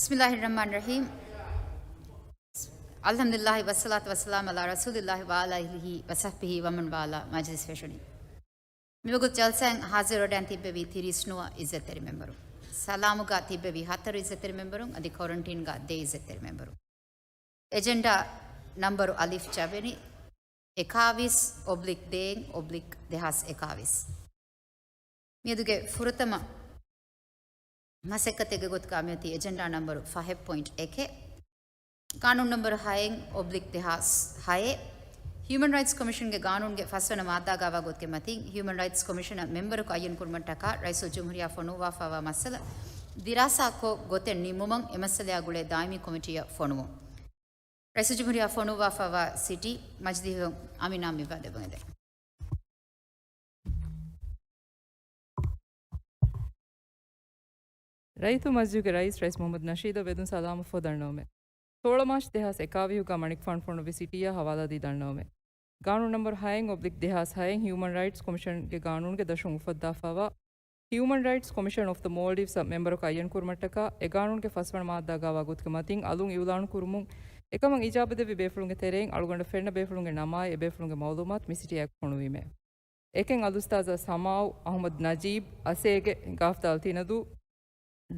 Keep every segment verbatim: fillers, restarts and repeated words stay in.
بسم الله الرحمن الرحيم. الحمد لله والصلاة والسلام على رسول الله وعلى آله وصحبه ومن والاه. މަޖިލިސް ފެށުނީ. މިވަގުތު ޖަލްސާއިން ހާޒިރުވެޑައިން ތިއްބެވި ތިރީސް ނުވަ އިއްޒަތްތެރި މެމްބަރު. ސަލާމުގަ ތިއްބެވި ހަތަރު އިއްޒަތްތެރި މެމްބަރު، އަދި ކޮރަންޓީންގަ ދެ އިއްޒަތްތެރި މެމްބަރު. އެޖެންޑާ ނަންބަރު އަލިފް ޖަވެނި، އެކާވީސް އޮބްލިކް ދޭއް އޮބްލިކް ދެހާސް އެކާވީސް. މިއަދުގެ ފުރަތަމަ މަސައްކަތެއްގެ ގޮތުގަ މިއޮތީ އެޖެންޑާ ނަންބަރު ފަހެއް ޕޮއިންޓް އެކެއް، ގާނޫނު ނަންބަރު ހައެއް އޮބްލިކް ދެހާސް ހައެއް، ހިއުމަން ރައިޓްސް ކޮމިޝަންގެ ގާނޫނުގެ ފަސްވަނަ މާއްދާގައިވާ ގޮތުގެ މަތިން، ހިއުމަން ރައިޓްސް ކޮމިޝަނަށް މެމްބަރަކު އައްޔަން ކުރުމަށްޓަކާ ރައީސުލްޖުމްހޫރިއްޔާ ފޮނުއްވާފައިވާ މައްސަލަ ދިރާސާކޮށް، ގޮތެއް ނިމުމަށް އެ މައްސަލައާ ގުޅޭ ދާއިމީ ކޮމިޓީއަށް ފޮނުވުން. ރައީސުލްޖުމްހޫރިއްޔާ ފޮނުއްވާފައިވާ ސިޓީ މަޖިލީހު އަމީނާ މިވާ ދެއްވަން އެދެން. ރައްޔިތު މަޖިލީހުގެ ރައީސް، ރައީސް މުޙައްމަދު ނަޝީދަށް ވެދުން ސަލާމަށްފަހު ދަންނަވަމެ. ސޯޅަ މާޗް ދެހާސް އެކާވީހުގަ މަނިކުފާނު ފޮނުއްވި ސިޓީއާ ހަވާލާދީ ދަންނަވަމެ. ގާނޫނު ނަންބަރު ހައެއް އޮބްލިކް ދެހާސް ހައެއް ހިއުމަން ރައިޓްސް ކޮމިޝަންގެ ގާނޫނުގެ ދަށުން އުފައްދާފައިވާ ހިއުމަން ރައިޓްސް ކޮމިޝަން އޮފް ދަ މޯލްޑިވްސް އަށް މެމްބަރަކު އައްޔަން ކުރުމަށްޓަކާ، އެ ގާނޫނުގެ ފަސްވަނަ މާއްދާގައިވާ ގޮތުގެ މަތިން އަލުން އިއުލާނު ކުރުމުން، އެކަމަށް އިޖާބަ ދެއްވި ބޭފުޅުންގެ ތެރެއިން އަޅުގަނޑަށް ފެންނަ ބޭފުޅުންގެ ނަމާއި އެ ބޭފުޅުންގެ މައުލޫމާތު މި ސިޓީއާއެކު ފޮނުވީމެ. އެކެއް އަލުސްތާޒާ ސަމާއު އަޙްމަދު ނަޖީބް، އަސޭގެ ގާފްދާލް ތިނަދޫ،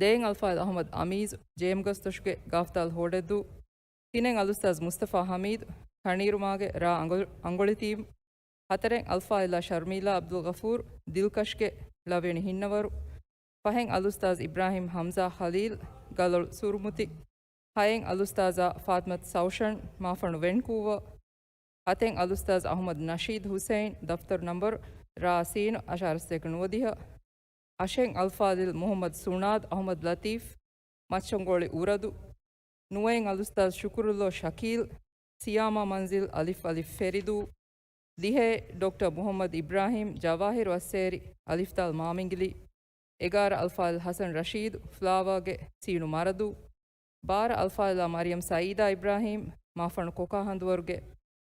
ދޭއް އަލްފާޟިލް އަޙްމަދު އަމީޒު، ޖޭމްގަސްދޮށުގެ ގާފްދާލް ހޯޑެއްދޫ، ތިނެއް އަލުސްތާޒް މުސްތަފާ ޙަމީދު، ކަނީރުމާގެ ރ. އަނގޮ-، އަނގޮޅިތީމް، ހަތަރެއް އަލްފާޟިލާ ޝަރްމީލާ ޢަބްދުލްޣަފޫރު، ދިލްކަޝްގެ ޅަވިޔަނި ހިންނަވަރު، ފަހެއް އަލުސްތާޒް އިބްރާހިމް ޙަމްޒާ ޚަލީލް، ގަލޮޅު ސުރުމުތި، ހައެއް އަލުސްތާޒާ ފާތިމަތު ސައުޝަން، މާފަންނު ވެންކޫވާ، ހަތެއް އަލުސްތާޒް އަޙްމަދު ނަޝީދު ޙުސައިން، ދަފްތަރު ނަންބަރު ރ. ސީނު، އަށާރަ ސަތޭކަ ނުވަދިހަ، އަށެއް އަލްފާޟިލް މުޙައްމަދު ސުނާދު އަޙްމަދު ލަތީފް، މައްޗަންގޮޅި އުރަދު، ނުވައެއް އަލުސްތާޒް ޝުކުރުﷲ ޝަކީލް، ސިޔާމާ މަންޒިލް އަލިފް އަލިފް ފެރިދޫ، ދިހައެއް ޑޮކްޓަރ މުޙައްމަދު އިބްރާހިމް، ޖަވާހިރު އައްސޭރި އަލިފްދާލް މާމިނގިލި، އެގާރަ އަލްފާޟިލް ޙަސަން ރަޝީދު، ފްލާވާގެ ސީނު މަރަދޫ، ބާރަ އަލްފާޟިލާ މަރިޔަމް ސައީދާ އިބްރާހިމް، މާފަންނު ކޮކާ ހަނދުވަރުގެ،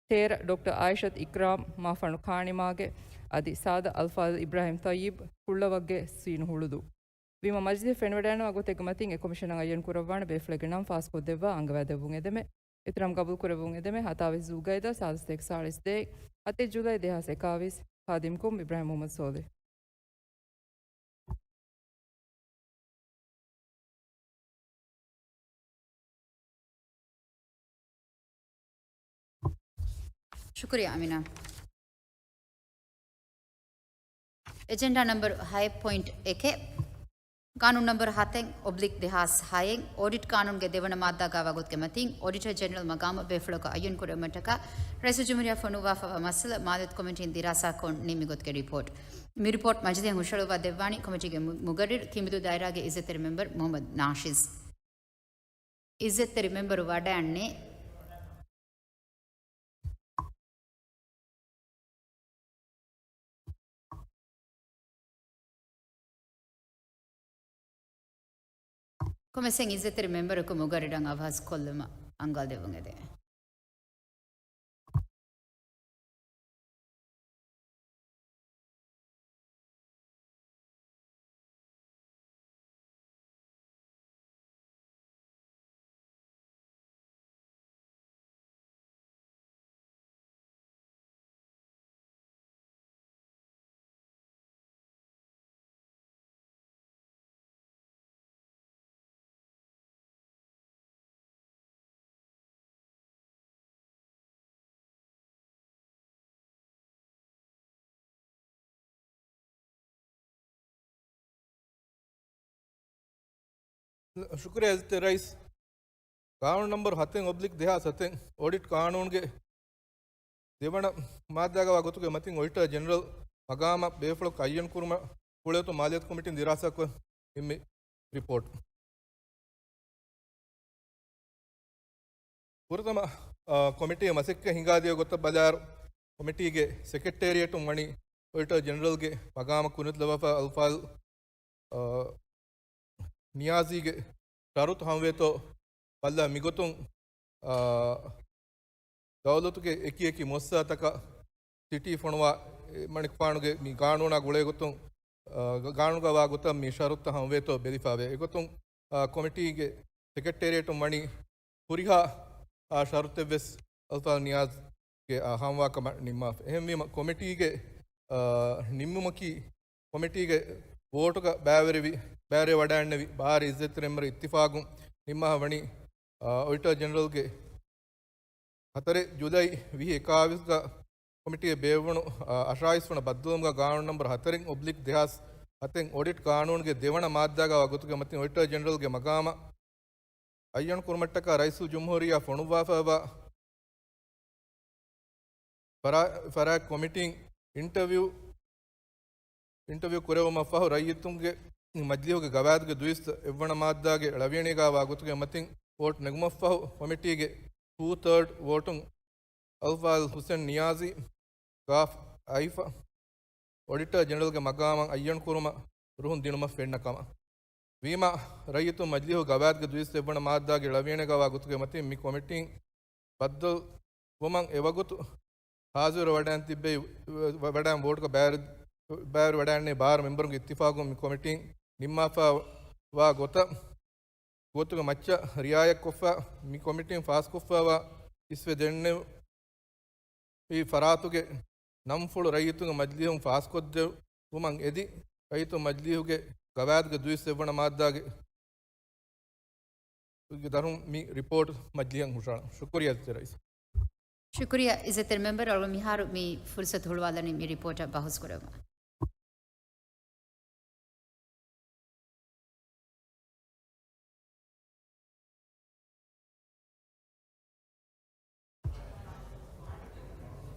ތޭރަ ޑޮކްޓަރ އާއިޝަތު އިކްރާމް، މާފަންނު ކާނިމާގެ، އަދި ސާދަ އަލްފާޟިލް އިބްރާހިމް ޠައްޔިބް، ކުޅަވައްގެ ސީނު ހުޅުދޫ. ވީމަ މަޖިލިހަށް ފެނިވަޑައިގަންނަވާ ގޮތެއްގެ މަތިން އެ ކޮމިޝަނަށް އައްޔަން ކުރައްވާނެ ބޭފުޅެއްގެ ނަން ފާސްކޮށްދެއްވާ އަންގަވައިދެއްވުން އެދެމެ. އިޙްތިރާމް ގަބޫލުކުރެއްވުން އެދެމެ. ހަތާވީސް ޒުލްޤައިދާ ސާދަ ސަތޭކަ ސާޅީސް ދޭއް، ހަތެއް ޖުލައި ދެހާސް އެކާވީސް، ޚާދިމްކުމް އިބްރާހިމް މުޙައްމަދު ޞޯލިޙް. ޝުކުރިއްޔާ އަމީނާ. އެޖެންޑާ ނަންބަރު ހައެއް ޕޮއިންޓް އެކެއް، ގާނޫނު ނަންބަރު ހަތެއް އޮބްލިކް ދެހާސް ހައެއް، އޮޑިޓް ގާނޫނުގެ ދެވަނަ މާއްދާގައިވާ ގޮތުގެ މަތިން، އޮޑިޓަރ ޖެނެރަލް މަގާމަށް ބޭފުޅަކު އައްޔަން ކުރެވުމަށްޓަކާ، ރައީސުލްޖުމްހޫރިއްޔާ ފޮނުއްވާފައިވާ މައްސަލަ މާލިޔަތު ކޮމިޓީން ދިރާސާކޮށް ނިންމި ގޮތުގެ ރިޕޯޓް. މި ރިޕޯޓް މަޖިލީހަށް ހުށަހެޅުއްވާ ދެއްވާނީ ކޮމިޓީގެ މު-، މުގައްރިރު ކިނބިދޫ ދާއިރާގެ އިއްޒަތްތެރި މެމްބަރު މުޙައްމަދު ނާޝިޒް. އިއްޒަތްތެރި މެމްބަރު ވަޑައިގަންނޭ. ކޮމެސެން އިއްޒަތްތެރި މެމްބަރަކު މުގައްރިރަށް އަވަހަސް ކޮށްލުމަށް އަންގާ ދެއްވުން އެދެން. ޝުކުރިއްޔާ އިއްޒަތްތެރި ރައީސް. ގާނޫނު ނަންބަރު ހަތެއް އޮބްލިކް ދެހާސް ހަތެއް، އޮޑިޓް ގާނޫނުގެ ދެވަނަ މާއްދާގައިވާ ގޮތުގެ މަތިން އޮޑިޓަރ ޖެނެރަލް މަގާމަށް ބޭފުޅަކު އައްޔަން ކުރުމަށް ކުޅޭތު މާލިޔަތު ކޮމިޓީން ދިރާސާކޮށް ނިންމި ރިޕޯޓް. ފުރަތަމަ، އާ، ކޮމިޓީއަށް މަސައްކަތް ހިނގާދިޔަ ގޮތަށް ބަލާއިރު، ކޮމިޓީގެ ސެކްރެޓޭރިއޭޓުން ވަނީ އޮޑިޓަރ ޖެނެރަލްގެ މަގާމަށް ކުނިދުލަވާފަ އަލްފާޟިލް، އާ، ނިޔާޒީގެ ޝަރުތު ހަމަވޭތޯ ބައްލަ މިގޮތުން، އާ، ދައުލަތުގެ އެކި އެކި މުއައްސަސާތަކަށް ސިޓީ ފޮނުވާ، އެ، މަނިކުފާނުގެ މި ގާނޫނާ ގުޅޭގޮތުން، އާ، ގާނޫނުގައިވާ ގޮތަށް މި ޝަރުތުތައް ހަމަވޭތޯ ބެލިފައިވޭ. އެގޮތުން، އާ، ކޮމިޓީގެ ސެކްރެޓޭރިއޭޓުން ވަނީ ހުރިހާ، އާ، ޝަރުތެއްވެސް އަލްފާޟިލް ނިޔާޒްގެ، އާ، ހާމަވާކަމަށް ނިންމާފަ. އެހެންވީމަ ކޮމިޓީގެ، އާ، ނިންމުމަކީ ކޮމިޓީގެ ވޯޓުގަ ބައިވެރިވި، ބައިވެރިވަޑައިގެންނެވި ބާރަ އިއްޒަތްތެރި މެމްބަރުން އިއްތިފާގުން ނިންމާފަ ވަނީ، އާ، އޮޑިޓަރ ޖެނެރަލްގެ ހަތަރެއް ޖުލައި ވިހި އެކާވީސްގަ ކޮމިޓީއަށް ބޭއްވުނު، އަށާވީސް ވަނަ ބައްދަލުވުމުގަ ގާނޫނު ނަންބަރު ހަތަރެއް އޮބްލިކް ދެހާސް ހަތެއް އޮޑިޓް ގާނޫނުގެ ދެވަނަ މާއްދާގަ ވާ ގޮތުގެ މަތިން އޮޑިޓަރ ޖެނެރަލްގެ މަގާމަށް އައްޔަން ކުރުމަށްޓަކާ ރައީސުލްޖުމްހޫރިއްޔާ ފޮނުއްވާފައިވާ ފަރާ-، ފަރާތް ކޮމިޓީން އިންޓަވިއު، އިންޓަވިއު ކުރެއްވުމަށް ފަހު ރައްޔިތުންގެ މަޖިލީހުގެ ގަވާއިދުގެ ދުއިސައްތަ އެއްވަނަ މާއްދާގެ ޅަވިޔަނިގަ ވާ ގޮތުގެ މަތިން ވޯޓް ނެގުމަށްފަހު ކޮމިޓީގެ ޓޫ ތާޑް ވޯޓުން އަލްފާޟިލް ހުސެން ނިޔާޒީ ގާފް އައިފަ އޮޑިޓަރ ޖެނެރަލްގެ މަގާމަށް އައްޔަން ކުރުމަށް ރުހުން ދިނުމަށް ފެންނަ ކަމަށް. ވީމާ، ރައްޔިތުން މަޖިލީހު ގަވާއިދުގެ ދުއިސައްތަ އެއްވަނަ މާއްދާގެ ޅަވިޔަނިގަ ވާ ގޮތުގެ މަތިން މި ކޮމިޓީން ބައްދަލު ވުމަށް އެވަގުތު ހާޒިރު ވަޑައިން ތިއްބެވި، ވަޑައިން ވޯޓުގަ ބައިވެރި، ބައިވެރި ވަޑައިގެންނެވި ބާރަ މެމްބަރުންގެ އިއްތިފާގުން މި ކޮމިޓީން ނިންމާފައި ވާ ގޮތަށް، ގޮތުގެ މައްޗަށް ރިއާޔަތްކޮށްފަ، މި ކޮމިޓީން ފާސްކޮށްފައިވާ އިސްވެ ދެންނެވި ފަރާތުގެ ނަންފުޅު ރައްޔިތުންގެ މަޖިލީހުން ފާސްކޮށްދެއްވުމަށް އެދި، ރައްޔިތުން މަޖިލީހުގެ ގަވާއިދުގެ ދުއިސައްތަ އެއްވަނަ މާއްދާގެ ދަށުން މި ރިޕޯޓް މަޖިލީހަށް ހުށަހަޅަން. ޝުކުރިއްޔާ އިއްޒަތްތެރި ރައީސް. ޝުކުރިއްޔާ އިއްޒަތްތެރި މެމްބަރު. އަޅުގަނޑު މިހާރު މި ފުރުސަތު ހުޅުވާލަނީ މި ރިޕޯޓަށް ބަހުސް ކުރެއްވުމަށް.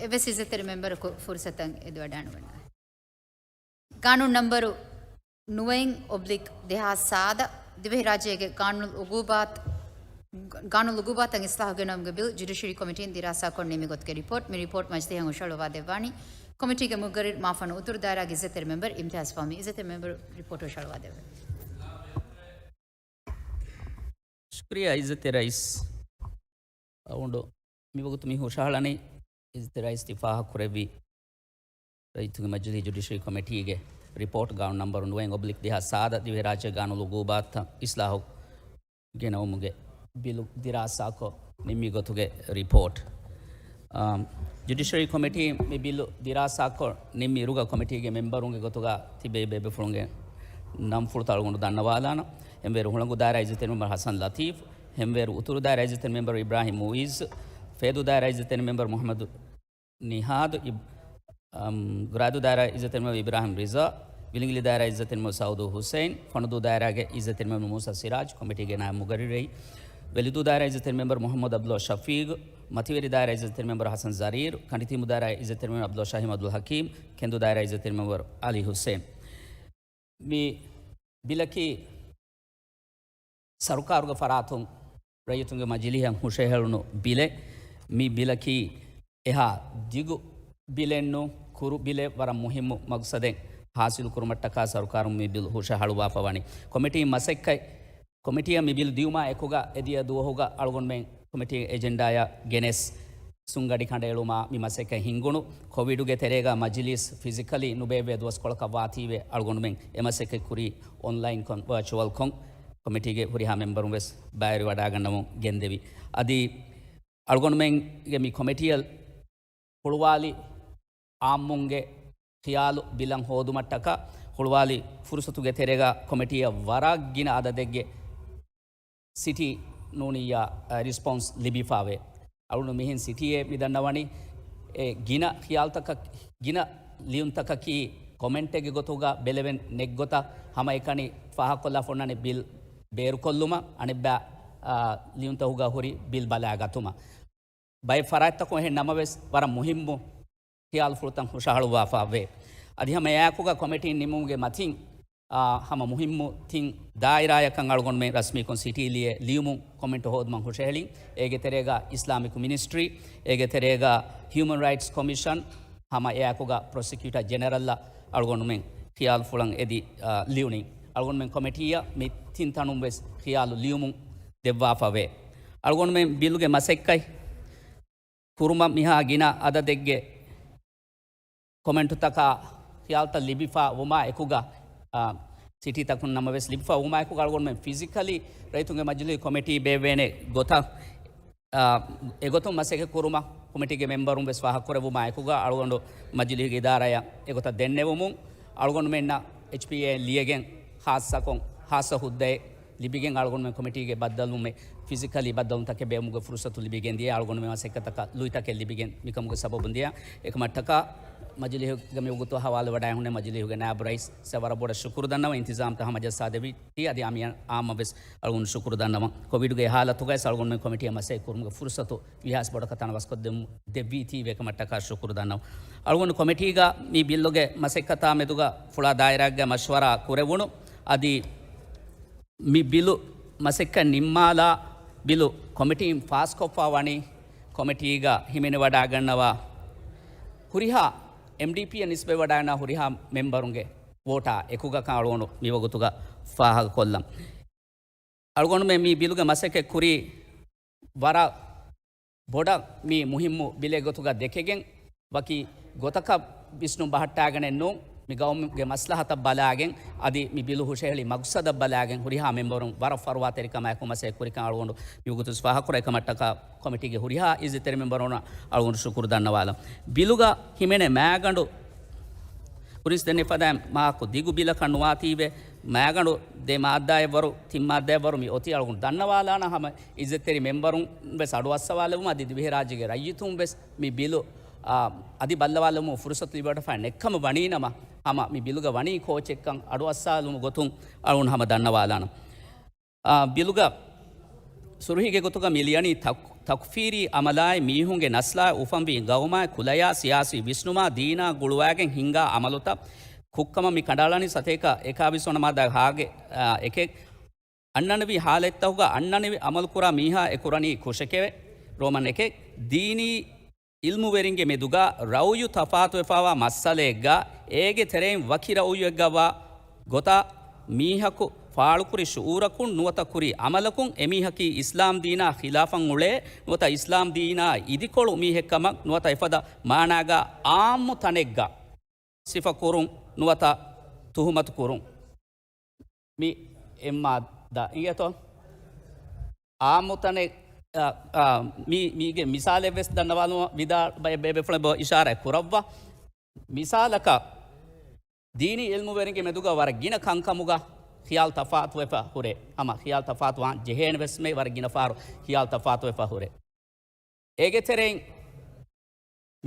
އެއްވެސް އިއްޒަތްތެރި މެމްބަރަކު ފުރުސަތަށް އެދިވަޑާނުވަންނާނެ. ގާނޫނު ނަންބަރު ނުވައެއް އޮބްލިކް ދެހާސް ސާދަ، ދިވެހިރާއްޖޭގެ ގާނޫނު އުގޫބާތް، ގާނޫނު އުގޫބާތަށް އިސްލާހު ގެނައުމުގެ ބިލް ޖުޑިޝަރީ ކޮމިޓީން ދިރާސާކޮށް ނިންމި ގޮތުގެ ރިޕޯޓް. މި ރިޕޯޓް މަޖިލީހަށް ހުށަހަޅުވާ ދެއްވާނީ ކޮމިޓީގެ މުގައްރިރު މާފަންނު އުތުރު ދާއިރާގެ އިއްޒަތްތެރި މެމްބަރު އިމްތިޔާޒް ފަހުމީ. އިއްޒަތްތެރި މެމްބަރު ރިޕޯޓް ހުށަހަޅުވާ ދެއްވޭ. ޝުކުރިއްޔާ އިއްޒަތްތެރި ރައީސް. އަޅުގަނޑު މިވަގުތު މި ހުށަހަޅަނީ އިއްޒަތްތެރި ރައީސް ތި ފާހަގަކުރެއްވި ރައްޔިތުންގެ މަޖިލީހު ޖުޑިޝަރީ ކޮމިޓީގެ ރިޕޯޓް ގާނޫނު ނަންބަރު ނުވައެއް އޮބްލިކް ދެހާސް ސާދަ ދިވެހިރާއްޖޭގެ ގާނޫނު އުގޫބާތަށް އިސްލާހު ގެނައުމުގެ ބިލު ދިރާސާކޮށް ނިންމި ގޮތުގެ ރިޕޯޓް. އާ، ޖުޑިޝަރީ ކޮމިޓީ މި ބިލު ދިރާސާކޮށް ނިންމި އިރުގަ ކޮމިޓީގެ މެމްބަރުންގެ ގޮތުގަ ތިބޭ ބޭބެފުޅުންގެ ނަންފުޅުތައް އަޅުގަނޑު ދަންނަވާލާނަން. ހެންވޭރު ހުޅަނގު ދާއިރާ އިއްޒަތްތެރި މެމްބަރު ހަސަން ލަތީފް، ހެންވޭރު އުތުރު ދާއިރާ އިއްޒަތްތެރި މެމްބަރު އިބްރާހިމް މުއިއްޒު، ފޭދޫ ދާއިރާ އިއްޒަތްތެރި މެމްބަރު މުޙައްމަދު ނިހާދު، އިބް-، އަމް، ގުރާދޫ ދާއިރާ އިއްޒަތްތެރި މެމްބަރު އިބްރާހިމް ރިޒާ، ވިލިނގިލި ދާއިރާ އިއްޒަތްތެރި މެމްބަރު ސައުދޫ ހުސެން، ފަނުދޫ ދާއިރާގެ އިއްޒަތްތެރި މެމްބަރު މޫސާ ސިރާޖް، ކޮމިޓީގެ ނާއިބު މުގައްރިރު ރައީސް، ވެލިދޫ ދާއިރާ އިއްޒަތްތެރި މެމްބަރު މުޙައްމަދު ޢަބްދުﷲ ޝަފީޤު، މަތިވެރި ދާއިރާ އިއްޒަތްތެރި މެމްބަރު ޙަސަން ޒަރީރު، ކަނޑިތިބު ދާއިރާ އިއްޒަތްތެރި މެމްބަރު ޢަބްދުﷲ ޝާހިމް ޢަބްދުލް ޙަކީމް، ކެނދު ދާއިރާ އިއްޒަތްތެރި މެމްބަރު ޢަލީ ޙުސެން. މި ބިލަކީ ސަރުކާރުގެ ފަރާތުން ރައްޔިތުންގެ މަޖިލީހަށް ހުށަހެޅުނު ބިލެއް. މި ބިލަކީ އެހާ ދިގު ބިލެއް ނޫން، ކުރު ބިލެއް. ވަރަށް މުހިއްމު މަގްސަދެއް ހާސިލު ކުރުމަށްޓަކާ ސަރުކާރުން މި ބިލް ހުށަހަޅުވާފަ ވަނީ. ކޮމިޓީ މަސައްކަތް، ކޮމިޓީއަށް މި ބިލް ދިޔުމާ އެކުގަ އެދިޔަ ދުވަހުގަ އަޅުގަނޑުމެން ކޮމިޓީގެ އެޖެންޑާއަށް ގެނެސް ސުންގަނޑި ކަނޑައެޅުމާ މި މަސައްކަތް ހިންގުނު. ކޮވިޑުގެ ތެރޭގަ މަޖިލީސް ފިޒިކަލީ ނުބޭއްވޭ ދުވަސްކޮޅަކަށް ވާތީވެ، އަޅުގަނޑުމެން އެ މަސައްކަތް ކުރީ އޮންލައިންކޮށް، ވަރޗުއަލްކޮށް. ކޮމިޓީގެ ހުރިހާ މެމްބަރުން ވެސް ބައިވެރިވަޑައިގަންނަމުން ގެންދެވި. އަދި އަޅުގަނޑުމެންގެ މި ކޮމިޓީއަށް ހުޅުވާލި އާއްމުންގެ ޚިޔާލު ބިލަށް ހޯދުމަށްޓަކާ ހުޅުވާލި ފުރުސަތުގެ ތެރޭގަ ކޮމިޓީއަށް ވަރަށް ގިނަ އަދަދެއްގެ ސިޓީ ނޫނިއްޔާ، އަ، ރިސްޕޮންސް ލިބިފައިވޭ. އަޅުގަނޑު މިހެން ސިޓީއޭ މި ދަންނަވަނީ، އެ ގިނަ ޚިޔާލުތަކަށް، ގިނަ ލިޔުންތަކަކީ ކޮމެންޓެއްގެ ގޮތުގަ ބެލެވެން ނެތް ގޮތަށް ހަމައެކަނި ފާހަގަކޮށްލާފަ އޮންނާނެ ބިލް ބޭރުކޮށްލުމަށް، އަނެއްބައި، އާ، ލިޔުންތަކުގަ ހުރި ބިލް ބަލާގަތުމަށް. ބައެއް ފަރާތްތަކުން އެހެން ނަމަވެސް، ވަރަށް މުހިއްމު ޚިޔާލުފުޅުތައް ހުށަހަޅުވާފައިވޭ. އަދި ހަމަ އެއާއެކުގަ ކޮމިޓީން ނިމުމުގެ މަތިން، އާ، ހަމަ މުހިއްމު ތިން ދާއިރާއަކަށް އަޅުގަނޑުމެން ރަސްމީކޮށް ސިޓީ ލިޔެ ލިޔުމުން ކޮމެންޓު ހޯދުމަށް ހުށަހެޅިން. އޭގެ ތެރޭގަ އިސްލާމިކް މިނިސްޓްރީ، އޭގެ ތެރޭގަ ހިއުމަން ރައިޓްސް ކޮމިޝަން، ހަމަ އެއާއެކުގަ ޕްރޮސިކިއުޓަރ ޖެނެރަލްއަށް އަޅުގަނޑުމެން ޚިޔާލުފުޅަށް އެދި، އާ، ލިޔުނީ. އަޅުގަނޑުމެން ކޮމިޓީއަށް މި ތިން ތަނުން ވެސް ޚިޔާލު ލިޔުމުން ދެއްވާފަވޭ. އަޅުގަނޑުމެން ބިލުގެ މަސައްކަތް ކުރުމަށް މިހާ ގިނަ އަދަދެއްގެ ކޮމެންޓުތަކާ ޚިޔާލުތައް ލިބިފަ ވުމާ އެކުގަ، އާ، ސިޓީތަކުން ނަމަވެސް ލިބިފަ އޮވުމާއެކުގަ އަޅުގަނޑުމެން ފިޒިކަލީ ރައްޔިތުންގެ މަޖިލީހު ކޮމިޓީ ބޭއްވޭނެ ގޮތަށް، އާ، އެގޮތުން މަސައްކަތް ކުރުމަށް ކޮމިޓީގެ މެމްބަރުން ވެސް ފާހަގަކުރެއްވުމާ އެކުގަ އަޅުގަނޑު މަޖިލީހުގެ އިދާރާއަށް އެގޮތަށް ދެންނެވުމުން އަޅުގަނޑުމެންނަށް އެޗްޕީއޭ ލިޔެގެން ޚާއްޞަކޮށް، ޚާއްޞަ ހުއްދައެއް ލިބިގެން އަޅުގަނޑުމެން ކޮމިޓީގެ ބައްދަލުވުމެއް، ފިޒިކަލީ ބައްދަލުވުންތަކެއް ބޭއްވުމުގެ ފުރުސަތު ލިބިގެން ދިޔަ އަޅުގަނޑުމެން މަސައްކަތަކަށް ލުއިތަކެއް ލިބިގެން މިކަމުގެ ސަބަބުން ދިޔަ. އެކަމަށްޓަކާ މަޖިލީހުގެ މި ވަގުތު ހަވާލުވެވަޑައި ހުންނެވި މަޖިލީހުގެ ނާއިބު ރައީސް ވަރަށް ބޮޑަށް ޝުކުރު ދަންނަވަން، އިންތިޒާމްތައް ހަމަޖައްސާދެއްވީ އަދި އާއްމުވެސް އަޅުގަނޑު ޝުކުރު ދަންނަވަން. ކޮވިޑުގެ ހާލަތުގައި އަޅުގަނޑުމެން ކޮމިޓީއަށް މަސައްކަތް ކުރުމުގެ ފުރުސަތު ވީހާވެސް ބޮޑަކަށް ތަނަވަސްކޮށްދެއްވުން ދެއްވީތީވެ ކަމަށްޓަކާ ޝުކުރު ދަންނަވަން. އަޅުގަނޑު ކޮމިޓީގަ މި ބިލުގެ މަސައްކަތާ މެދުގަ ފުޅާ ދާއިރާއެއްގަ މަޝްވަރާ ކުރެވުނު. އަދި މި ބިލު މަސައްކަތް ނިންމާލާ ބިލު ކޮމިޓީން ފާސްކޮށްފަ ވަނީ ކޮމިޓީގަ ހިމެނިވަޑައިގަންނަވާ ހުރިހާ އެމްޑީޕީއަށް ނިސްބަތްވެވަޑައިގަންނަވާ ހުރިހާ މެމްބަރުންގެ ވޯޓާ އެކުގަކަށް އަޅުގަނޑު މި ވަގުތުގަ ފާހަގަކޮށްލަން. އަޅުގަނޑުމެން މި ބިލުގެ މަސައްކަތް ކުރީ ވަރަށް ބޮޑަށް މި މުހިއްމު ބިލެއް ގޮތުގަ ދެކެގެން، ވަކި ގޮތަކަށް ވިސްނުން ބަހައްޓާގެނެއް ނޫން، މި ގައުމުގެ މަސްލަހަތަށް ބަލާގެން، އަދި މި ބިލު ހުށަހެޅި މަގްސަދަށް ބަލާގެން ހުރިހާ މެމްބަރުން ވަރަށް ފަރުވާތެރިކަމާއެކު މަސައްކަތް ކުރިކަން އަޅުގަނޑު މިވަގުތު ފާހަގަކުރައްވާ ކަމަށްޓަކާ ކޮމިޓީގެ ހުރިހާ އިއްޒަތްތެރި މެމްބަރުންނަށް އަޅުގަނޑު ޝުކުރު ދަންނަވާލަން. ބިލުގަ ހިމެނޭ މައިގަނޑު ކުރިންސް ދެންނެވިފަދައިން މާކު ދިގު ބިލަކަށް ނުވާތީވެ، މައިގަނޑު ދެ މާއްދާއެއްވަރު، ތިން މާއްދާއެއްވަރު މި އޮތީ އަޅުގަނޑު ދަންނަވާލާނަން ހަމަ އިއްޒަތްތެރި މެމްބަރުން ވެސް އަޑުއައްސަވާލެވުމަށް އަދި ދިވެހިރާއްޖޭގެ ރައްޔިތުން ވެސް މި ބިލު، އާ، އަދި ބައްލަވާލުމުގެ ފުރުސަތު ލިބިވަޑައިފަ ނެއްކަމަށް ވަނީނަމަ، ހަމަ މި ބިލުގަ ވަނީ ކޯޗެއްކަން އަޑުއައްސާލުމުގެ ގޮތުން އަޅުގަނޑު ހަމަ ދަންނަވާލާނަން. އާ، ބިލުގަ ސުރުހީގެ ގޮތުގަ މި ލިޔަނީ ތަކް-، ތަކްފީރީ އަމަލާއި މީހުންގެ ނަސްލާއި އުފަންވީ ގައުމާއި ކުލަޔާ ސިޔާސީ ވިސްނުމާ ދީނާ ގުޅުވާގެން ހިންގާ އަމަލުތައް ކުށްކަމަށް މި ކަނޑައަޅަނީ ސަތޭކަ އެކާވީސް ވަނަ މާއްދާގެ ހާގެ، އާ، އެކެއް. އަންނަނިވި ހާލަތްތަކުގަ އަންނަނިވި އަމަލުކުރާ މީހާ އެކުރަނީ ކުށެކެވެ. ރޯމަން އެކެއް. ދީނީ އިލްމުވެރިންގެ މެދުގަ ރައުޔު ތަފާތުވެފަވާ މައްސަލައެއްގަ އޭގެ ތެރެއިން ވަކި ރައުޔުއެއްގަ ވާ ގޮތަށް މީހަކު ފާޅުކުރި ޝުއޫރަކުން ނުވަތަ ކުރި އަމަލަކުން އެމީހަކީ އިސްލާމް ދީނާ ޚިލާފަށް އުޅޭ ނުވަތަ އިސްލާމް ދީނާ އިދިކޮޅު މީހެއްކަމަށް ނުވަތަ އެފަދަ މާނާގަ އާއްމު ތަނެއްގަ ސިފަކުރުން ނުވަތަ ތުހުމަތުކުރުން. މި އެއްމާއްދާ އިނގޭތޯ؟ އާއްމު ތަނެއް، އާ، އާ، މީ، މީގެ މިސާލެއް ވެސް ދަންނަވާލުމަށް ވިދާ ބައެއް ބޭބެފުޅެއް ބޮ އިޝާރާތް ކުރައްވާ. މިސާލަކަށް، ދީނީ އިލްމުވެރިންގެ މެދުގަ ވަރަށް ގިނަ ކަންކަމުގަ ޚިޔާލު ތަފާތުވެފަ ހުރޭ. ހަމަ ޚިޔާލު ތަފާތުވާން ޖެހޭނެ ވެސްމެ ވަރަށް ގިނަ ފަހަރު ޚިޔާލު ތަފާތުވެފަ ހުރޭ. އޭގެ ތެރެއިން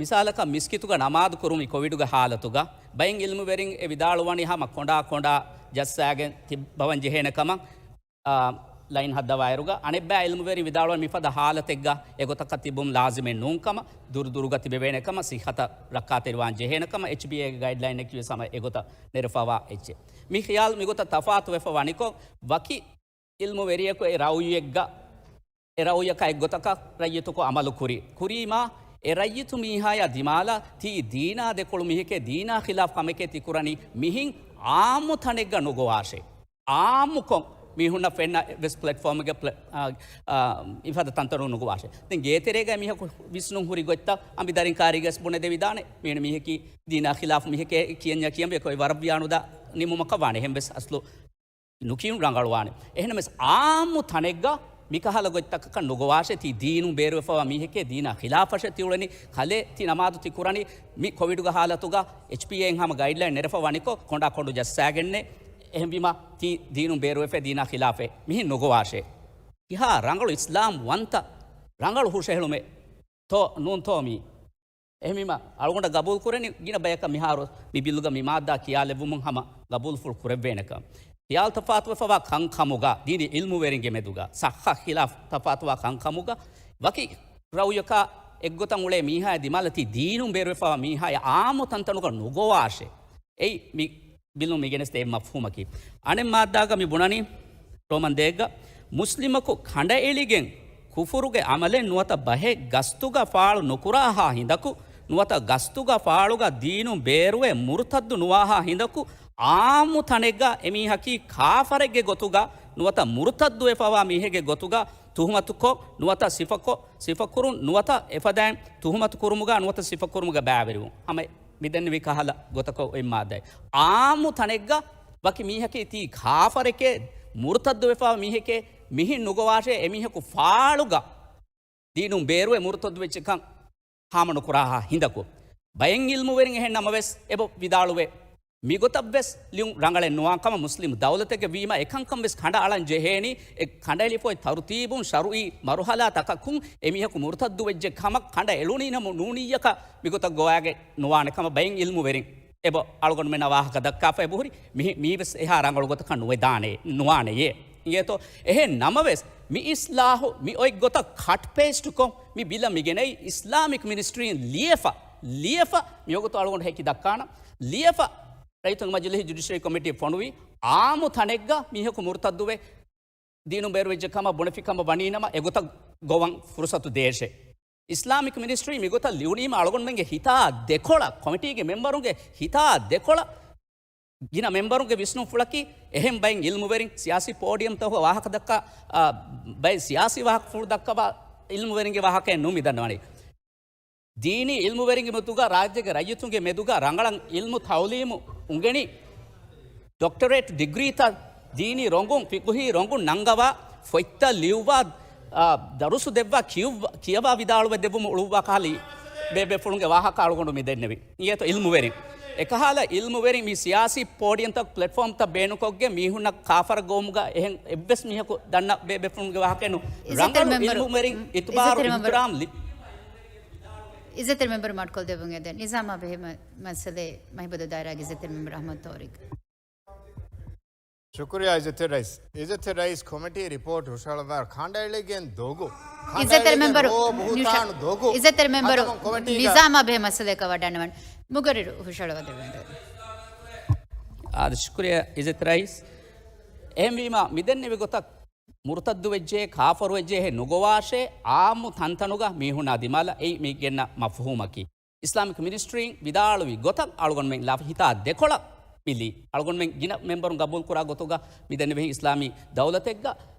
މިސާލަކަށް މިސްކިތުގަ ނަމާދު ކުރުނީ ކޮވިޑުގެ ހާލަތުގަ ބައެއް އިލްމުވެރިން އެ ވިދާޅުވަނީ ހަމަ ކޮނޑާ ކޮނޑާ ޖައްސާގެން ތިއްބަވަން ޖެހޭނެ ކަމަށް، އާ، ލައިން ހައްދަވާއިރުގަ އަނެއްބައި އިލްމުވެރިން ވިދާޅުވަނީ މިފަދަ ހާލަތެއްގަ އެގޮތަކަށް ތިބުން ލާޒިމެއް ނޫން ކަމަށް، ދުރުދުރުގަ ތިބެވޭނެ ކަމަށް، ސިއްހަތަށް ރައްކާތެރިވާން ޖެހޭނެ ކަމަށް، އެޗްބީއޭގެ ގައިޑްލައިންއަކީ ވެސް ހަމަ އެގޮތަށް ނެރެފަވާ އެއްޗެއް. މި ޚިޔާލު މިގޮތަށް ތަފާތުވެފަ ވަނިކޮށް، ވަކި އިލްމުވެރިޔަކު އެ ރައުޔެއްގަ އެ ރައުޔަކާ އެއްގޮތަކަށް ރައްޔިތަކު އަމަލު ކުރި، ކުރީމާ، އެ ރައްޔިތު މީހާޔާ ދިމާލަށް ތީ ދީނާ ދެކޮޅު މީހެކޭ، ދީނާ ޚިލާފް ކަމެކޭ ތި ކުރަނީ، މިހިން އާއްމު ތަނެއްގަ ނުގޮވާށޭ. އާއްމުކޮށް މީހުންނަށް ފެންނަ ވެސް ޕްލެޓްފޯމެއްގަ ޕްލެ-، އާ، އާ، އިފަދަ ތަންތަނުން ނުގޮވާށޭ. ދެން ގޭތެރޭގަ މީހަކު ވިސްނުން ހުރި ގޮތްތައް އަނބިދަރިން ކާރީގަސް ބުނެދެވިދާނެ. މީނަ މީހަކީ ދީނާ ޚިލާފް މީހެކޭ ކިޔަންޏާ ކިޔަން އެކޮއި ވަރަށް ވިޔާނުދާ ނިމުމަކަށް ވާނެ. އެހެން ވެސް އަސްލު ނުކިޔުން ރަނގަޅުވާނެ. އެހެންނަމަވެސް އާއްމު ތަނެއްގަ މިކަހަލަ ގޮތްތަކަކަށް ނުގޮވާށޭ. ތީ ދީނުން ބޭރުވެފަވާ މީހެކޭ، ދީނާ ޚިލާފަށޭ ތި އުޅެނީ، ކަލޭ ތި ނަމާދު ތި ކުރަނީ. މި ކޮވިޑުގެ ހާލަތުގަ އެޗްޕީއޭން ހަމަ ގައިޑްލައިން ނެރެފަ ވަނިކޮށް ކޮނޑާ ކޮނޑު ޖައްސާގެންނޭ. އެހެންވީމަ ތީ ދީނުން ބޭރުވެފަ ދީނާ ޚިލާފޭ މިހެން ނުގޮވާށޭ. ކިހާ ރަނގަޅު އިސްލާމް ވަންތަ ރަނގަޅު ހުށަހެޅުމެއް ތޯ ނޫންތޯ މީ؟ އެހެންވީމަ، އަޅުގަނޑަށް ގަބޫލު ކުރަނީ ގިނަ ބަޔަކަށް މިހާރު މި ބިލުގަ މި މާއްދާ ކިޔާލެއްވުމުން ހަމަ ގަބޫލުފުޅު ކުރެއްވޭނެކަން. ޚިޔާލު ތަފާތުވެފަވާ ކަންކަމުގަ، ދީނީ އިލްމުވެރިންގެ މެދުގަ، ޞައްޙަ ޚިލާފް ތަފާތުވާ ކަންކަމުގަ، ވަކި ރައުޔަކާ އެއްގޮތަށް އުޅޭ މީހާޔާ ދިމާލަށް ތީ ދީނުން ބޭރުވެފަވާ މީހާޔާ އާއްމު ތަންތަނުގަ ނުގޮވާށޭ. އެއީ މި ބިލުން މިގެނެސްދޭ އެއް މަފްހޫމަކީ. އަނެއް މާއްދާގަ މި ބުނަނީ، ރޯމަން ދޭއްގަ، މުސްލިމަކު ކަނޑައެޅިގެން ކުފުރުގެ އަމަލެއް ނުވަތަ ބަހެއް ގަސްތުގަ ފާޅު ނުކުރާހާ ހިނދަކު، ނުވަތަ ގަސްތުގަ ފާޅުގަ ދީނުން ބޭރުވެ މުރުތައްދު ނުވާހާ ހިނދަކު، އާއްމު ތަނެއްގަ އެމީހަކީ ކާފަރެއްގެ ގޮތުގަ ނުވަތަ މުރުތައްދުވެފަވާ މީހެއްގެ ގޮތުގަ ތުހުމަތުކޮށް، ނުވަތަ ސިފަކޮށް، ސިފަކުރުން، ނުވަތަ އެފަދައިން ތުހުމަތު ކުރުމުގަ ނުވަތަ ސިފަކުރުމުގަ ބައިވެރިވުން. ހަމަ މިދެންނެވި ކަހަލަ ގޮތަކަށް އޮތް މާއްދާއެއް. އާއްމު ތަނެއްގަ ވަކި މީހަކީ ތީ ކާފަރެކޭ، މުރުތައްދުވެފާ މީހެކޭ، މިހެން ނުގޮވާށޭ އެމީހަކު ފާޅުގަ ދީނުން ބޭރުވެ މުރުތައްދުވެއްޖެކަން ހާމަނުކުރާހާ ހިނދަކު، ބައެއް އިލްމުވެރިން އެހެން ނަމަވެސް އެބަ ވިދާޅުވޭ، މިގޮތަށްވެސް ލިޔުން ރަނގަޅެއް ނުވާ ކަމަށް. މުސްލިމް ދައުލަތެއްގެ ވީމަ އެކަންކަން ވެސް ކަނޑައަޅަން ޖެހޭނީ، އެ ކަނޑައެޅިފައި ތަރުތީބުން ޝަރުއީ މަރުހަލާތަކަކުން އެމީހަކު މުރުތައްދުވެއްޖެ ކަމަށް ކަނޑައެޅުނީ ނަމަ ނޫނިއްޔަކަށް މިގޮތަށް ގޮވާގެ ނުވާނެ ކަމަށް ބައެއް އިލްމުވެރިން އެބަ އަޅުގަނޑުމެންނަށް ވާހަކަ ދައްކާފައި އެބަހުރި. މި، މީވެސް އެހާ ރަނގަޅު ގޮތަކަށް ނުވެދާނެ، ނުވާނެޔޭ. އިނގޭތޯ؟ އެހެން ނަމަވެސް، މި އިސްލާހު މި އޮތް ގޮތަށް ކަޓް ޕޭސްޓުކޮށް، މި ބިލަށް މި ގެނައީ އިސްލާމިކް މިނިސްޓްރީން ލިޔެފަ، ލިޔެފަ، މިވަގުތު އަޅުގަނޑު ހެކި ދައްކާނަން، ލިޔެފަ، ރައްޔިތުންގެ މަޖިލީހު ޖުޑިޝަރީ ކޮމިޓީ ފޮނުވި، އާއްމު ތަނެއްގަ މީހަކު މުރުތައްދުވެ، ދީނުން ބޭރުވެއްޖެ ކަމަށް ބުނެފި ކަމަށް ވަނީނަމަ، އެގޮތަށް ގޮވަން ފުރުސަތު ދޭށޭ. އިސްލާމިކް މިނިސްޓްރީ މިގޮތަށް ލިޔުނީމަ އަޅުގަނޑުމެންގެ ހިތާ ދެކޮޅަށް، ކޮމިޓީގެ މެމްބަރުންގެ ހިތާ ދެކޮޅަށް، ގިނަ މެމްބަރުންގެ ވިސްނުންފުޅަކީ، އެހެން ބައެއް އިލްމުވެރިން ސިޔާސީ ޕޯޑިއަމްތަކުގަ ވާހަކަ ދައްކާ، އާ، ބައެއް ސިޔާސީ ވާހަކަފުޅު ދައްކަވާ އިލްމުވެރިންގެ ވާހަކައެއް ނޫން މި ދަންނަވަނީ. ދީނީ އިލްމުވެރިންގެ މެދުގަ ރާއްޖޭގެ ރައްޔިތުންގެ މެދުގަ ރަނގަޅަށް އިލްމު ތައުލީމު އުނގެނި، ޑޮކްޓަރޭޓް ޑިގްރީތައް، ދީނީ ރޮނގުން، ފިޤުހީ ރޮނގުން ނަންގަވާ، ފޮތްތައް ލިޔުއްވާ، އާ، ދަރުސު ދެއްވާ، ކިޔުއްވާ، ކިޔަވާ ވިދާޅުވެ ދެއްވުމަށް އުޅުއްވާ ކަހަލަ ބޭބޭފުޅުންގެ ވާހަކަ އަޅުގަނޑު މި ދެންނެވި. އިނގޭތޯ އިލްމުވެރިން. އެކަހަލަ އިލްމުވެރިން މި ސިޔާސީ ޕޯޑިއަމްތައް، ޕްލެޓްފޯމްތައް ބޭނުންކޮށްގެން މީހުންނަށް ކާފަރަށް ގޮވުމުގަ އެހެން އެއްވެސް މީހަކު ދަންނަ ބޭބޭފުޅުންގެ ވާހަކައެއް ނޫން. އިއްޒަތްތެރި ރަނގަޅު މެމްބަރު، އިލްމުވެރިން މް، އިތުބާރު އިއްޒަތްތެރި މެމްބަރު، އިޙްތިރާމް ލި-، އިއްޒަތްތެރި މެމްބަރު މަޑުކޮށްދެއްވުން އެދެން. ނިޒާމާ ބެހޭ މަ-، މައްސަލައެއް މަހިބަދު ދާއިރާގެ އިއްޒަތްތެރި މެމްބަރު އަޙްމަދު ތޯރިގް. ޝުކުރިއްޔާ އިއްޒަތްތެރި ރައީސް. އިއްޒަތްތެރި ރައީސް ކޮމިޓީ ރިޕޯޓް ހުށަހަޅަވާ ކަނޑައެޅިގެން ދޮގު. އިއްޒަތްތެރި ކަނޑައެޅިގެން މެމްބަރު ރޯ ނިޝާ-، ބުހުތާނު ދޮގު. އިއްޒަތްތެރި މެމްބަރު ހަދަމުން ކޮމިޓީގަ ނިޒާމާ ބެހޭ މައްސަލައަކަށް ވަޑަންނަވަން. މުގައްރިރު ހުށަހަޅަވަދެވެން. އާދެ، ޝުކުރިއްޔާ އިއްޒަތްތެރި ރައީސް. އެހެންވީމަ، މިދެންނެވި ގޮތަށް މުރުތައްދުވެއްޖެ، ކާފަރުވެއްޖެ ހެ ނުގޮވާށޭ، އާއްމު ތަންތަނުގަ މީހުންނާ ދިމާލަށް އެއީ މި ގެންނަ މަފްހޫމަކީ. އިސްލާމިކް މިނިސްޓްރީން ވިދާޅުވި ގޮތަށް އަޅުގަނޑުމެން ލާފަ ހިތާ ދެކޮޅަށް މި ލީ. އަޅުގަނޑުމެން ގިނަ މެމްބަރުން ގަބޫލުކުރާ ގޮތުގަ މިދެންނެވިހެން އިސްލާމީ ދައުލަތެއްގަ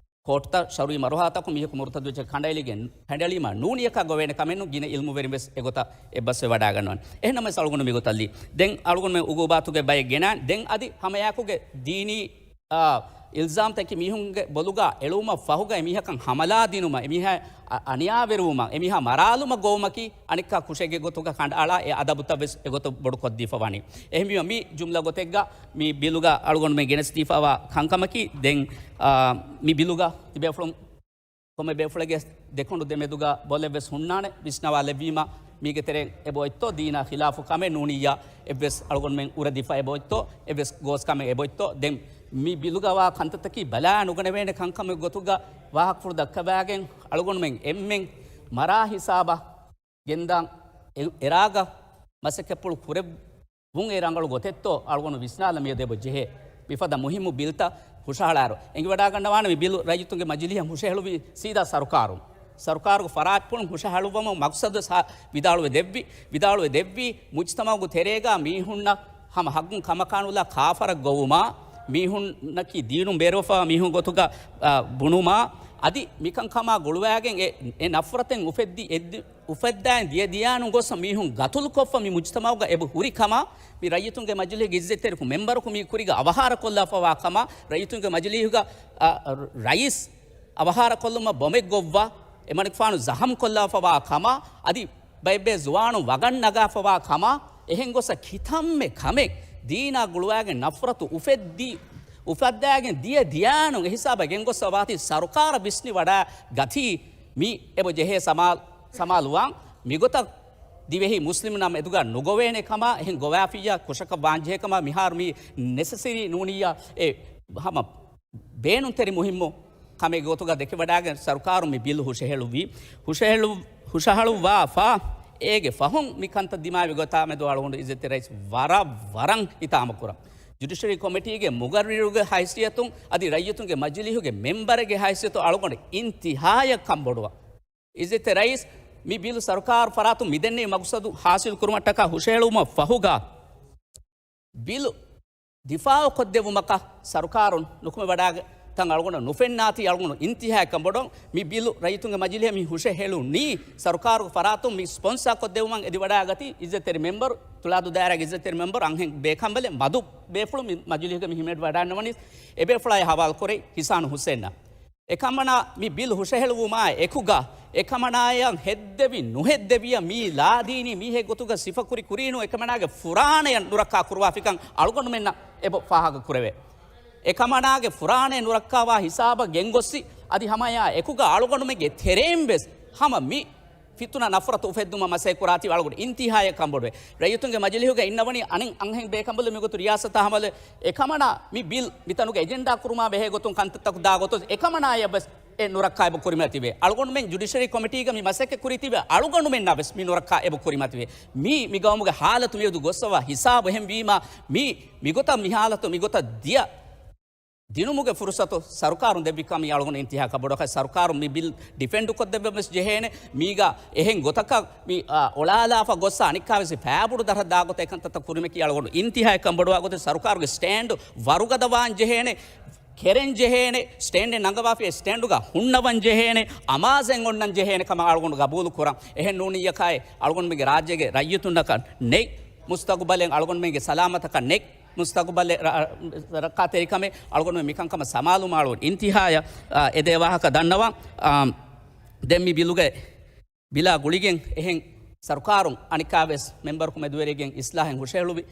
ކޯޓްތައް ޝަރުއީ މަރުހަލާތަކުން މީހަކު މުރުތައްދުވެއްޖެ ކަނޑައެޅިގެން، ކަނޑައެޅީމާ ނޫނިއްޔަކާ ގޮވޭނެ ކަމެއް ނޫން. ގިނަ އިލްމުވެރިން ވެސް އެގޮތަށް އެއްބަސްވެ ވަޑާގަންނަވަން. އެހެންނަމަވެސް އަޅުގަނޑު މިގޮތަށް ލީ. ދެން އަޅުގަނޑުމެން އުގޫބާތުގެ ބައެއް ގެނާން. ދެން އަދި ހަމައެއާއެކުގެ ދީނީ އާ، އިލްޒާމްތަކެއް މީހުންގެ ބޮލުގަ އެޅުވުމަށް ފަހުގަ އެމީހަކަށް ހަމަލާ ދިނުމަށް، އެމީހާ އަ-، އަނިޔާވެރިވުމަށް، އެމީހާ މަރާލުމަށް ގޮވުމަކީ އަނެއްކާ ކުށެއްގެ ގޮތުގަ ކަނޑައަޅާ އެ އަދަބުތައް ވެސް އެގޮތަށް ބޮޑުކޮށްދީފަ ވަނީ. އެހެންވީމަ މި ޖުމްލަ ގޮތެއްގަ މި ބިލުގަ އަޅުގަނޑުމެން ގެނެސްދީފަވާ ކަންކަމަކީ ދެން، އާ، މި ބިލުގަ ތިބޭފުޅުން ކޮންމެ ބޭފުޅެއްގެ ދެކޮނޑު ދެމެދުގަ ބޮލެއްވެސް ހުންނާނެ ވިސްނަވާލެއްވީމަ، މީގެ ތެރެއިން އެބައޮތްތޯ ދީނާ ޚިލާފު ކަމެއް ނޫނިއްޔާ އެއްވެސް އަޅުގަނޑުމެން އުރެދިފަ އެބައޮތްތޯ އެއްވެސް ގޯސް ކަމެއް އެބައޮތްތޯ. ދެން މި ބިލުގަވާ ކަންތައްތަކީ ބަލާ ނުގަނެވޭނެ ކަންކަމެއް ގޮތުގަ ވާހަކަފުޅު ދައްކަވާގެން އަޅުގަނޑުމެން އެންމެން މަރާ ހިސާބަށް ގެންދާން އެ-، އެރާގަ މަސައްކަތްޕުޅު ކުރެއް ވުން އެ ރަނގަޅު ގޮތެއްތޯ އަޅުގަނޑު ވިސްނާލަމިޔަދޭބޮ ޖެހޭ. މިފަދަ މުހިއްމު ބިލްތައް ހުށަހަޅާއިރު، އެނގިވަޑާގަންނަވާނެ މި ބިލު ރައްޔިތުންގެ މަޖިލީހަށް ހުށަހެޅުވީ ސީދާ ސަރުކާރުން. ސަރުކާރުގެ ފަރާތްޕުޅުން ހުށަހަޅުއްވަމުން މަގްސަދު ސާ-، ވިދާޅުވެ ދެއްވި، ވިދާޅުވެ ދެއްވީ، މުޖްތަމަޢުގެ ތެރޭގަ މީހުންނަށް ހަމަ ހައްގުން ކަމަކާނުލާ ކާފަރަށް ގޮވުމާ، މީހުންނަކީ ދީނުން ބޭރުވެފަވާ މީހުން ގޮތުގަ، އާ، ބުނުމާ، އަދި މިކަންކަމާ ގުޅުވާގެން އެ، އެ ނަފްރަތެއް އުފެއްދި، އެއްދި، އުފައްދާއިން ދިޔަ ދިޔާނު ގޮސް މީހުން ގަތުލުކޮށްފަ މި މުޖްތަމަޢުގަ އެބަ ހުރި ކަމަށް، މި ރައްޔިތުންގެ މަޖިލީހުގެ އިއްޒަތްތެރިކު މެމްބަރަކު މި ކުރީގަ އަވަހާރަކޮށްލާފަވާ ކަމަށް، ރައްޔިތުންގެ މަޖިލީހުގަ، އަ، ރައީސް އަވަހާރަކޮށްލުމަށް ބޮމެއް ގޮއްވާ، އެމަނިކުފާނު ޒަހަމް ކޮށްލާފަވާ ކަމަށް، އަދި ބައެއްބޭ ޒުވާނުން ވަގަށް ނަގާފަވާ ކަމަށް، އެހެން ގޮސް ކިތަންމެ ކަމެއް ދީނާ ގުޅުވާގެން ނަފްރަތު އުފެއްދި، އުފައްދާގެން ދިޔަ ދިޔާނު އެހިސާބަށް ގެންގޮސް ވާތީ ސަރުކާރަށް ވިސްނި ވަޑާ ގަތީ މި އެބަ ޖެހޭ ސަމާލު، ސަމާލުވާން. މިގޮތަށް ދިވެހި މުސްލިމުންނާ މެދުގަ ނުގޮވޭނެ ކަމާ، އެހެން ގޮވާފިއްޔާ ކުށަކަށް ވާންޖެހޭ ކަމާ، މިހާރު މީ ނެސެސަރީ ނޫނިއްޔާ އެ ހަމަ ބޭނުންތެރި މުހިއްމު ކަމެއް ގޮތުގަ ދެކެވަޑާގެން ސަރުކާރުން މި ބިލް ހުށަހެޅުއްވީ. ހުށަހެޅު-، ހުށަހަޅުއްވާފަ އޭގެ ފަހުން މި ކަންތައް ދިމާވި ގޮތާ މެދު އަޅުގަނޑު އިއްޒަތްތެރި ރައީސް ވަރަށް ވަރަށް ހިތާމަކުރަން. ޖުޑިޝަރީ ކޮމިޓީގެ މުގައްރިރުގެ ހައިސިއްޔަތުން އަދި ރައްޔިތުންގެ މަޖިލީހުގެ މެމްބަރެއްގެ ހައިސިއްޔަތުން އަޅުގަނޑު އިންތިހާޔަށް ކަންބޮޑުވަން. އިއްޒަތްތެރި ރައީސް، މި ބިލު ސަރުކާރު ފަރާތުން މިދެންނެވި މަގުސަދު ހާސިލް ކުރުމަށްޓަކާ ހުށަހެޅުމަށް ފަހުގަ، ބިލު ދިފާއުކޮށްދެއްވުމަކަށް ސަރުކާރުން ނުކުމެވަޑާގެ-، ތަން އަޅުގަނޑަށް ނުފެންނާތީ އަޅުގަނޑު އިންތިހާއަކަށް ބޮޑުން މި ބިލު ރައްޔިތުންގެ މަޖިލީހަށް މި ހުށަހެޅުނީ ސަރުކާރުގެ ފަރާތުން މި ސްޕޮންސާ ކޮށްދެއްވުމަށް އެދިވަޑައިގަތީ އިއްޒަތްތެރި މެމްބަރު، ތުޅާދޫ ދާއިރާގެ އިއްޒަތްތެރި މެމްބަރު އަންހެން ބޭކަނބަލެ މަދު ބޭފުޅުން މި މަޖިލީހުގެ މި ހިމެނިވަޑައިންނަވަނީ އެބޭފުޅާއި ހަވާލުކުރެ ހިސާން ހުސެންއަށް. އެކަމަނާ މި ބިލް ހުށަހެޅުވުމާ އެކުގަ އެކަމަނާޔަށް ހެއްދެވި ނުހެއްދެވިޔަ މީ ލާދީނީ މީހެއް ގޮތުގަ ސިފަކުރި ކުރީނު އެކަމަނާގެ ފުރާނަޔަށް ނުރައްކާ ކުރުވާފިކަން އަޅުގަނޑުމެންނަށް އެބަ ފާހަގަ ކުރެވޭ. އެކަމަނާގެ ފުރާނަޔަށް ނުރައްކާވާ ހިސާބަށް ގެންގޮއްސި އަދި ހަމައެއާ އެކުގަ އަޅުގަނޑުމެންގެ ތެރެއިން ވެސް ހަމަ މި ފިތުނަ ނަފްރަތު އުފެއްދުމަށް މަސައްކަތް ކުރާތީ އަޅުގަނޑު އިންތިހާޔަށް ކަންބޮޑުވޭ. ރައްޔިތުންގެ މަޖިލީހުގަ އިންނަވަނީ އަނެއް އަންހެން ބޭކަނބަލު މިގޮތު ރިޔާސަތާ ހަމަލެ އެކަމަނާ މި ބިލް މިތަނުގަ އެޖެންޑާ ކުރުމާ ބެހޭ ގޮތުން ކަންތައްތަކު ދާ ގޮތުން އެކަމަނާޔަށް ވެސް އެ ނުރައްކާ އެބަ ކުރިމަތިވޭ. އަޅުގަނޑުމެން ޖުޑިޝަރީ ކޮމިޓީގަ މި މަސައްކަތް ކުރިތީވެ އަޅުގަނޑުމެންނާ ވެސް މި ނުރައްކާ އެބަ ކުރިމަތިވޭ. މީ މި ގައުމުގެ ހާލަތު މިއަދު ގޮއްސަވާ ހިސާބު އެހެން ވީމާ މީ މިގޮތަށް މި ހާލަތު މިގޮތަށް ދިޔަ ދިނުމުގެ ފުރުސަތު ސަރުކާރުން ދެއްވިކަމީ އަޅުގަނޑު އިންތިހާ ކަބޮޑަކަށް ސަރުކާރުން މި ބިލް ޑިފެންޑް ކޮށްދެއްވަން ވެސް ޖެހޭނެ. މީގަ އެހެން ގޮތަކަށް މި، އާ، އޮޅާލާފަ ގޮއްސަ އަނެއްކާވެސް ފައިބުޑު ދަރަ ދާގޮތަށް އެކަންތައްތައް ކުރިމަކީ އަޅުގަނޑު އިންތިހާއަށް ކަންބޮޑުވާ ގޮތެއް ސަރުކާރުގެ ސްޓޭންޑް ވަރުގަދަވާން ޖެހޭނެ. ކެރެން ޖެހޭނެ، ސްޓޭންޑެއް ނަންގަވާފިޔަ ސްޓޭންޑުގަ ހުންނަވަން ޖެހޭނެ، އަމާޒެއް އޮންނަން ޖެހޭނެ ކަމަށް އަޅުގަނޑު ގަބޫލު ކުރަން. އެހެން ނޫނިއްޔަކާއި އަޅުގަނޑުމެންގެ ރާއްޖޭގެ ރައްޔިތުންނަކަށް ނެތް މުސްތަގުބަލެއް، އަޅުގަނޑުމެންގެ ސަލާމަތަކަށް ނެތް މުސްތަގުބަލެއް، ރަ-، ރައްކާތެރިކަމެއް އަޅުގަނޑުމެން މިކަންކަމަށް ސަމާލުވުމަށް އަޅުގަނޑު އިންތިހާޔަށް، އާ، އެދޭ ވާހަކަ ދަންނަވަން. އާ، ދެން މި ބިލުގެ، ބިލާ ގުޅިގެން އެހެން ސަރުކާރުން އަނެއްކާވެސް މެމްބަރަކު މެދުވެރިގެން އިސްލާހެއް ހުށަހެޅުވި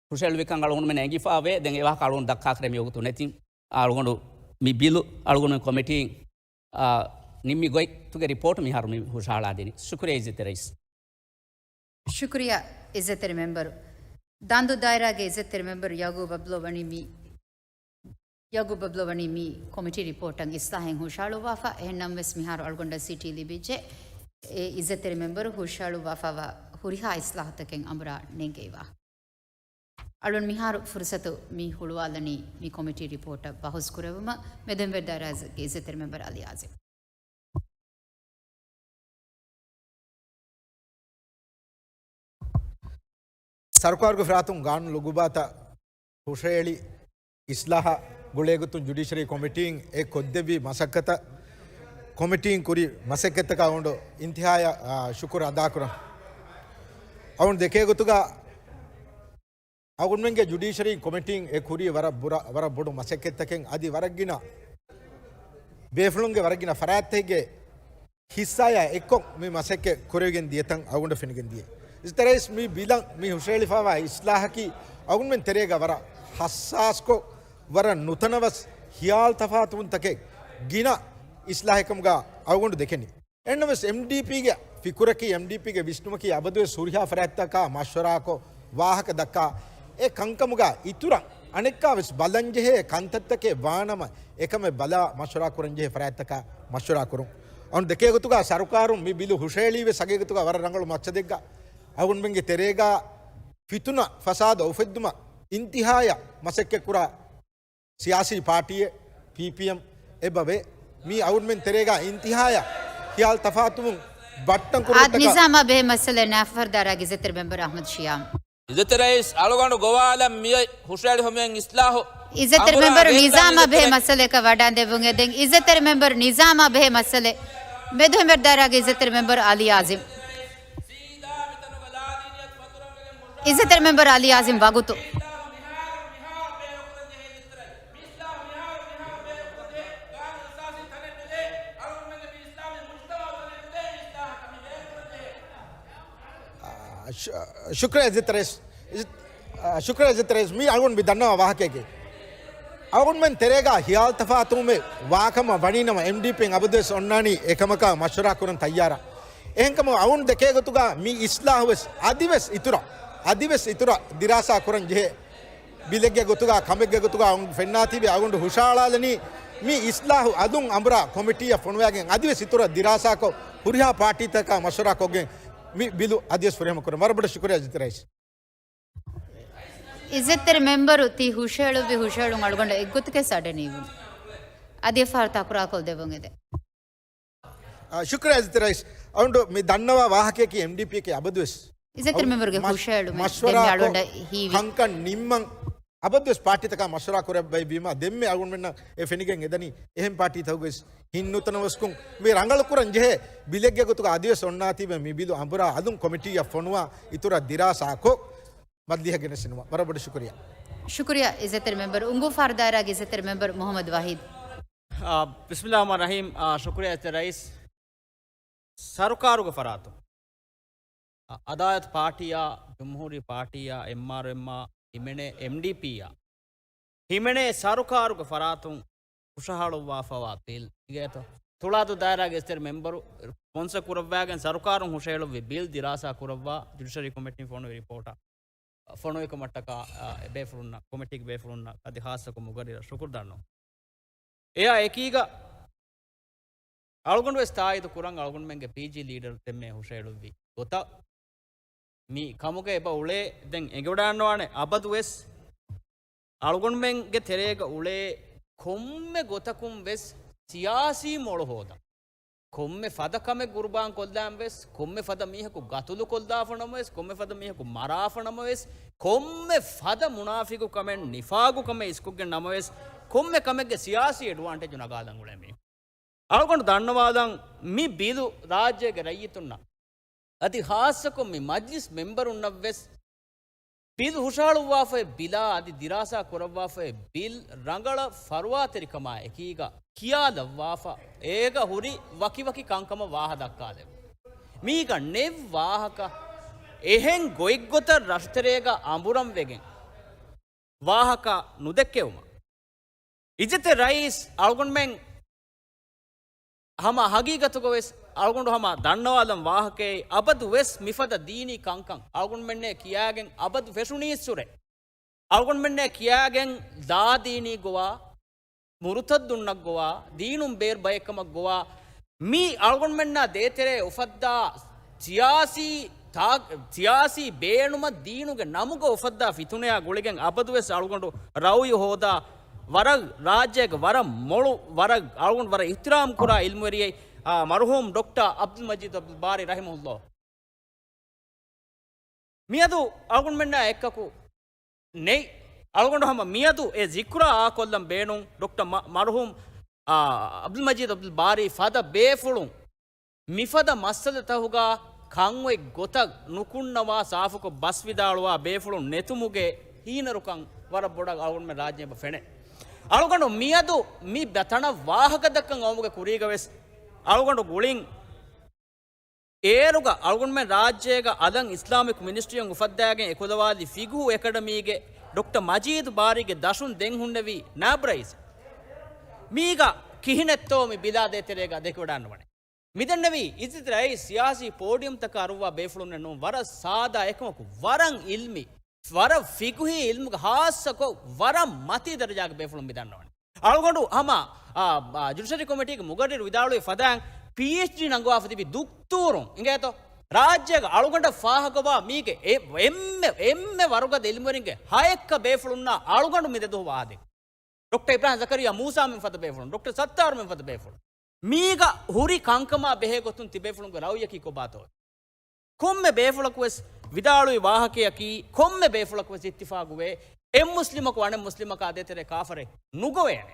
ހުށަހެޅުވިކަން އަޅުގަނޑުމެން އެނގިފައިވޭ. ދެން އެ ވާހަކަ އަޅުގަނޑު ދައްކާކަށް މިވަގުތު ނެތި. އަޅުގަނޑު މި ބިލު އަޅުގަނޑު ކޮމިޓީން، އާ، ނިންމި ގޮތްތުގެ ރިޕޯޓް މިހާރު މި ހުށަހަޅާދިނީ. ޝުކުރިއްޔާ އިއްޒަތްތެރި ރައީސް. ޝުކުރިއްޔާ އިއްޒަތްތެރި މެމްބަރު. ދާނދޫ ދާއިރާގެ އިއްޒަތްތެރި މެމްބަރު ޔަގޫބް އަބްދުﷲ ވަނީ މި، ޔަގޫބް އަބްދުﷲ ވަނީ މި ކޮމިޓީ ރިޕޯޓަށް އިސްލާހެއް ހުށަހަޅުއްވާފަ. އެހެންނަމަވެސް މިހާރު އަޅުގަނޑަށް ސިޓީ ލިބިއްޖެ. އެ އިއްޒަތްތެރި މެމްބަރު ހުށަހަޅުއްވާފައިވާ ހުރިހާ އިސްލާހުތަކެއް އަނބުރާ ނެންގެވާ. އަޅުން މިހާރު ފުރުސަތު މި ހުޅުވާލަނީ މި ކޮމިޓީ ރިޕޯޓަށް ބަހުސް ކުރެވުމަށް. މެދުމެންބަރު ދާއިރާގެ އިއްޒަތްތެރި މެމްބަރު އަލީ އާޒިމް. ސަރުކާރުގެ ފަރާތުން ގާނޫނު ލުގުބާތައް ހުށައެޅި އިސްލާހަށް ގުޅޭގޮތުން ޖުޑިޝަރީ ކޮމިޓީން އެ ކޮށްދެއްވި މަސައްކަތަށް، ކޮމިޓީން ކުރި މަސައްކަތްތަކަށް އަޅުގަނޑު އިންތިހާޔަށް، އާ، ޝުކުރު އަދާކުރަން. އަޅުގަނޑު ދެކޭ ގޮތުގަ އަޅުގަނޑުމެންގެ ޖުޑިޝަރީ ކޮމިޓީން އެ ކުރީ ވަރަށް ބުރަ-، ވަރަށް ބޮޑު މަސައްކަތްތަކެއް އަދި ވަރަށް ގިނަ ބޭފުޅުންގެ ވަރަށް ގިނަ ފަރާތްތަކެއްގެ ހިއްސާޔާ އެއްކޮށް މި މަސައްކަތް ކުރެވިގެން ދިޔަތަން އަޅުގަނޑަށް ފެނިގެން ދިޔަ. އިއްޒަތްތެރި ރައީސް، މި ބިލަށް މި ހުށަހެޅިފައިވާ އިސްލާހަކީ އަޅުގަނޑުމެން ތެރޭގަ ވަރަށް ހައްސާސްކޮށް، ވަރަށް ނުތަނަވަސް ހިޔާލު ތަފާތުވުންތަކެއް ގިނަ އިސްލާހެއް ކަމުގަ އަޅުގަނޑު ދެކެނީ. އެހެންނަމަވެސް އެމްޑީޕީގެ ފިކުރަކީ، އެމްޑީޕީގެ ވިސްނުމަކީ އަބަދުވެސް ހުރިހާ ފަރާތްތަކާ މަޝްވަރާކޮށް ވާހަކަ ދައްކާ އެ ކަންކަމުގަ އިތުރަށް އަނެއްކާވެސް ބަލަންޖެހޭ ކަންތައްތަކެއް ވާނަމަ، އެކަމެއް ބަލާ މަޝްވަރާ ކުރަންޖެހޭ ފަރާތްތަކާ މަޝްވަރާ ކުރުން. އަން ދެކޭ ގޮތުގަ ސަރުކާރުން މި ބިލު ހުށައެޅީވެސް އަގޭގޮތުގަ ވަރަށް ރަނގަޅު މައްޗަދެއްގަ އަޅުގަނޑުމެންގެ ތެރޭގަ ފިތުނަ ފަސާދަ އުފެއްދުމަށް އިންތިހާޔަށް މަސައްކަތްކުރާ ސިޔާސީ ޕާޓީއެއް، ޕީޕީއެމް އެބަވޭ. މީ އަޅުގަނޑުމެން ތެރޭގަ އިންތިހާޔަށް ޚިޔާލު ތަފާތުވުން ބައްޓަން އާދެ، ކުރުމަށްޓަކާ. ނިޒާމާ ބެހޭ މައްސަލަ ނާފަރްދާރާގެ އިއްޒަތްތެރި މެމްބަރު އަޙްމަދު ޝިޔާމް. އިއްޒަތްތެރި ރައީސް، އަޅުގަނޑު ގޮވާލަން މިއޮތް ހުށައެޅި ހޮމެއް އިސްލާހު އިއްޒަތްތެރި މެމްބަރު ނިޒާމާ ބެހޭ މައްސަލައަކަށް ވަޑާން ދެއްވުން އެދެން. އިއްޒަތްތެރި މެމްބަރު ނިޒާމާ ބެހޭ މައްސަލަ، މެދުމެންބަރު ދާއިރާގެ އިއްޒަތްތެރި މެމްބަރު އަލީ އާޒިމް. އިއްޒަތްތެރި މެމްބަރު އަލީ އާޒިމް ވަގުތު. ޝު-، ޝުކުރިއްޔާ އިއްޒަތްތެރި ރައީސް. އިއްޒަތް-، އާ، ޝުކުރިއްޔާ އިއްޒަތްތެރި ރައީސް. މީ އަޅުގަނޑު މި ދަންނަވާ ވާހަކައެކޭ. އަޅުގަނޑުމެން ތެރޭގަ ޚިޔާލު ތަފާތުވުމެއް ވާކަމަށް ވަނީނަމަ، އެމްޑީޕީއިން އަބަދުވެސް އޮންނާނީ އެކަމަކާ މަޝްވަރާ ކުރަން ތައްޔާރަށް. އެހެންކަމުން އަޅުގަނޑު ދެކޭ ގޮތުގަ މި އިސްލާހުވެސް އަދިވެސް އިތުރަށް، އަދިވެސް އިތުރަށް ދިރާސާ ކުރަން ޖެހޭ ބިލެއްގެ ގޮތުގަ، ކަމެއްގެ ގޮތުގަ އަޅުގަނޑު ފެންނާތީވެ އަޅުގަނޑު ހުށަހަޅާލަނީ މި އިސްލާހު އަލުން އަނބުރާ ކޮމިޓީއަށް ފޮނުވާގެން އަދިވެސް އިތުރަށް ދިރާސާކޮށް، ހުރިހާ ޕާޓީތަކާ މަޝްވަރާކޮށްގެން މި ބިލު އަދިވެސް ފުރިހަމަ ކުރަން. ވަރަށް ބޮޑަށް ޝުކުރިއްޔާ އިއްޒަތްތެރި ރައީސް. އިއްޒަތްތެރި މެމްބަރު ތި ހުށަހެޅުއްވި ހުށަހެޅުން އަޅުގަނޑަށް އެއްގޮތަކަށް ސަޑެން އިވުނު. އަދި އެއްފަހަރު ތަކުރާރުކޮށްދެއްވުން އެދެން. އާ، ޝުކުރިއްޔާ އިއްޒަތްތެރި ރައީސް. އަޅުގަނޑު މި ދަންނަވާ ވާހަކަޔަކީ އެމްޑީޕީއަކީ އަބަދުވެސް އިއްޒަތްތެރި މެމްބަރުގެ މަޝް-، ހުށަހެޅުމެއް މަޝްވަރާކޮށް ދެންމެ އަޅުގަނޑަށް ހީވި. ކަންކަން ނިންމަން އަބަދުވެސް ޕާޓީތަކާ މަޝްވަރާ ކުރެއްވައި ވީމާ، ދެންމެ އަޅުގަނޑުމެންނަށް އެ ފެނިގެން އެދަނީ އެހެން ޕާޓީތަކުގެ ހިންނުތަނަވަސްކުން މި ރަނގަޅުކުރަން ޖެހޭ ބިލެއްގެ ގޮތުގަ އަދިވެސް އޮންނާތީވެ މި ބިލު އަނބުރާ އަލުން ކޮމިޓީއަށް ފޮނުވާ އިތުރަށް ދިރާސާކޮށް، މަޖިލީހަށް ގެނެސްދިނުމަށް ވަރަށް ބޮޑަށް ޝުކުރިއްޔާ. ޝުކުރިއްޔާ އިއްޒަތްތެރި މެމްބަރު. އުނގޫފާރު ދާއިރާގެ އިއްޒަތްތެރި މެމްބަރު މުހައްމަދު ވަހީދު. އާ، ބިސްމިއްލާހި ރަޙްމާނި ރަޙީމް. އާ، ޝުކުރިއްޔާ އިއްޒަތްތެރި ރައީސް. ސަރުކާރުގެ ފަރާތުން، އަ، އަދާލަތު ޕާޓީއާ، ޖުމްހޫރީ ޕާޓީއާ، އެމްއާރުއެމްއާ ހިމެނޭ އެމްޑީޕީއާ ހިމެނޭ ސަރުކާރުގެ ފަރާތުން ހުށަހަޅުއްވާފަވާ ބިލް އިނގޭތޯ؟ ތުޅާދޫ ދާއިރާގެ އިއްޒަތްތެރި މެމްބަރު ސްޕޮންސަ ކުރައްވާގެން ސަރުކާރުން ހުށަހެޅުއްވި ބިލް ދިރާސާ ކުރައްވާ ޖުޑިޝަރީ ކޮމިޓީން ފޮނުވި ރިޕޯޓަށް ފޮނުވިކަމަށްޓަކާ، އަ، ބޭފުޅުންނަށް، ކޮމިޓީގެ ބޭފުޅުންނަށް އަދި ހާއްސަކޮށް މުގައްރިރަށް ޝުކުރު ދަންނަވަން. އެއާ އެކީގަ އަޅުގަނޑު ވެސް ތާއީދު ކުރަން އަޅުގަނޑުމެންގެ ޕީޖީ ލީޑަރު ދެންމެ ހުށަހެޅުއްވި ގޮތަށް މި ކަމުގަ އެބަ އުޅޭ ދެން އެނގިވަޑައިގަންނަވާނެ. އަބަދު ވެސް އަޅުގަނޑުމެންގެ ތެރޭގަ އުޅޭ ކޮންމެ ގޮތަކުން ވެސް ސިޔާސީ މޮޅު ހޯދަން. ކޮންމެ ފަދަ ކަމެއް ގުރުބާން ކޮށްލާން ވެސް، ކޮންމެ ފަދަ މީހަކު ގަތުލު ކޮށްލާފަ ނަމަވެސް، ކޮންމެ ފަދަ މީހަކު މަރާފަ ނަމަވެސް، ކޮންމެ ފަދަ މުނާފިގު ކަމެއް، ނިފާގު ކަމެއް އިސްކޮށްގެން ނަމަވެސް، ކޮންމެ ކަމެއްގެ ސިޔާސީ އެޑްވާންޓޭޖު ނަގާލަން އުޅޭ މީ. އަޅުގަނޑު ދަންނަވާލަން، މި ބިލު ރާއްޖޭގެ ރައްޔިތުންނަށް، އަދި ހާއްސަކޮށް މި މަޖްލިސް މެމްބަރުންނަށް ވެސް ބިލް ހުށަހަޅުއްވާފައި ބިލާ އަދި ދިރާސާ ކުރައްވާފައި ބިލް ރަނގަޅަށް ފަރުވާތެރިކަމާ އެކީގަ ކިޔާލައްވާފަ، އޭގަ ހުރި ވަކިވަކި ކަންކަމަށް ވާހަ ދައްކާލެވުން. މީގަ ނެތް ވާހަކަ އެހެން ގޮތްގޮތަށް ރަށުތެރޭގަ އަނބުރަން ވެގެން ވާހަކަ ނުދެއްކެވުމަށް. އިއްޒަތްތެރި ރައީސް އަޅުގަނޑުމެން ހަމަ ހަގީގަތުގަ ވެސް އަޅުގަނޑު ހަމަ ދަންނަވާލަން ވާހަކައެއް، އަބަދު ވެސް މިފަދަ ދީނީ ކަންކަން އަޅުގަނޑުމެންނޭ ކިޔާގެން އަބަދު ފެށުނީއްސުރެ. އަޅުގަނޑުމެންނޭ ކިޔާގެން ލާދީނީ ގޮވާ، މުރުތައްދުންނަށް ގޮވާ، ދީނުން ބޭރު ބައެއްކަމަށް ގޮވާ، މި އަޅުގަނޑުމެންނާ ދޭތެރޭ އުފައްދާ ސިޔާސީ ތާ-، ސިޔާސީ ބޭނުމަށް ދީނުގެ ނަމުގަ އުފައްދާ ފިތުނަޔާ ގުޅިގެން އަބަދުވެސް އަޅުގަނޑު ރައުޔު ހޯދާ، ވަރަށް ރާއްޖޭގެ ވަރަށް މޮޅު، ވަރަށް އަޅުގަނޑު ވަރަށް އިޙްތިރާމް ކުރާ ޢިލްމުވެރިއެއް، އާ، މަރުޙޫމް ޑޮކްޓަރ ޢަބްދުލް މަޖީދު ޢަބްދުލް ބާރީ ރަޙިމަހުﷲ. މިއަދު އަޅުގަނޑުމެންނާ އެއްކަކު ނެތް. އަޅުގަނޑު ހަމަ މިއަދު އެ ޒިކުރާ އާކޮށްލަން ބޭނުން ޑޮކްޓަރ މަ-، މަރުޙޫމް، އާ، ޢަބްދުލް މަޖީދު ޢަބްދުލް ބާރީ ފަދަ ބޭފުޅުން މިފަދަ މައްސަލަތަކުގަ ކަންއޮތް ގޮތަށް ނުކުންނަވާ ސާފުކޮށް ބަސްވިދާޅުވާ ބޭފުޅުން ނެތުމުގެ ހީނަރުކަން ވަރަށް ބޮޑަށް އަޅުގަނޑުމެން ރާއްޖޭ އެބަ ފެނޭ. އަޅުގަނޑު މިއަދު މި ބަ-، ތަނަށް ވާހަކަދައްކަން އައުމުގެ ކުރީގަ ވެސް އަޅުގަނޑު ގުޅިން އޭރުގަ އަޅުގަނޑުމެން ރާއްޖޭގަ އަލަށް އިސްލާމިކް މިނިސްޓްރީއަށް އުފައްދާގެން އެކުލަވާލި ފިގުހު އެކަޑަމީގެ ޑޮކްޓަރ މަޖީދު ބާރީގެ ދަށުން ދެން ހުންނެވީ ނާބް ރައީސް. މީގަ ކިހިނެއްތޯ މި ބިލާ ދޭތެރޭގަ ދެކެވަޑައިންނަވަނީ. މިދެންނެވީ އިއްޒަތްތެރި ރައީސް ސިޔާސީ ޕޯޑިއަމްތަކަށް އަރުއްވާ ބޭފުޅުންނެއް ނޫން، ވަރަށް ސާދާ އެކަމަކު، ވަރަށް ޢިލްމީ، ވަރަށް ފިގުހީ ޢިލްމުގެ ހާއްސަކޮށް، ވަރަށް މަތީ ދަރަޖާގެ ބޭފުޅުން މި ދަންނަވަނީ. އަޅުގަނޑު ހަމަ، އާ، އާ، ޖުޑިޝަރީ ކޮމިޓީގެ މުގައްރިރު ވިދާޅުވި ފަދައިން ޕީއެޗްޑީ ނަންގަވާފަ ތިބި ދުކްތޫރުން އިނގޭތޯ، ރާއްޖޭގަ އަޅުގަނޑަށް ފާހަގަވާ މީގެ އެ-، އެންމެ، އެންމެ ވަރުގަދަ ޢިލްމުވެރިންގެ ހައެއްކަ ބޭފުޅުންނާ އަޅުގަނޑު މި ދެދުވަހު ވާދެ. ޑޮކްޓަރ އިބްރާހިމް ޒަކަރިއްޔާ މޫސާ މިންފަދަ ބޭފުޅުން، ޑޮކްޓަރ ސައްތާރު މިންފަދަ ބޭފުޅުން. މީގަ ހުރި ކަންކަމާ ބެހޭ ގޮތުން ތިބޭފުޅުންގެ ރައުޔަކީ ކޮބާތޯ؟ ކޮންމެ ބޭފުޅަކުވެސް ވިދާޅުވި ވާހަކަޔަކީ، ކޮންމެ ބޭފުޅަކުވެސް އިއްތިފާގުވޭ، އެއްމުސްލިމަކު އަނެއްމުސްލިމަކާ ދޭތެރޭ ކާފަރެއް ނުގޮވޭނެ.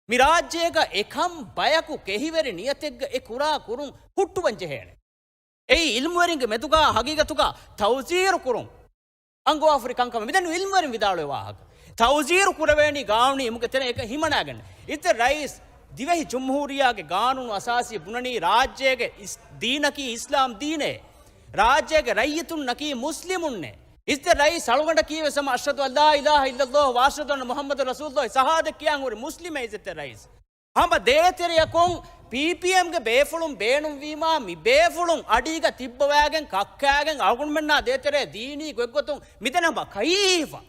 މި ރާއްޖޭގަ އެކަން ބަޔަކު ކެހިވެރި ނިޔަތެއްގަ އެ ކުރާ ކުރުން ހުއްޓުވަން ޖެހޭނެ. އެއީ ޢިލްމުވެރިންގެ މެދުގަ ހަގީގަތުގަ ތައުޒީރު ކުރުން އަންގަވާފަހުރި ކަންކަމެއް. މިދެން ޢިލްމުވެރިން ވިދާޅުވި ވާހަކަ. ތައުޒީރު ކުރެވޭނީ ގާނޫނީ އިމުގެ ތެރެއިން އެކަން ހިމަނާގެން. އިއްޒަތްތެރި ރައީސް، ދިވެހި ޖުމްހޫރިއްޔާގެ ގާނޫނު އަސާސީ ބުނަނީ ރާއްޖޭގެ އިސް-، ދީނަކީ އިސްލާމް ދީނޭ. ރާއްޖޭގެ ރައްޔިތުންނަކީ މުސްލިމުންނޭ. އިއްޒަތްތެރި ރައީސް އަޅުގަނޑަކީ ވެސް ހަމަ أشهد أن لا إله إلا الله وأشهد أن محمدا رسول الله ޝަހާދަތް ކިޔާން ހުރި މުސްލިމެއް އިއްޒަތްތެރި ރައީސް. ހަމަ ދޭތެރެއަކުން ޕީޕީއެމްގެ ބޭފުޅުން ބޭނުންވީމާ، މި ބޭފުޅުން އަޑީގަ ތިއްބަވާގެން ކައްކާގެން އަޅުގަނޑުމެންނާ ދޭތެރޭ ދީނީ ގޮތްގޮތުން މިދެން ހަމަ ކައިހީފަ.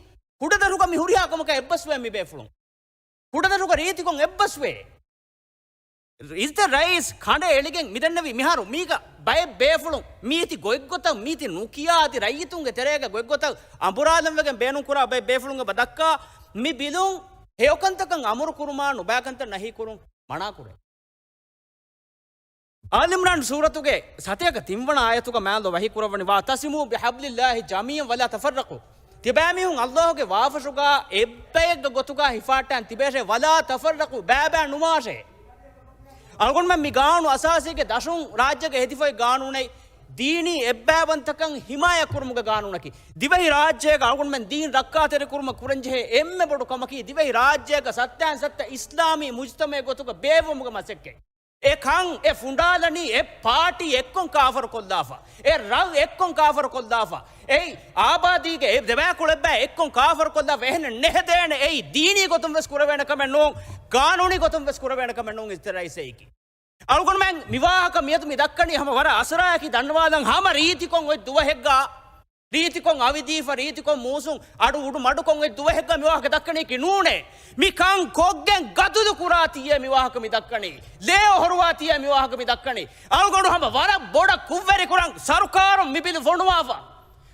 ކުޑަދޮރުގަ މި ހުރިހާ ކަމަކަށް އެއްބަސްވޭ މި ބޭފުޅުން. ކުޑަދޮރުގަ ރީތިކޮށް އެއްބަސްވޭ. އިއްޒަތްތެރި ރައީސް ކަނޑައެޅިގެން މިދެންނެވީ މިހާރު މީގަ ބައެއް ބޭފުޅުން މީތި ގޮތްގޮތަށް މީތި ނުކިޔާ އަދި ރައްޔިތުންގެ ތެރޭގަ ގޮތްގޮތަށް އަނބުރާލަންވެގެން ބޭނުންކުރާ ބައެއް ބޭފުޅުން އެބަ ދައްކާ މި ބިލުން ހެޔޮކަންތަކަށް އަމުރުކުރުމާ ނުބައިކަންތައް ނަހީކުރުން މަނާކުރޭ. އާލި ޢިމްރާން ސޫރަތުގެ ސަތޭކަ ތިންވަނަ އާޔަތުގަ މާތް ވަޙީ ކުރައްވަނީ، واعتصموا بحبل الله جميعا ولا تفرقوا. ތިބާމީހުން ﷲ ގެ ވާފަށުގާ އެއްބައެއްގެ ގޮތުގާ ހިފާއްޓާން ތިބޭށޭ، ވަލާ ތަފައްރަޤޫ، ބައިބައި ނުވާށޭ. އަޅުގަނޑުމެން މި ގާނޫނު އަސާސީގެ ދަށުން ރާއްޖޭގަ ހެދިފައި ގާނޫނެއް ދީނީ އެއްބައިވަންތަކަން ހިމާޔަތް ކުރުމުގެ ގާނޫނަކީ. ދިވެހި ރާއްޖޭގަ އަޅުގަނޑުމެން ދީން ރައްކާތެރިކުރުމަށް ކުރަންޖެހޭ އެންމެ ބޮޑު ކަމަކީ، ދިވެހި ރާއްޖޭގަ ސައްތައިން ސައްތަ އިސްލާމީ މުޖުތަމައެއް ގޮތުގަ ބޭއްވުމުގެ މަސައްކަތް. އެ ކަން، އެ ފުނޑާލަނީ އެ ޕާޓީ އެއްކޮން ކާފަރު ކޮށްލާފަ، އެ ރަށް އެއްކޮން ކާފަރު ކޮށްލާފަ، އެއީ އާބާދީގެ އެ ދެބައިކުޅަ އެއްބައި އެއްކޮން ކާފަރު ކޮށްލާފަ، އެހެނެއް ނެހެދޭނެ. އެއީ ދީނީ ގޮތުން ވެސް ކުރެވޭނެ ކަމެއް ނޫން، ގާނޫނީ ގޮތުން ވެސް ކުރެވޭނެ ކަމެއް ނޫން އިއްޒަތްތެރި ރައީސް އެއީކީ. އަޅުގަނޑުމެން މި ވާހަކަ މިއަދު މި ދައްކަނީ ހަމަ ވަރަށް އަސަރާއަކީ ދަންނަވާލަން ހަމަ ރީތިކޮށް އޮތް ދުވަހެއްގަ، ރީތިކޮށް އަވިދީފަ، ރީތިކޮށް މޫސުން އަޑު އުޑު މަޑުކޮށް އޮތް ދުވަހެއްގަ މި ވާހަކަ ދައްކަނީކީ ނޫނޭ. މި ކަން ކޮށްގެން ގަތުލު ކުރާތީއޭ މި ވާހަކަ މި ދައްކަނީ. ލޭ އޮހޮރުވާތީއޭ މި ވާހަކަ މި ދައްކަނީ. އަޅުގަނޑު ހަމަ ވަރަށް ބޮޑަށް ކުށްވެރިކުރަން ސަރުކާރުން މި ބިލު ފޮނުވާފަ.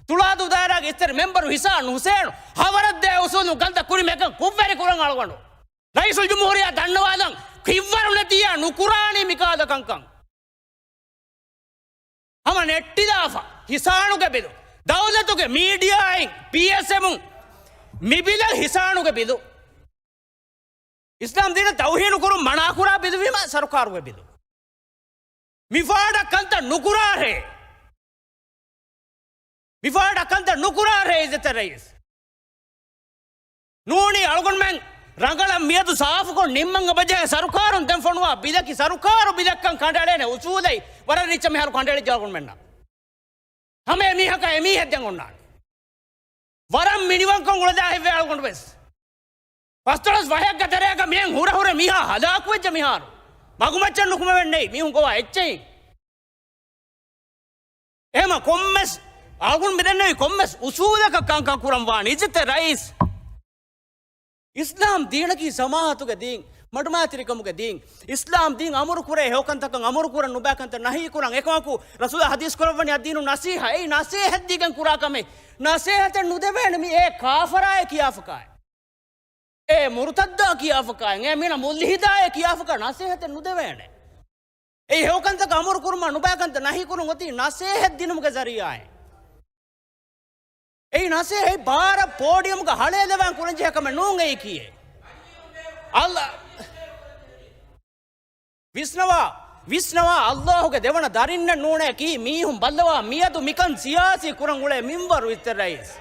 ތުޅާދޫ ދާއިރާގެ އިއްޒަތްތެރި މެމްބަރު ހިސާން ހުސޭނު ހަވަރަށްދޭ އުސޫލުން ކަންތައް ކުރި މިކަން ކުށްވެރިކުރަން އަޅުގަނޑު. ރައީސުލްޖުމްހޫރިއްޔާ ދަންނަވާލަން ކިއްވަރު ނެތިއްޔާ ނުކުރާނީ މިކާލަ ކަންކަން. ހަމަ ނެއްޓިލާފަ ހިސާނުގެ ބިލު. ދައުލަތުގެ މީޑިއާއިން ޕީއެސްއެމުން މި ބިލަށް ހިސާނުގެ ބިލު. އިސްލާމް ދީނަށް ތައުހީނު ކުރުން މަނާކުރާ ބިލުވީމަ ސަރުކާރުގެ ބިލު. މިފާޑަށް ކަންތައް ނުކުރާށޭ. މިފާޑަށް ކަންތައް ނުކުރާށޭ އިއްޒަތްތެރި ރައީސް. ނޫނީ އަޅުގަނޑުމެން ރަނގަޅަށް މިއަދު ސާފުކޮށް ނިންމަން އެބަޖެހޭ ސަރުކާރުން ދެން ފޮނުވާ ބިލަކީ ސަރުކާރު ބިލެއްކަން ކަނޑައެޅޭނެ އުސޫލެއް ވަރަށް ރިއްޗަށް މިހާރު ކަނޑައެޅިއްޖެ އަޅުގަނޑުމެންނަށް. ހަމަ އެމީހަކަށް އެމީހެއް ދެން އޮންނާނެ. ވަރަށް މިނިވަންކަން އުޅެދާ ހެއްވޭ އަޅުގަނޑު ވެސް. ފަސްދޮޅަސް ވަހެއްގެ ތެރޭގަ މިހެން ހުރަހުރެ މީހާ ހަލާކުވެއްޖެ މިހާރު. މަގުމައްޗަށް ނުކުމެވެންނެއި މީހުން ގޮވާ އެއްޗެހި. އެހެމަ ކޮންމެސް، އަޅުގަނޑު މިދެންނެވި ކޮންމެސް އުސޫލަކަށް ކަންކަން ކުރަން ވާނީ އިއްޒަތްތެރި ރައީސް. އިސްލާމް ދީނަކީ ސަމާހަތުގެ ދީން، މަޑުމައިތިރިކަމުގެ ދީން. އިސްލާމް ދީން އަމުރު ކުރޭ ހެޔޮކަންތަކަށް އަމުރު ކުރަން، ނުބައިކަންތައް ނަހީ ކުރަން. އެކަމަކު ރަސޫލާ ޙަދީޘް ކުރައްވަނީ އައްދީނު ނަޞީޙަ. އެއީ ނަޞޭޙަތް ދީގެން ކުރާ ކަމެއް. ނަޞޭޙަތެއް ނުދެވޭނެ މީ އޭ ކާފަރާއޭ ކިޔާފަކާއެއް. އޭ މުރުތައްދާ ކިޔާފަކާއެއް. އޭ މީނަ މުލްޙިދާއޭ ކިޔާފަކާ ނަޞޭޙަތެއް ނުދެވޭނެ. އެ ހެޔޮކަންތަކަށް އަމުރު ކުރުމާ ނުބައިކަންތައް ނަހީ ކުރުން އޮތީ ނަޞޭޙަތް ދިނުމުގެ ޒަރީޢާއެއް. އެއީ ނަޞޭޙަތް ބާރަށް ޕޯޑިއަމްގަ ހަޅޭލެވާން ކުރަންޖެހޭ ކަމެއް ނޫން އެއީކީއޭ. އައްލާ، ވިސްނަވާ، ވިސްނަވާ، އައްލާހުގެ ދެވަނަ ދަރިންނެއް ނޫނޭ ކީ. މީހުން ބައްލަވާ، މިއަދު މިކަން ސިޔާސީ ކުރަން އުޅޭ މިންވަރު އިއްޒަތްތެރި ރައީސް.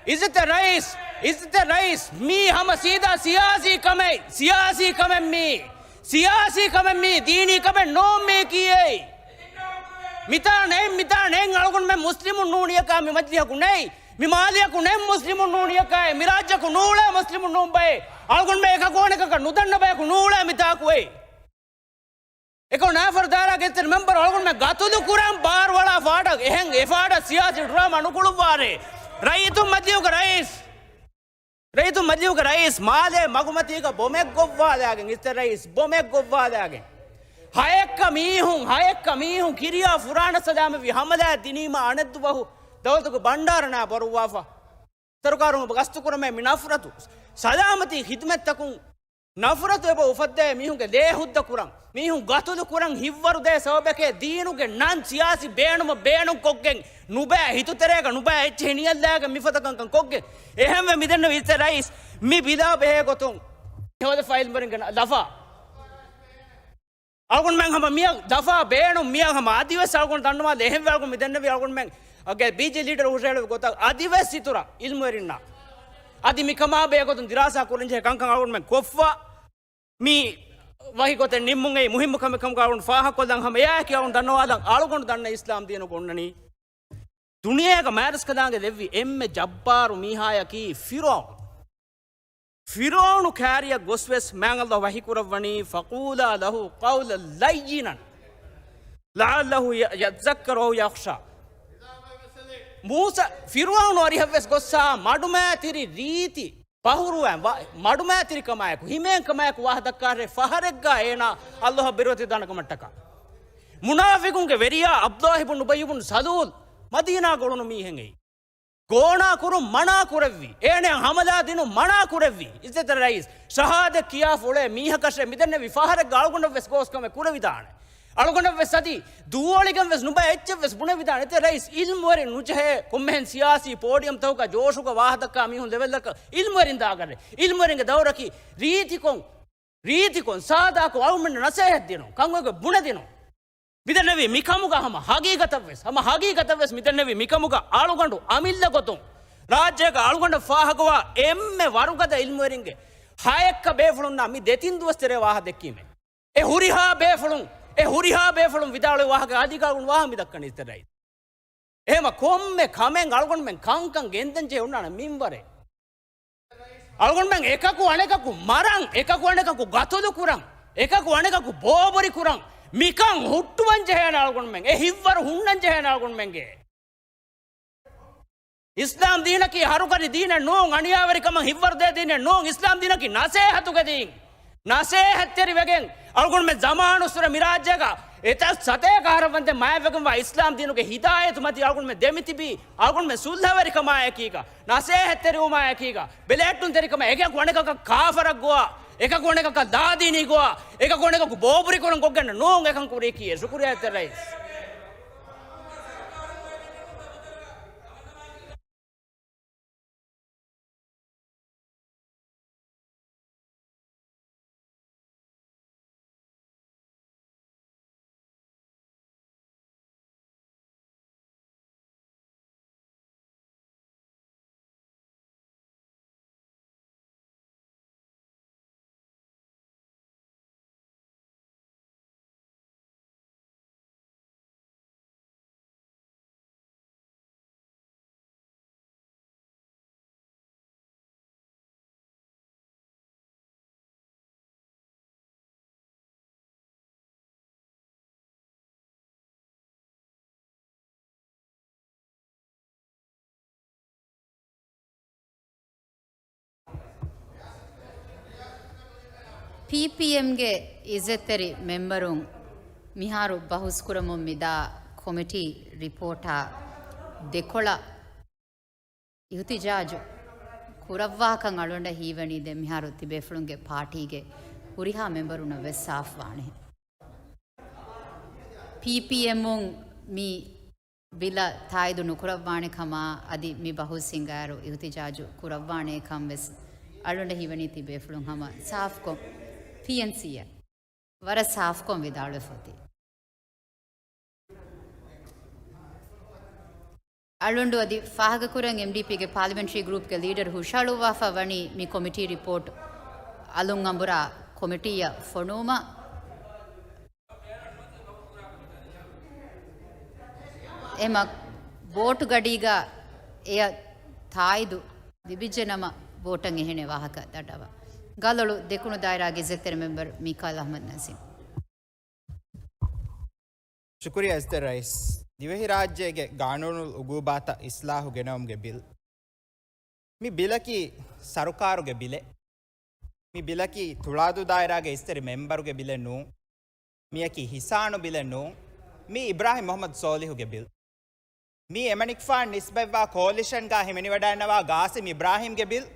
އިއްޒަތްތެރި ރައީސް، އިއްޒަތްތެރި ރައީސް، މީ ހަމަ ސީދާ ސިޔާސީ ކަމެއް، ސިޔާސީ ކަމެއް މީ، ސިޔާސީ ކަމެއް މީ، ދީނީ ކަމެއް ނޫން މީ ކީއޭ. މިތާ ނެތް، މިތާ ނެތް އަޅުގަނޑުމެން މުސްލިމުން ނޫނިޔަކާ މި މަޖިލީހަކު ނެތް. މި މާލެއަކު ނެތް މުސްލިމުން ނޫނިޔަކާއެއް، މި ރާއްޖެކު ނޫޅޭ މުސްލިމުން ނޫން ބައެއް. އަޅުގަނޑުމެން އެކަކު އަނެކަކަށް ނުދަންނަ ބަޔަކު ނޫޅޭ މިތާކު އެއް. އެކަމަކު ނާފަރު ދާއިރާގެ އިއްޒަތްތެރި މެމްބަރު އަޅުގަނޑުމެން ގަތުލު ކުރަން ބާރުއަޅާ ފާޑަށް އެހެން އެފާޑަށް ސިޔާސީ ޑްރާމާ ނުކުޅުއްވާށޭ. ރައްޔިތުން މަޖިލީހުގެ ރައީސް، ރައްޔިތުން މަޖިލީހުގެ ރައީސް މާލޭ މަގުމަތީގަ ބޮމެއް ގޮއްވާލާގެން، އިއްޒަތްތެރި ރައީސް ބޮމެއް ގޮއްވާލާގެން. ހައެއްކަ މީހުން، ހައެއްކަ މީހުން ކިރިޔާ ފުރާނަ ސަލާމަތްވި ހަމަލާ ދިނީމަ އަނެއްދުވަހު ދައުލަތުގެ ބަންޑާރަ ނާ ބޮރުއްވާފަ. ސަރުކާރުން ގަސްތުކުރަމޭ މި ނަފްރަތު، ސަލާމަތީ ޚިދުމަތްތަކުން ނަފްރަތު އެބަ އުފައްދައޭ މީހުންގެ ލޭ ހުއްދަ ކުރަން، މީހުން ގަތުލު ކުރަން ހިތްވަރުދޭ ސަބަބެކޭ ދީނުގެ ނަން ސިޔާސީ ބޭނުމަށް ބޭނުން ކޮށްގެން ނުބައި ހިތުތެރޭގަ ނުބައި އެއްޗެހި ނިޔަތްލާގެން މިފަދަ ކަންކަން ކޮށްގެން. އެހެންވެ މިދެންނެވި އިއްޒަތްތެރި ރައީސް މި ބިލާ ބެހޭ ގޮތުން ހޯދަފަ އިލްމުވެރިންގެ ލަފާ. އަޅުގަނޑުމެން ހަމަ މިއަށް ލަފާ ބޭނުން މިއަށް ހަމަ އަދިވެސް އަޅުގަނޑު ދަންނަވާލަ އެހެންވެ އަޅުގަނޑު މި ދެންނެވި އަޅުގަނޑުމެންގެ ބީޖޭ ލީޑަރު ހުށަހެޅުވި ގޮތަށް އަދިވެސް އިތުރަށް އިލްމުވެރިންނާ އަދި މިކަމާ ބެހޭގޮތުން ދިރާސާ ކުރަންޖެހޭ ކަންކަން އަޅުގަނޑުމެން ކޮށްފަ މި ވަހި ގޮތެއް ނިންމުން އެއީ މުހިއްމު ކަމެއް ކަމުގަ އަޅުގަނޑު ފާހަގަކޮށްލަން ހަމަ އެއާއެކީ އަޅުގަނޑު ދަންނަވާލަން އަޅުގަނޑު ދަންނަ އިސްލާމް ދީނުގަ އޮންނަނީ ދުނިޔޭގަ މާތްރަސްކަލާނގެ ލެއްވި އެންމެ ޖައްބާރު މީހާޔަކީ ފިރުޢައުނު. ފިރުޢައުނު ކާރިއަށް ގޮސްވެސް މާތް ﷲ ވަޙީ ކުރައްވަނީ، فَقُولَا لَهُ قَوْلًا لَيِّنًا لَعَلَّهُ يَذَكَّرُ أَوْ يَخْشَىٰ. މޫސަ، ފިރުޢައުނު އަރިހަށްވެސް ގޮއްސާ މަޑުމައިތިރި ރީތި ބަހުރުވައިން ވާ، މަޑުމައިތިރިކަމާއެކު، ހިމޭންކަމާއެކު ވާހަ ދައްކާށޭ ފަހަރެއްގާ އޭނާ ﷲ އަށް ބިރުވެތި ދާނެ ކަމަށްޓަކާ. މުނާފިޤުންގެ ވެރިޔާ ޢަބްދުﷲ ބިން އުބައްޔު ބިން ސަލޫލް މަދީނާގަ އުޅުނު މީހެއް އެއީ. ގޯނާ ކުރުން މަނާ ކުރެއްވި. އޭނައަށް ހަމަލާ ދިނުން މަނާ ކުރެއްވި. އިއްޒަތްތެރި ރައީސް ޝަހާދަތް ކިޔާފަ އުޅޭ މީހަކަށޭ މިދެންނެވި ފަހަރެއްގަ އަޅުގަނޑަށްވެސް ގޯސް ކަމެއް ކުރެވިދާނެ. އަޅުގަނޑަށް ވެސް އަދި ދޫއޮޅިގެން ވެސް ނުބައި އެއްޗެއް ވެސް ބުނެވިދާނެ. އެތެ ރައީސް އިލްމުވެރިން ނުޖެހޭ ކޮންމެހެން ސިޔާސީ ޕޯޑިއަމްތަކުގަ ޖޯޝުގަ ވާހަކަ ދައްކާ މީހުން ލެވެލްއަކަށް އިލްމުވެރިން ދާގަންނޭ. އިލްމުވެރިންގެ ދައުރަކީ ރީތިކޮށް، ރީތިކޮށް، ސާދާކޮށް އަޅުމެންނަށް ނަސޭހަތް ދިނުން، ކަންކަން ބުނެދިނުން. މިދެންނެވީ މިކަމުގަ ހަމަ ހަގީގަތަށް ވެސް، ހަމަ ހަގީގަތަށް ވެސް މިދެންނެވީ މިކަމުގަ އަޅުގަނޑު އަމިއްލަ ގޮތުން ރާއްޖޭގަ އަޅުގަނޑަށް ފާހަގަވާ އެންމެ ވަރުގަދަ އިލްމުވެރިންގެ ހައެއްކަ ބޭފުޅުންނާ މި ދެތިން ދުވަސް ތެރޭ ވާހަ ދެއްކީމޭ. އެ ހުރިހާ ބޭފުޅުން، އެ ހުރިހާ ބޭފުޅުން ވިދާޅުވި ވާހަކަ އަދި އަޅުގަނޑު ވާހަ މި ދައްކަނީ އިސްތެރައި. އެހެމަ ކޮންމެ ކަމެއް އަޅުގަނޑުމެން ކަންކަން ގެންދަން ޖެހޭ އޮންނާނެ މިންވަރެއް. އަޅުގަނޑުމެން އެކަކު އަނެކަކު މަރަން، އެކަކު އަނެކަކު ގަތުލު ކުރަން، އެކަކު އަނެކަކު ބޯބުރި ކުރަން، މިކަން ހުއްޓުވަން ޖެހޭނެ އަޅުގަނޑުމެން. އެ ހިތްވަރު ހުންނަން ޖެހޭނެ އަޅުގަނޑުމެންގެ. އިސްލާމް ދީނަކީ ހަރުކަށި ދީނެއް ނޫން، އަނިޔާވެރިކަމަށް ހިތްވަރުދޭ ދީނެއް ނޫން. އިސްލާމް ދީނަކީ ނަސޭހަތުގެ ދީން. ނަސޭހަތްތެރިވެގެން އަޅުގަނޑުމެން ޒަމާނުއްސުރެ މިރާއްޖޭގަ އެތައް ސަތޭކަ އަހަރަށް ވަންދެން މާތްވެގެންވާ އިސްލާމް ދީނުގެ ހިދާޔަތު މަތީ އަޅުގަނޑުމެން ދެމިތިބީ. އަޅުގަނޑުމެން ސުލްހަވެރިކަމާއެކީގަ، ނަސޭހަތްތެރިވުމާއެކީގަ، ބެލެހެއްޓުންތެރިކަމާ އެކަކު އަނެކަކަށް ކާފަރަށް ގޮވާ، އެކަކު އަނެކަކަށް ލާދީނީ ގޮވާ، އެކަކު އަނެކަކު ބޯބުރިކުރަން ކޮށްގެން ނޫން އެކަން ކުރީކީ. ޝުކުރިއްޔާ އިސްތެރައީސް. ޕީޕީއެމްގެ އިއްޒަތްތެރި މެމްބަރުން މިހާރު ބަހުސްކުރަމުން މިދާ ކޮމިޓީ ރިޕޯޓާ ދެކޮޅަށް އިހުތިޖާޖު ކުރައްވާކަން އަޅުގަނޑަށް ހީވަނީ ދެން މިހާރު ތިބޭފުޅުންގެ ޕާޓީގެ ހުރިހާ މެމްބަރުންނަށް ވެސް ސާފުވާނެ. ޕީޕީއެމުން މި ބިލަށް ތާއީދު ނުކުރައްވާނެ ކަމާ، އަދި މި ބަހުސް ހިނގާއިރު އިހުތިޖާޖު ކުރައްވާނޭ ކަން ވެސް އަޅުގަނޑަށް ހީވަނީ ތިބޭފުޅުން ހަމަ ސާފުކޮށް، ޕީއެންސީއަށް ވަރަށް ސާފުކޮށް ވިދާޅުވެފަ އޮތީ. އަޅުގަނޑު އަދި ފާހަގަކުރަން އެމްޑީޕީގެ ޕާލިމެންޓްރީ ގްރޫޕްގެ ލީޑަރު ހުށަހަޅުއްވާފަ ވަނީ މި ކޮމިޓީ ރިޕޯޓް އަލުން އަނބުރާ ކޮމިޓީއަށް ފޮނުވުމަށް. އެމަ ވޯޓު ގަޑީގަ އެޔަށް ތާއީދު ލިބިއްޖެނަމަ ވޯޓަށް އެހެނެއް ވާހަކަ ދައްޑަވާ. ގަލޮޅު ދެކުނު ދާއިރާގެ އިއްޒަތްތެރި މެމްބަރު މީކާލް އަހްމަދު ނަސީމް. ޝުކުރިއްޔާ އިއްޒަތްތެރި ރައީސް. ދިވެހިރާއްޖޭގެ ގާނޫނުލް އުގޫބާތަށް އިސްލާހު ގެނައުމުގެ ބިލް. މި ބިލަކީ ސަރުކާރުގެ ބިލެއް. މި ބިލަކީ ތުޅާދޫ ދާއިރާގެ އިއްޒަތްތެރި މެމްބަރުގެ ބިލެއް ނޫން. މިޔަކީ ހިސާނު ބިލެއް ނޫން. މީ އިބްރާހިމް މުޙައްމަދު ސޯލިހުގެ ބިލް. މީ އެމަނިކުފާން ނިސްބަތްވާ ކޯލިޝަންގަ ހިމެނިވަޑައިންނަވާ ގާސިމް އިބްރާހިމްގެ ބިލް.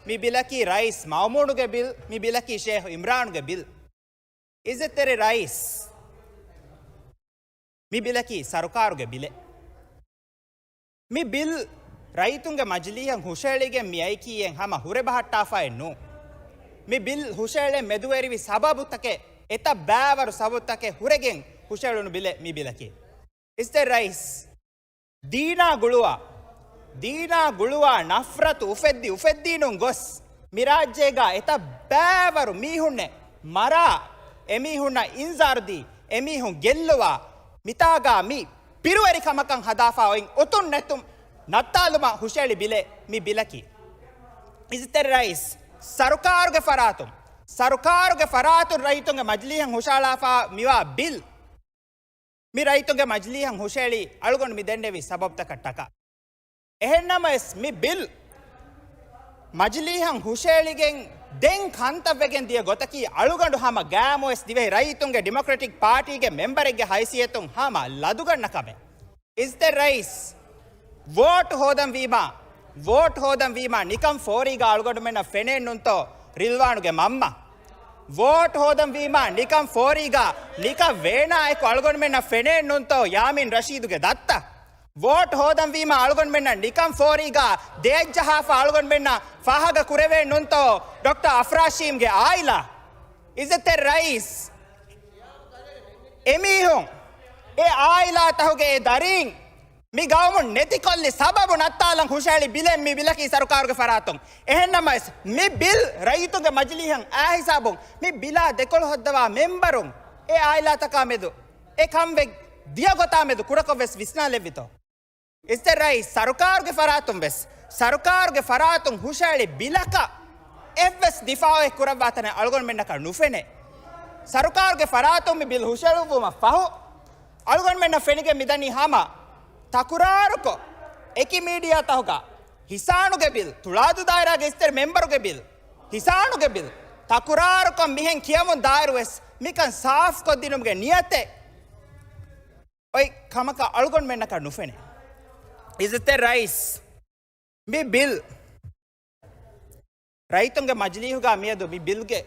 މި ބިލަކީ ރައީސް މައުމޫނުގެ ބިލް. މި ބިލަކީ ޝޭހު އިމްރާނުގެ ބިލް. އިއްޒަތްތެރި ރައީސް، މި ބިލަކީ ސަރުކާރުގެ ބިލެއް. މި ބިލް ރައްޔިތުންގެ މަޖިލީހަށް ހުށައެޅިގެން މި އައިކީއެއް ހަމަ ހުރެ ބަހައްޓާފައެއް ނޫން. މި ބިލް ހުށައެޅެން މެދުވެރިވި ސަބަބުތަކެއް، އެތައް ބައިވަރު ސަބަބުތަކެއް ހުރެގެން ހުށައެޅުނު ބިލެއް މި ބިލަކީ. އިއްޒަތްތެރި ރައީސް، ދީނާ ގުޅުވާ، ދީނާ ގުޅުވާ ނަފްރަތު އުފެއްދި، އުފެއްދީނުން ގޮސް، މި ރާއްޖޭގަ އެތައް ބައިވަރު މީހުންނެއް މަރާ، އެމީހުންނަށް އިންޒާރުދީ، އެމީހުން ގެއްލުވާ، މިތާގަ މި ބިރުވެރިކަމަކަށް ހަދާފަ އޮތް އޮތުން ނެތުން ނައްތާލުމަށް ހުށައެޅި ބިލެއް މި ބިލަކީ. އިއްޒަތްތެރި ރައީސް، ސަރުކާރުގެ ފަރާތުން، ސަރުކާރުގެ ފަރާތުން ރައްޔިތުންގެ މަޖިލީހަށް ހުށައަޅާފަ މިވާ ބިލް، މި ރައްޔިތުންގެ މަޖިލީހަށް ހުށައެޅީ އަޅުގަނޑު މި ދެންނެވި ސަބަބުތަކަށް ޓަކާ. އެހެންނަމަވެސް، މި ބިލް މަޖިލީހަށް ހުށައެޅިގެން ދެން ކަންތައްވެގެން ދިޔަ ގޮތަކީ، އަޅުގަނޑު ހަމަ ގައިމުވެސް ދިވެހި ރައްޔިތުންގެ ޑިމޮކްރެޓިކް ޕާޓީގެ މެމްބަރެއްގެ ހައިސިއްޔަތުން ހަމަ ލަދުގަންނަ ކަމެއް. އިއްޒަތްތެރި ރައީސް، ވޯޓް ހޯދަން ވީމާ، ވޯޓް ހޯދަން ވީމާ، ނިކަން ފޯރީގަ އަޅުގަނޑުމެންނަށް ފެނޭންނުންތޯ ރިލްވާނުގެ މަންމަ؟ ވޯޓް ހޯދަން ވީމާ ނިކަން ފޯރީގަ ނިކަން ވޭނާއެކު އަޅުގަނޑުމެންނަށް ފެނޭން ނޫންތޯ ޔާމީން ރަޝީދުގެ ދައްތަ؟ ވޯޓް ހޯދަން ވީމާ އަޅުގަނޑުމެންނަށް ނިކަން ފޯރީގަ ދޭއްޖަހާފަ އަޅުގަނޑުމެންނަށް ފާހަގަ ކުރެވޭން ނޫންތޯ ޑޮކްޓަރ އަފްރާޝީމްގެ އާއިލާ؟ އިއްޒަތްތެރި ރައީސް، އެމީހުން އެ އާއިލާތަހުގެ އެ ދަރީން މި ގައުމުން ނެތިކޮށްލި ސަބަބު ނައްތާލަން ހުށައެޅި ބިލެއް މި ބިލަކީ ސަރުކާރުގެ ފަރާތުން. އެހެންނަމަވެސް، މި ބިލް ރައްޔިތުންގެ މަޖިލީހަށް އާ ހިސާބުން މި ބިލާ ދެކޮޅު ހައްދަވާ މެމްބަރުން އެ އާއިލާތަކާ މެދު އެ ކަންވެ ދިޔަ ގޮތާ މެދު ކުޑަކޮށް ވެސް ވިސްނާލެއްވިތޯ؟ އިއްޒަތްތެރި ރައީސް، ސަރުކާރުގެ ފަރާތުން ވެސް، ސަރުކާރުގެ ފަރާތުން ހުށައެޅި ބިލަކަށް އެއްވެސް ދިފާއެއް ކުރައްވާތަނެއް އަޅުގަނޑުމެންނަކަށް ނުފެނޭ. ސަރުކާރުގެ ފަރާތުން މި ބިލް ހުށައެޅުއްވުމަށް ފަހު، އަޅުގަނޑުމެންނަށް ފެނިގެން މިދަނީ ހަމަ ތަކުރާރުކޮށް، އެކި މީޑިއާތަކުގަ ހިސާނުގެ ބިލް، ތުޅާދޫ ދާއިރާގެ އިއްޒަތްތެރި މެމްބަރުގެ ބިލް، ހިސާނުގެ ބިލް ތަކުރާރުކޮށް މިހެން ކިޔަމުން ދާއިރު ވެސް މިކަން ސާފްކޮށްދިނުމުގެ ނިޔަތެއް އޮތް ކަމަކަށް އަޅުގަނޑުމެންނަކަށް ނުފެނޭ. އިއްޒަތްތެރި ރައީސް، މި ބިލް ރައްޔިތުންގެ މަޖިލީހުގަ މިއަދު މި ބިލްގެ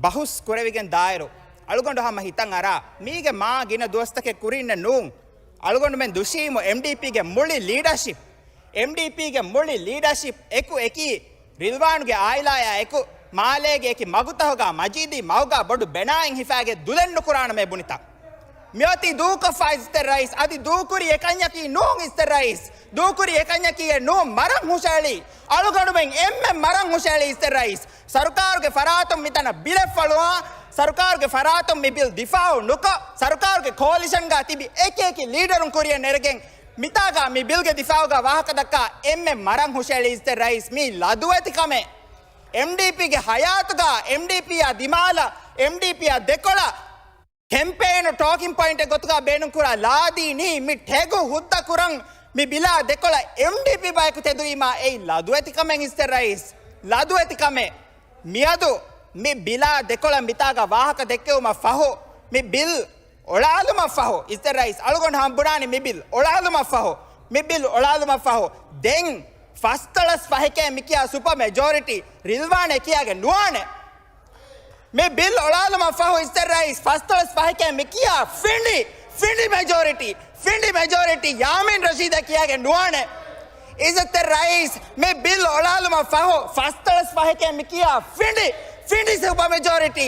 ބަހުސް ކުރެވިގެން ދާއިރު، އަޅުގަނޑު ހަމަ ހިތަށް އަރާ، މީގެ މާ ގިނަ ދުވަސްތަކެއް ކުރިންނެއް ނޫން. އަޅުގަނޑުމެން ދުށީމު އެމްޑީޕީގެ މުޅި ލީޑަޝިޕް، އެމްޑީޕީގެ މުޅި ލީޑަޝިޕް އެކު އެކީ ރިލްވާނުގެ އާއިލާޔާ އެކު މާލޭގެ އެކި މަގުތަހުގަ މަޖީދީ މަގުގަ ބޮޑު ބެނާއެއް ހިފާގެ ދުލެއް ނުކުރާނަމޭ ބުނިތަ؟ މިއޮތީ ދޫކޮށްފަ އިއްޒަތްތެރި ރައީސް، އަދި ދޫކުރި އެކަންޏަކީ ނޫން އިއްޒަތްތެރި ރައީސް، ދޫކުރި އެކަންޏަކީއެއް ނޫން، މަރަން ހުށައެޅީ. އަޅުގަނޑުމެން އެންމެން މަރަން ހުށައެޅީ އިއްޒަތްތެރި ރައީސް. ސަރުކާރުގެ ފަރާތުން މިތަނަށް ބިލެއް ފޮޅުވާ، ސަރުކާރުގެ ފަރާތުން މި ބިލް ދިފާއު ނުކޮށް، ސަރުކާރުގެ ކޯލިޝަންގަ ތިބި އެކި އެކި ލީޑަރުން ކުރިއަށް ނެރެގެން މިތާގަ މި ބިލްގެ ދިފާއުގަ ވާހަކަ ދައްކާ އެންމެން މަރަން ހުށައެޅީ އިއްޒަތްތެރި ރައީސް. މީ ލަދުވެތި ކަމެއް. އެމްޑީޕީގެ ހަޔާތުގަ އެމްޑީޕީއާ ދިމާލަށް، އެމްޑީޕީއާ ދެކޮޅަށް ކެމްޕޭނު ޓޯކިން ޕޮއިންޓެއް ގޮތުގަ ބޭނުންކުރާ ލާދީނީ މި ޓެގު ހުއްދަ ކުރަން މި ބިލާ ދެކޮޅަށް އެމްޑީޕީ ބަޔަކު ތެދުވީމާ އެއީ ލަދުވެތި ކަމެއް އިއްޒަތްތެރި ރައީސް. ލަދުވެތި ކަމެއް. މިއަދު މި ބިލާ ދެކޮޅަށް މިތާގަ ވާހަކަ ދެއްކެވުމަށް ފަހު، މި ބިލް އޮޅާލުމަށް ފަހު، އިއްޒަތްތެރި ރައީސް، އަޅުގަނޑު ހަމަ ބުނާނީ މި ބިލް އޮޅާލުމަށް ފަހު، މި ބިލް އޮޅާލުމަށް ފަހު، ދެން ފަސްދޮޅަސް ފަހެކޭ މިކިޔާ ސުޕަ މެޖޯރިޓީ ރިލްވާނޭ ކިޔާގެން ނުވާނެ. މި ބިލް އޮޅާލުމަށް ފަހު އިއްޒަތްތެރި ރައީސް، ފަސްދޮޅަސް ފަހެކޭ މި ކިޔާ ފިނޑި، ފިނޑި މެޖޯރިޓީ، ފިނޑި މެޖޯރިޓީ ޔާމީން ރަޝީދަށް ކިޔާގެން ނުވާނެ. އިއްޒަތްތެރި ރައީސް، މި ބިލް އޮޅާލުމަށް ފަހު ފަސްދޮޅަސް ފަހެކޭ މި ކިޔާ ފިނޑި، ފިނޑި ސުޕަ މެޖޯރިޓީ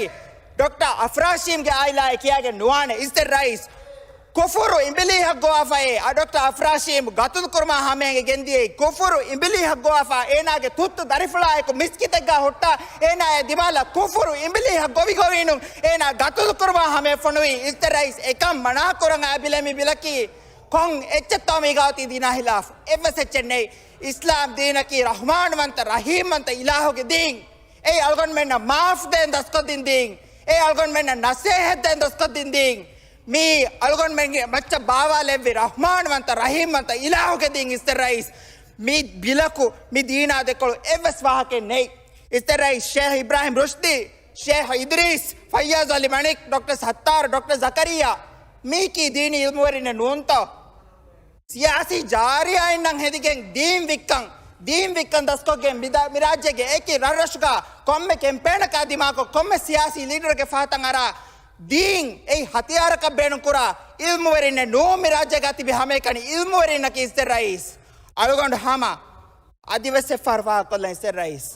ޑޮކްޓަރ އަފްރާޝީމްގެ އާއިލާއެއް ކިޔާގެން ނުވާނެ. އިއްޒަތްތެރި ރައީސް، ކުފުރު އިނބިލީހަށް ގޮވާފައޭ، އަ، ޑޮކްޓަރ އަފްރާޝީމް ގަތުލު ކުރުމާ ހަމަޔަށް ގެންދިޔައީ ކުފުރު އިނބިލީހަށް ގޮވާފަ، އޭނާގެ ތުއްތު ދަރިފުޅާއެކު މިސްކިތެއްގަ ހުއްޓާ، އޭނާއާ ދިމާލަށް ކުފުރު އިނބިލީހަށް ގޮވިގޮވީނު، އޭނާ ގަތުލު ކުރުމާ ހަމަޔަށް ފޮނުވީ. އިއްޒަތްތެރި ރައީސް، އެކަން މަނާ ކުރަން އައި ބިލެއް މި ބިލަކީ. ކޮން އެއްޗެއްތޯ މީގާ އޮތީ ދީނާ ހިލާފް؟ އެއްވެސް އެއްޗެއް ނެތް. އިސްލާމް ދީނަކީ ރަޙްމާންވަންތަ، ރަޙީމްވަންތަ އިލާހުގެ ދީން. އެއީ އަޅުގަނޑުމެންނަށް މާފް ދޭން ދަސްކޮށްދިން ދީން. އެއީ އަޅުގަނޑުމެންނަށް ނަސޭހަތް ދޭން ދަސްކޮށްދިން ދީން. މީ އަޅުގަނޑުމެންގެ މައްޗަށް ބާވާލެއްވި ރަޙްމާންވަންތަ، ރަޙީމްވަންތަ އިލާހުގެ ދީން އިއްޒަތްތެރި ރައީސް. މި ބިލަކު މި ދީނާ ދެކޮޅު އެއްވެސް ވާހަކައެއް ނެތް. އިއްޒަތްތެރި ރައީސް ޝޭހް އިބްރާހިމް ރުޝްދީ، ޝޭހް އިދްރީސް، ފައްޔާޒް އަލީ މަނިކް، ޑޮކްޓަރ ސައްތާރު، ޑޮކްޓަރ ޒަކަރިއްޔާ، މީކީ ދީނީ އިލްމުވެރިންނެއް ނޫންތޯ؟ ސިޔާސީ ޖާރިޔާއިންނަށް ހެދިގެން ދީން ވިއްކަން، ދީން ވިއްކަން ދަސްކޮށްގެން މިދާ-، މިރާއްޖޭގެ އެކި ރަށްރަށުގަ ކޮންމެ ކެމްޕޭނަކާ ދިމާކޮށް، ކޮންމެ ސިޔާސީ ލީޑަރުގެ ފަހަތަށް އަރާ، ދީން އެއީ ހަތިޔާރަކަށް ބޭނުންކުރާ އިލްމުވެރިންނެއް ނޫން، މިރާއްޖޭގަ ތިބި ހަމައެކަނި އިލްމުވެރިންނަކީ އިއްޒަތްތެރި ރައީސް. އަޅުގަނޑު ހަމަ އަދިވެސް އެއްފަހަރު ފާހަގަކޮށްލަން އިއްޒަތްތެރި ރައީސް.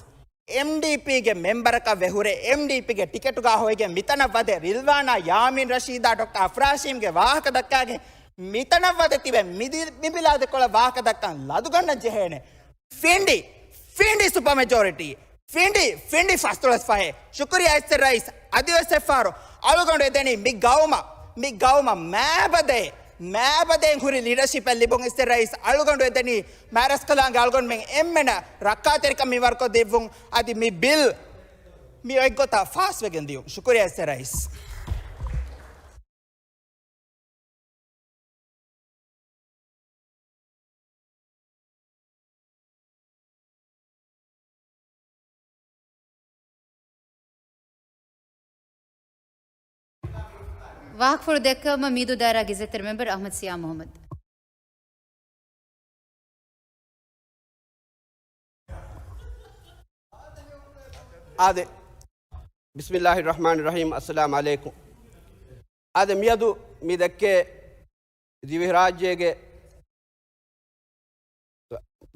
އެމްޑީޕީގެ މެމްބަރަކަށް ވެ ހުރެ، އެމްޑީޕީގެ ޓިކެޓުގަ ހޮވިގެން މިތަނަށް ވަދެ ރިލްވާނާ، ޔާމީން ރަޝީދާ، ޑޮކްޓަރ އަފްރާޝީމްގެ ވާހަކަ ދައްކާގެން މިތަނަށް ވަދެ ތިބެ މިދި-، މި ބިލާ ދެކޮޅަށް ވާހަކަ ދައްކަން ލަދުގަންނަން ޖެހޭނެ. ފިނޑި، ފިނޑި ސުޕަ މެޖޯރިޓީ، ފިނޑި، ފިނޑި ފަސްދޮޅަސް ފަހެއް. ޝުކުރިއްޔާ އިއްޒަތްތެރި ރައީސް، އަދިވެސް އެއްފަހަރު އަޅުގަނޑު އެދެނީ މި ގައުމަށް، މި ގައުމަށް މާބަދައެއް، މާބަދައެއް ހުރި ލީޑަޝިޕެއް ލިބުން. އިއްޒަތްތެރި ރައީސް، އަޅުގަނޑު އެދެނީ މާތްރަސްކަލާނގެ އަޅުގަނޑުމެން އެންމެނަށް ރައްކާތެރިކަން މިވަރުކޮށް ދެއްވުން، އަދި މި ބިލް މި އޮތްގޮތަށް ފާސްވެގެން ދިޔުން. ޝުކުރިއްޔާ އިއްޒަތްތެރި ރައީސް. ވާހަކަފުޅު ދެއްކެވުމަށް މީދޫ ދާއިރާގެ އިއްޒަތްތެރި މެމްބަރު އަޙްމަދު ސިޔާ މުޙައްމަދު. އާދެ. ބިސްމިއްލާހި ރަޙްމާނި ރަޙީމް. އައްސަލާމް ޢަލައިކުމް. އާދެ، މިއަދު މި ދެއްކޭ ދިވެހިރާއްޖޭގެ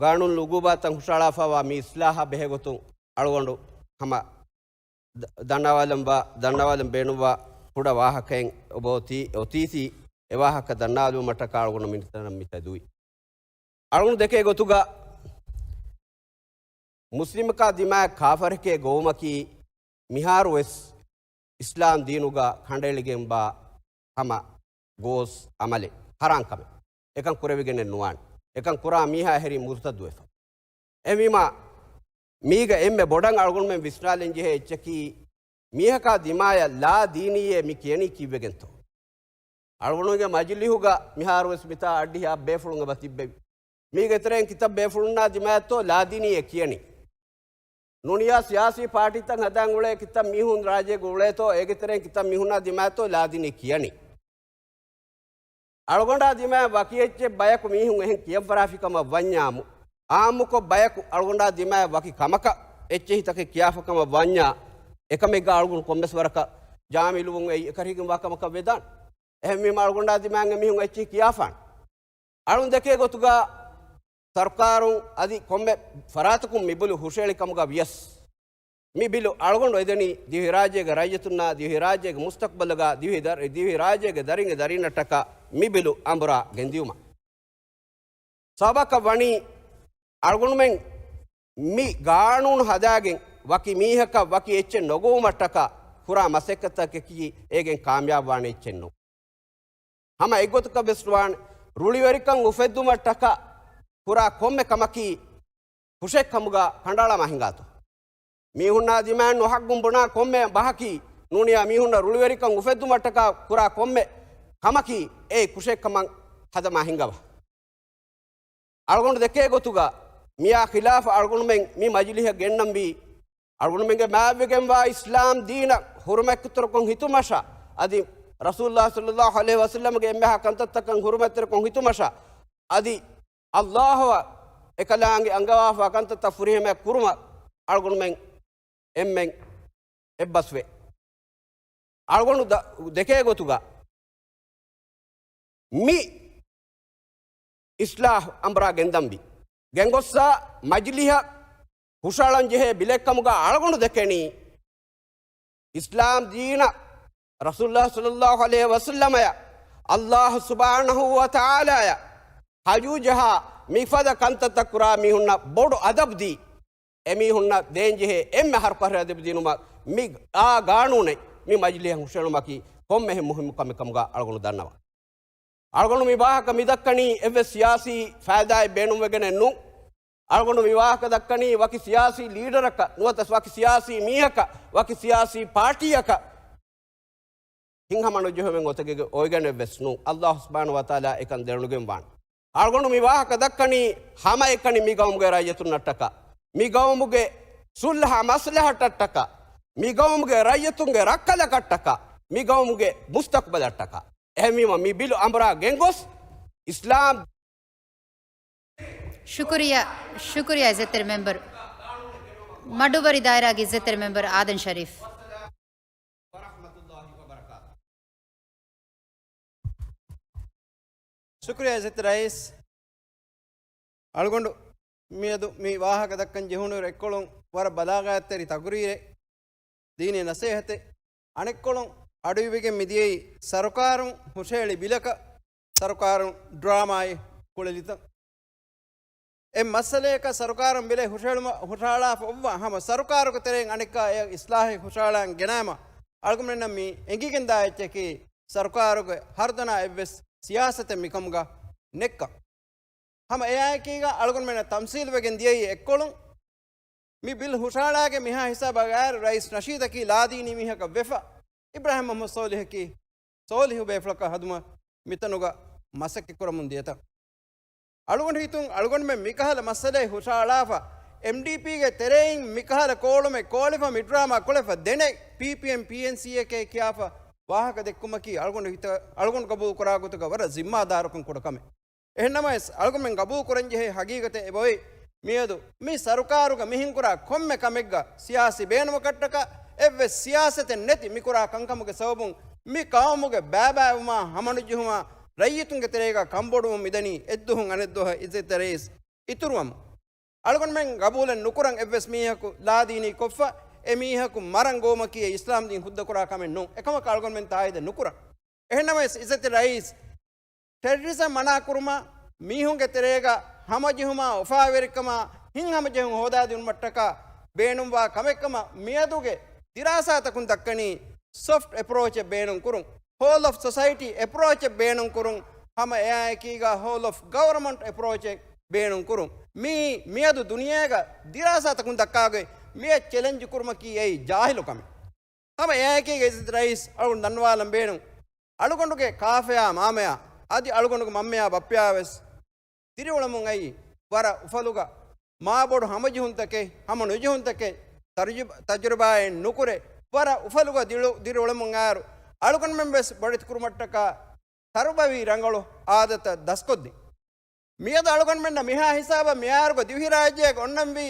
ގާނޫނު އުގޫބާތައް ހުށައަޅާފައިވާ މި އިސްލާހާ ބެހޭގޮތުން އަޅުގަނޑު ހަމަ ދ-، ދަންނަވާލަން ބާ-، ދަންނަވާލަން ބޭނުންވާ ކުޑަ ވާހަކައެއް އޮބޯ ތީ-، އޮތީތީ އެ ވާހަކަ ދަންނަވާލުމަށްޓަކާ އަޅުގަނޑު މިނިތަނަށް މިތަދުވި. އަޅުގަނޑު ދެކޭ ގޮތުގަ މުސްލިމަކާ ދިމާއަށް ކާފަރެކޭ ގޮވުމަކީ މިހާރު ވެސް އިސްލާމް ދީނުގަ ކަނޑައެޅިގެންވާ ހަމަ ގޯސް އަމަލެއް، ހަރާން ކަމެއް. އެކަން ކުރެވިގެނެއް ނުވާނެ. އެކަން ކުރާ މީހާ އެހެރީ މުރުތައްދުވެފަ. އެހެންވީމާ، މީގަ އެންމެ ބޮޑަށް އަޅުގަނޑުމެން ވިސްނާލަން ޖެހޭ އެއްޗަކީ، މީހަކާ ދިމާޔަށް ލާ ދީނީއޭ މި ކިޔަނީ ކީއްވެގެންތޯ؟ އަޅުގަނޑުގެ މަޖިލިހުގަ މިހާރުވެސް މިތާ އައްޑިހަ ބޭފުޅުން އެބަ ތިއްބެވި. މީގެ ތެރެއިން ކިތައް ބޭފުޅުންނާ ދިމާޔަށްތޯ ލާދިނީއޭ ކިޔަނީ؟ ނޫނިޔާ ސިޔާސީ ޕާޓީތައް ހަދާން އުޅޭ ކިތައް މީހުން ރާއްޖޭގަ އުޅޭތޯ، އޭގެ ތެރެއިން ކިތައް މީހުންނާ ދިމާޔަށްތޯ ލާދިނީ ކިޔަނީ؟ އަޅުގަނޑާ ދިމާޔަށް ވަކި އެއްޗެއް ބަޔަކު މީހުން އެހެން ކިޔަން ފަރާފިކަމަށް ވަންޏާމު، އާއްމުކޮށް ބަޔަކު އަޅުގަނޑާ ދިމާޔަށް ވަކި ކަމަކަށް އެއްޗެހިތަކެއް ކިޔާފަކަމަށް ވަންޏާ، އެކަމެއްގަ އަޅުގަނޑު ކޮންމެސް ވަރަކަށް ޖާމިލުވުން އެއީ އެކަށީގެންވާ ކަމަކަށް ވެދާނެ. އެހެންވީމަ އަޅުގަނޑާ ދިމާއަށް އެމީހުން އެއްޗެހި ކިޔާފާނެ. އަޅުން ދެކޭ ގޮތުގަ ސަރުކާރުން އަދި ކޮންމެ ފަރާތަކުން މި ބިލު ހުށައެޅި ކަމުގަ ވިޔަސް، މި ބިލު އަޅުގަނޑު އެދެނީ ދިވެހިރާއްޖޭގެ ރައްޔިތުންނާ، ދިވެހިރާއްޖޭގެ މުސްތަޤްބަލުގަ، ދިވެހި ދަރ-، ދިވެހިރާއްޖޭގެ ދަރިންގެ ދަރީންނަށްޓަކާ މި ބިލު އަނބުރާ ގެންދިޔުމަށް. ސަބަބަކަށް ވަނީ، އަޅުގަނޑުމެން މި ގާނޫނު ހަދާގެން ވަކި މީހަކަށް ވަކި އެއްޗެއް ނޮގުވުމަށްޓަކާ ކުރާ މަސައްކަތްތަކަކީ އޭގެން ކާމިޔާބުވާނެ އެއްޗެއް ނޫން. ހަމަ އެއްގޮތަކަށް ވެސް ނުވާނެ، ރުޅިވެރިކަން އުފެއްދުމަށްޓަކާ ކުރާ ކޮންމެ ކަމަކީ ކުށެއްކަމުގަ ކަނޑައަޅާމާ ހިނގާތޯ؟ މީހުންނާ ދިމާއަށް ނުހައްގުން ބުނާ ކޮންމެ ބަހަކީ، ނޫނިޔާ މީހުންނަށް ރުޅިވެރިކަން އުފެއްދުމަށްޓަކާ ކުރާ ކޮންމެ ކަމަކީ އެ ކުށެއްކަމަށް ހަދަމާ ހިނގަވާ. އަޅުގަނޑު ދެކޭ ގޮތުގަ މިއާ ޚިލާފަށް އަޅުގަނޑުމެން މި މަޖިލިހަށް ގެންނަންވީ، އަޅުގަނޑުމެންގެ މާތްވެގެންވާ އިސްލާމް ދީނަށް ހުރުމަތްތެރިކޮށް ހިތުމަށާ، އަދި ރަސޫލުﷲ ޞައްލަﷲ ޢަލައިހި ވަސައްލަމްގެ އެންމެހާ ކަންތައްތަކަށް ހުރުމަތްތެރިކޮށް ހިތުމަށާ، އަދި ﷲ އާ އެކަލާނގެ އަންގަވާފާ ކަންތައްތައް ފުރިހަމަ ކުރުމަށް އަޅުގަނޑުމެން އެންމެން އެއްބަސްވޭ. އަޅުގަނޑު ދ-، ދެކޭ ގޮތުގަ މި އިސްލާހު އަނބުރާ ގެންދަންވީ. ގެންގޮއްސާ މަޖިލިހަށް ހުށައަޅަން ޖެހޭ ބިލެއްކަމުގަ އަޅުގަނޑު ދެކެނީ، އިސްލާމް ދީނަށް ރަސޫލުﷲ ޞައްލަﷲ ޢަލައިހި ވަސައްލަމަޔަށް ﷲ ސުބްޙާނަހޫ ވަތަޢާލާޔަށް ހަޖޫ ޖަހާ މިފަދަ ކަންތައްތައް ކުރާ މީހުންނަށް ބޮޑު އަދަބު ދީ، އެމީހުންނަށް ދޭންޖެހޭ އެންމެ ހަރުކަށި އަދަބު ދިނުމަށް މި އާ ގާނޫނެއް މި މަޖިލީހަށް ހުށައެޅުމަކީ ކޮންމެހެން މުހިއްމު ކަމެއް ކަމުގަ އަޅުގަނޑު ދަންނަވަން. އަޅުގަނޑު މި ވާހަކަ މި ދައްކަނީ އެއްވެސް ސިޔާސީ ފައިދާއެއް ބޭނުންވެގެނެއް ނޫން. އަޅުގަނޑު މި ވާހަކަ ދައްކަނީ ވަކި ސިޔާސީ ލީޑަރަކަށް ނުވަތަ ވަކި ސިޔާސީ މީހަކަށް، ވަކި ސިޔާސީ ޕާޓީއަކަށް ހިތްހަމަނުޖެހުމެއް އޮތަކެއްގެ އޮވެގެނެއްވެސް ނޫން. ﷲ ސުބްޙާނަހޫ ވަތަޢާލާ އެކަން ދެނެގެންވާނެ. އަޅުގަނޑު މި ވާހަކަ ދައްކަނީ ހަމައެކަނި މި ގައުމުގެ ރައްޔިތުންނަށްޓަކާ، މި ގައުމުގެ ޞުލްޙަ މަޞްލަޙަތަށްޓަކާ، މި ގައުމުގެ ރައްޔިތުންގެ ރައްކަލަކަށްޓަކާ، މި ގައުމުގެ މުސްތަޤްބަލަށްޓަކާ. އެހެންވީމަ މި ބިލު އަނބުރާ ގެންގޮސް އިސްލާމް ޝުކުރިއްޔާ، ޝުކުރިއްޔާ އިއްޒަތްތެރި މެމްބަރު، މަޑުއްވަރި ދާއިރާގެ އިއްޒަތްތެރި މެމްބަރު އާދަން ޝަރީފް. ޝުކުރިއްޔާ އިއްޒަތްތެރި ރައީސް. އަޅުގަނޑު މިއަދު މި ވާހަކަ ދައްކަން ޖެހުނުއިރު އެއްކޮޅުން ވަރަށް ބަލާޣާތްތެރި ތަޤުރީރެއް، ދީނީ ނަސޭހަތެއް. އަނެއްކޮޅުން އަޑުއިވިގެން މިދިޔައީ ސަރުކާރުން ހުށައެޅި ބިލަކަށް ސަރުކާރުން ޑްރާމާއެއް ކުޅެލިތަން. އެ މައްސަލަޔަކަށް ސަރުކާރުން ބިލެއް ހުށައެޅުމަށް ހުށަހަޅާފަ އޮއްވާ ހަމަ ސަރުކާރުގެ ތެރެއިން އަނެއްކާ އެ އިސްލާހެއް ހުށަހަޅަން ގެނައިމަ އަޅުގަނޑުމެންނަށް މި އެނގިގެންދާ އެއްޗަކީ ސަރުކާރުގެ ހަރުދަނާ އެއްވެސް ސިޔާސަތެއް މިކަމުގަ ނެއްކަން. ހަމަ އެއާއެކީގަ އަޅުގަނޑުމެންނަށް ތަމްސީލުވެގެން ދިޔައީ އެއްކޮޅުން މި ބިލް ހުށަހަޅާގެން މިހާ ހިސާބަށް އައިރު ރައީސް ނަޝީދަކީ ލާދީނީ މީހަކަށް ވެފަ، އިބްރާހިމް މުޙައްމަދު ޞޯލިޙަކީ ޞޯލިޙު ބޭފުޅަކަށް ހަދުމަށް މިތަނުގަ މަސައްކަތް ކުރަމުން ދިޔަތަން. އަޅުގަނޑު ހިތުން އަޅުގަނޑުމެން މިކަހަލަ މައްސަލައެއް ހުށަހަޅާފަ، އެމްޑީޕީގެ ތެރެއިން މިކަހަލަ ކޯޅުމެއް ކޯޅިފަ މި ޑްރާމާ ކުޅެފަ ދެނެއް ޕީޕީއެމް ޕީއެންސީއެކޭ ކިޔާފަ ވާހަކަ ދެއްކުމަކީ އަޅުގަނޑު ހިތަށް، އަޅުގަނޑު ގަބޫލު ކުރާ ގޮތުގަ ވަރަށް ޒިންމާދާރުކަން ކުޑަ ކަމެއް. އެހެންނަމަވެސް، އަޅުގަނޑުމެން ގަބޫލު ކުރަންޖެހޭ ހަގީގަތެއް އެބައޮތް، މިއަދު މި ސަރުކާރުގަ މިހެންކުރާ ކޮންމެ ކަމެއްގަ ސިޔާސީ ބޭނުމަކަށްޓަކާ، އެއްވެސް ސިޔާސަތެއް ނެތި މިކުރާ ކަންކަމުގެ ސަބަބުން މި ޤައުމުގެ ބައިބައިވުމާ ހަމަނުޖެހުމާ ރައްޔިތުންގެ ތެރޭގަ ކަންބޮޑުވުން މިދަނީ އެއްދުވަހުން އަނެއްދުވަހަށް އިއްޒަތްތެރި ރައީސް އިތުރުވަމުން. އަޅުގަނޑުމެން ގަބޫލެއް ނުކުރަން އެއްވެސް މީހަކު ލާދީނީ ކޮށްފަ، އެ މީހަކު މަރަން ގޮވުމަކީ އެ އިސްލާމްދީން ހުއްދަކުރާ ކަމެއް ނޫން. އެކަމަކު އަޅުގަނޑުމެން ތާއީދެއް ނުކުރަން. އެހެންނަމަވެސް އިއްޒަތްތެރި ރައީސް ޓެރަރިޒަމް މަނާކުރުމާ، މީހުންގެ ތެރޭގަ ހަމަޖެހުމާ، އުފާވެރިކަމާ، ހިތްހަމަޖެހުން ހޯދާދިނުމަށްޓަކާ ބޭނުންވާ ކަމެއްކަމަށް މިއަދުގެ ދިރާސާތަކުން ދައްކަނީ ސޮފްޓް އެޕްރޯޗެއް ބޭނުން ކުރުން، ހޯލް އޮފް ސޮސައިޓީ އެޕްރޯޗެއް ބޭނުން ކުރުން، ހަމަ އެއާއެކީގަ ހޯލް އޮފް ގަވަރމަންޓް އެޕްރޯޗެއް ބޭނުން ކުރުން. މިއީ މިއަދު ދުނިޔޭގަ ދިރާސާތަކުން ދައްކާގޮތް މިއަށް ޗެލެންޖް ކުރުމަކީ އެއީ ޖާހިލު ކަމެއް. ހަމަ އެއާއެކީގަ އިއްޒަތް ރައީސް އަޅުގަނޑު ދަންނަވާލަން ބޭނުން. އަޅުގަނޑުގެ ކާފަޔާ މާމަޔާ އަދި އަޅުގަނޑުގެ މަންމަޔާ ބައްޕަޔާ ވެސް ދިރިއުޅެމުން އައީ ވަރަށް އުފަލުގަ މާބޮޑު ހަމަޖެހުންތަކެއް، ހަމަ ނުޖެހުންތަކެއް، ތަރުޖި-، ތަޖުރިބާއެއް ނުކުރެ، ވަރަށް އުފަލުގަ ދިރިއު-، ދިރިއުޅެމުން އައިރު، އަޅުގަނޑުމެން ވެސް ބޮޑެތި ކުރުމަށްޓަކާ ތަރުބަވީ ރަނގަޅު އާދަތައް ދަސްކޮށްދިން. މިއަދު އަޅުގަނޑުމެންނަށް މިހާ ހިސާބަށް މިއާރުގަ ދިވެހިރާއްޖޭގަ އޮންނަންވީ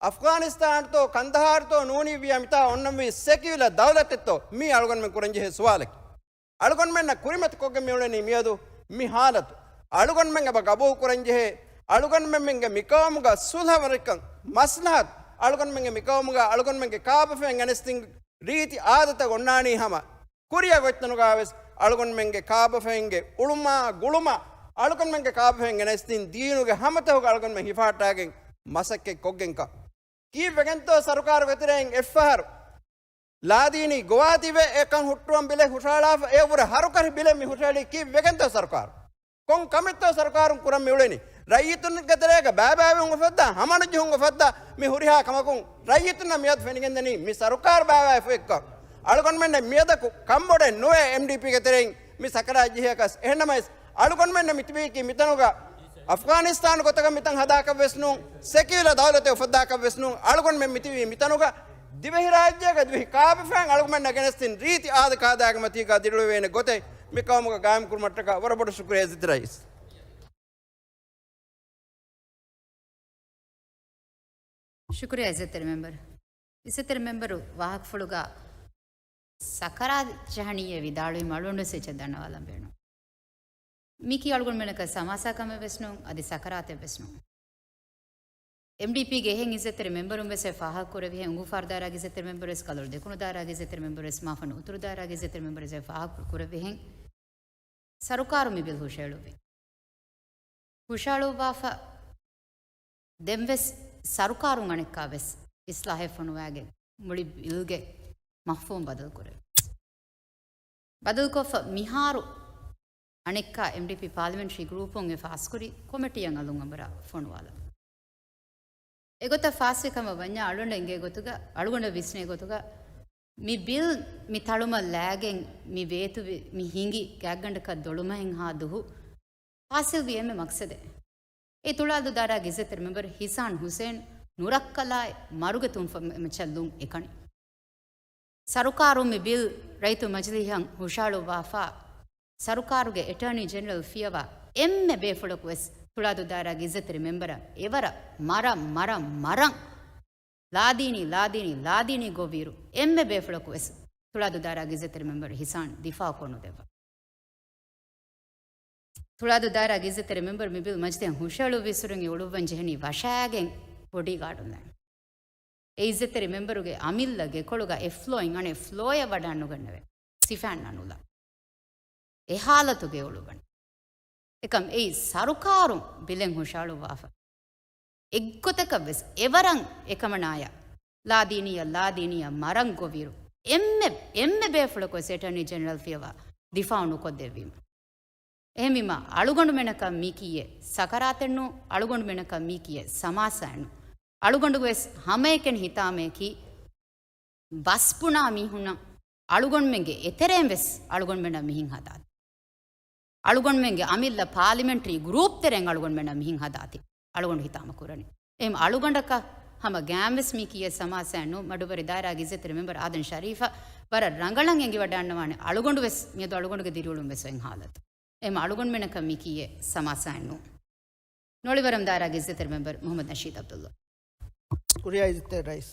އަފްޣާނިސްތާންތޯ، ކަންދަހާރުތޯ، ނޫނީ ވިޔަ މިތާ އޮންނަންވީ ސެކިއުލަ ދައުލަތެއްތޯ، މީ އަޅުގަނޑުމެން ކުރަންޖެހޭ ސުވާލަކީ. އަޅުގަނޑުމެންނަށް ކުރިމަތި ކޮށްގެން މިއުޅެނީ މިއަދު މި ހާލަތު. އަޅުގަނޑުމެން އެބަ ގަބޫލު ކުރަންޖެހޭ، އަޅުގަނޑުމެންގެ މިޤައުމުގަ ސުލްހަވެރިކަން، މަސްލަހަތު، އަޅުގަނޑުމެންގެ މިޤައުމުގަ އަޅުގަނޑުމެންގެ ކާބަފައިން ގެނެސްދިން ރީތި އާދަތައް އޮންނާނީ ހަމަ ކުރިއަށް އޮތްތަނުގަ ވެސް އަޅުގަނޑުމެންގެ ކާބަފައިންގެ އުޅުމާ ގުޅުމާ އަޅުގަނޑުމެންގެ ކާބަފައިން ގެނެސްދިން ދީނުގެ ހަމަތަހުގަ އަޅުގަނޑުމެން ހިފަހައްޓާގެން މަސައްކަތް ކޮށްގެންކަން. ކީއްވެގެންތޯ ސަރުކާރުގެ ތެރެއިން އެއްފަހަރު ލާދީނީ ގޮވާތީވެ އެކަން ހުއްޓުވަން ބިލެއް ހުށަހަޅާފަ އެއަށްވުރެ ހަރުކަށި ބިލެއް މި ހުށަހެޅީ ކީއްވެގެންތޯ ސަރުކާރު؟ ކޮން ކަމެއްތޯ ސަރުކާރުން ކުރަން މިއުޅެނީ؟ ރައްޔިތުންގެ ތެރޭގަ ބައިބައިވުން އުފައްދާ، ހަމަނުޖެހުން އުފައްދާ މި ހުރިހާ ކަމަކުން ރައްޔިތުންނަށް މިއަދު ފެނިގެންދަނީ މި ސަރުކާރު ބައިވާއެފު އެއްކަން. އަޅުގަނޑުމެންނަށް މިއަދަކު ކަންބޮޑެއް ނުވޭ އެމްޑީޕީގެ ތެރެއިން މި ސަކަރާތް ޖެހިޔަކަސް. އެހެންނަމަވެސް އަޅުގަނޑުމެންނަށް މިތިބީކީ މިތަނުގަ އަފްޣާނިސްތާން ގޮތަކަށް މިތަން ހަދާކަށް ވެސް ނޫން، ސެކިއުލަ ދައުލަތެއް އުފައްދާކަށް ވެސް ނޫން. އަޅުގަނޑުމެން މިތިބީ މިތަނުގަ ދިވެހިރާއްޖޭގަ ދިވެހި ކާބަފައިން އަޅުގަނޑުމެންނަށް ގެނެސްދިން ރީތި އާދަ ކާދާގެ މަތީގަ ދިރިއުޅެވޭނެ ގޮތެއް މި ޤައުމުގަ ގާއިމް ކުރުމަށްޓަކާ ވަރަށް ބޮޑަށް ޝުކުރިއްޔާ އިއްޒަތްތެރި ރައީސް. ޝުކުރިއްޔާ އިއްޒަތްތެރި މެމްބަރު. އިއްޒަތްތެރި މެމްބަރު ވާހަކަފުޅުގަ ސަކަރާތް ޖަހަނީއޭ ވިދާޅުވީމަ އަޅުގަނޑު ވެސް އެއްޗެއް ދަންނަވާލަން ބޭނުން. މީކީ އަޅުގަނޑުމެންނަކަށް ސަމާސާ ކަމެއް ވެސް ނޫން، އަދި ސަކަރާތެއް ވެސް ނޫން. އެމްޑީޕީގެ އެހެން އިއްޒަތްތެރި މެމްބަރުން ވެސް އެ ފާހަގަ ކުރެއްވިހެން، އުނގޫފާރު ދާއިރާގެ އިއްޒަތްތެރި މެމްބަރު ވެސް، ކަލޯޅި ދެކުނު ދާއިރާގެ އިއްޒަތްތެރި މެމްބަރު ވެސް، މާފަންނު އުތުރު ދާއިރާގެ އިއްޒަތްތެރި މެމްބަރު ވެސް އެ ފާހަގަ ކުރެއްވިހެން، ސަރުކާރު މި ބިލް ހުށައެޅުއްވި. ހުށައެޅުއްވާފަ ދެން ވެސް ސަރުކާރުން އަނެއްކާ ވެސް އިސްލާހެއް ފޮނުވާގެން މުޅި ބިލްގެ މަފްހޫމް ބަދަލު ކުރެވި. ބަދަލުކޮށްފަ މިހާރު އަނެއްކާ އެމްޑީޕީ ޕާލިމެންޓްރީ ގްރޫޕުން އެ ފާސްކުރި ކޮމެޓީއަށް އަލުން އަނބުރާ ފޮނުވާލަން. އެގޮތަށް ފާސްވި ކަމަށް ވަންޏާ އަޅުގަނޑަށް އެނގޭ ގޮތުގަ، އަޅުގަނޑަށް ވިސްނޭ ގޮތުގަ، މި ބިލް މި ތަޅުމަށް ލާގެން މި ވޭތުވި، މި ހިނގި ގާތްގަނޑަކަށް ދޮޅުމަށްހެން ހާ ދުހު ހާސިލްވީ އެންމެ މަޤްޞަދެއް. އެ ތުޅާދޫ ދާއިރާގެ އިއްޒަތްތެރި މެމްބަރު ހިސާން ހުސެން ނުރައްކަލާއި މަރުގެ ތުންފަތް މަ-، މައްޗަށް ލުން އެކަނި. ސަރުކާރުން މި ބިލް ރައްޔިތު މަޖިލީހަށް ހުށަހަޅުއްވާފަ، ސަރުކާރުގެ އެޓާނީ ޖެނެރަލް ފިޔަވާ އެންމެ ބޭފުޅަކު ވެސް ތުޅާދޫ ދާއިރާގެ އިއްޒަތްތެރި މެމްބަރަށް އެވަރަށް މަރަށް، މަރަށް، މަރަށް ލާދީނީ، ލާދީނީ، ލާދީނީ ގޮވިއިރު، އެންމެ ބޭފުޅަކު ވެސް ތުޅާދޫ ދާއިރާގެ އިއްޒަތްތެރި މެމްބަރު ހިސާން ދިފާއުކޮށް ނުދެއްވާ. ތުޅާދޫ ދާއިރާގެ އިއްޒަތްތެރި މެމްބަރު މި ބިލް މަޖިލީހަށް ހުށަހެޅުއްވިއިރު އެ އުޅުއްވަން ޖެހެނީ ވަށާގެން ބޮޑީގާޑުން ލާން. އެ އިއްޒަތްތެރި މެމްބަރުގެ އަމިއްލަ ގެކޮޅުގަ އެއް ފްލޯއިން އަނެއް ފްލޯއަށް ވަޑައިނުގަންނެވެ. ސިފައިންނާ ނުލާ. އެ ހާލަތުގައި އުޅުއްވަން. އެކަމް އެއީ ސަރުކާރުން ބިލެއް ހުށަހަޅުއްވާފަ. އެއްގޮތަކަށް ވެސް އެވަރަށް އެކަމަނާޔަށް ލާދީނީއަށް، ލާދީނީއަށް މަރަން ގޮވިއިރު، އެންމެ، އެންމެ ބޭފުޅަކު ވެސް އެޓަރނީ ޖެނެރަލް ފިޔަވާ ދިފާއު ނުކޮށްދެއްވީމަ. އެހެންވީމަ، އަޅުގަނޑުމެނަކަށް މީކީއެއް ސަކަރާތެއްނޫ، އަޅުގަނޑުމެނަކަށް މީކީއެއް ސަމާސާއެއްނޫ. އަޅުގަނޑު ވެސް ހަމައެކަނި ހިތާމަޔަކީ، ބަސްބުނާ މީހުންނަށް އަޅުގަނޑުމެންގެ އެތެރޭން ވެސް އަޅުގަނޑުމެންނަށް މިހެން ހަދާތި. އަޅުގަނޑުމެންގެ އަމިއްލަ ޕާލިމެންޓްރީ ގްރޫޕް ތެރޭން އަޅުގަނޑުމެންނަށް މިހެން ހަދާތި. އަޅުގަނޑު ހިތާމަ ކުރަނީ. އެހެން އަޅުގަނޑަކަށް ހަމަ ގާމް ވެސް މީކީއެއް ސަމާސާއެއް ނޫން. މަޑުއްވަރި ދާއިރާގެ އިއްޒަތްތެރި މެމްބަރު އާދަން ޝަރީފަށް ވަރަށް ރަނގަޅަށް އެނގިވަޑައިގަންނަވާނެ. އަޅުގަނޑު ވެސް މިއަދު އަޅުގަނޑުގެ ދިރިއުޅުން ވެސް އޮތް ހާލަތު. އެހެން އަޅުގަނޑުމެނަކަށް މީކީއެއް ސަމާސާއެއް ނޫން. ނޮޅިވަރަމް ދާއިރާގެ އިއްޒަތްތެރި މެމްބަރު މުހައްމަދު ނަޝީދު ޢަބްދުﷲ. ޝުކުރިއްޔާ އިއްޒަތްތެރި ރައީސް.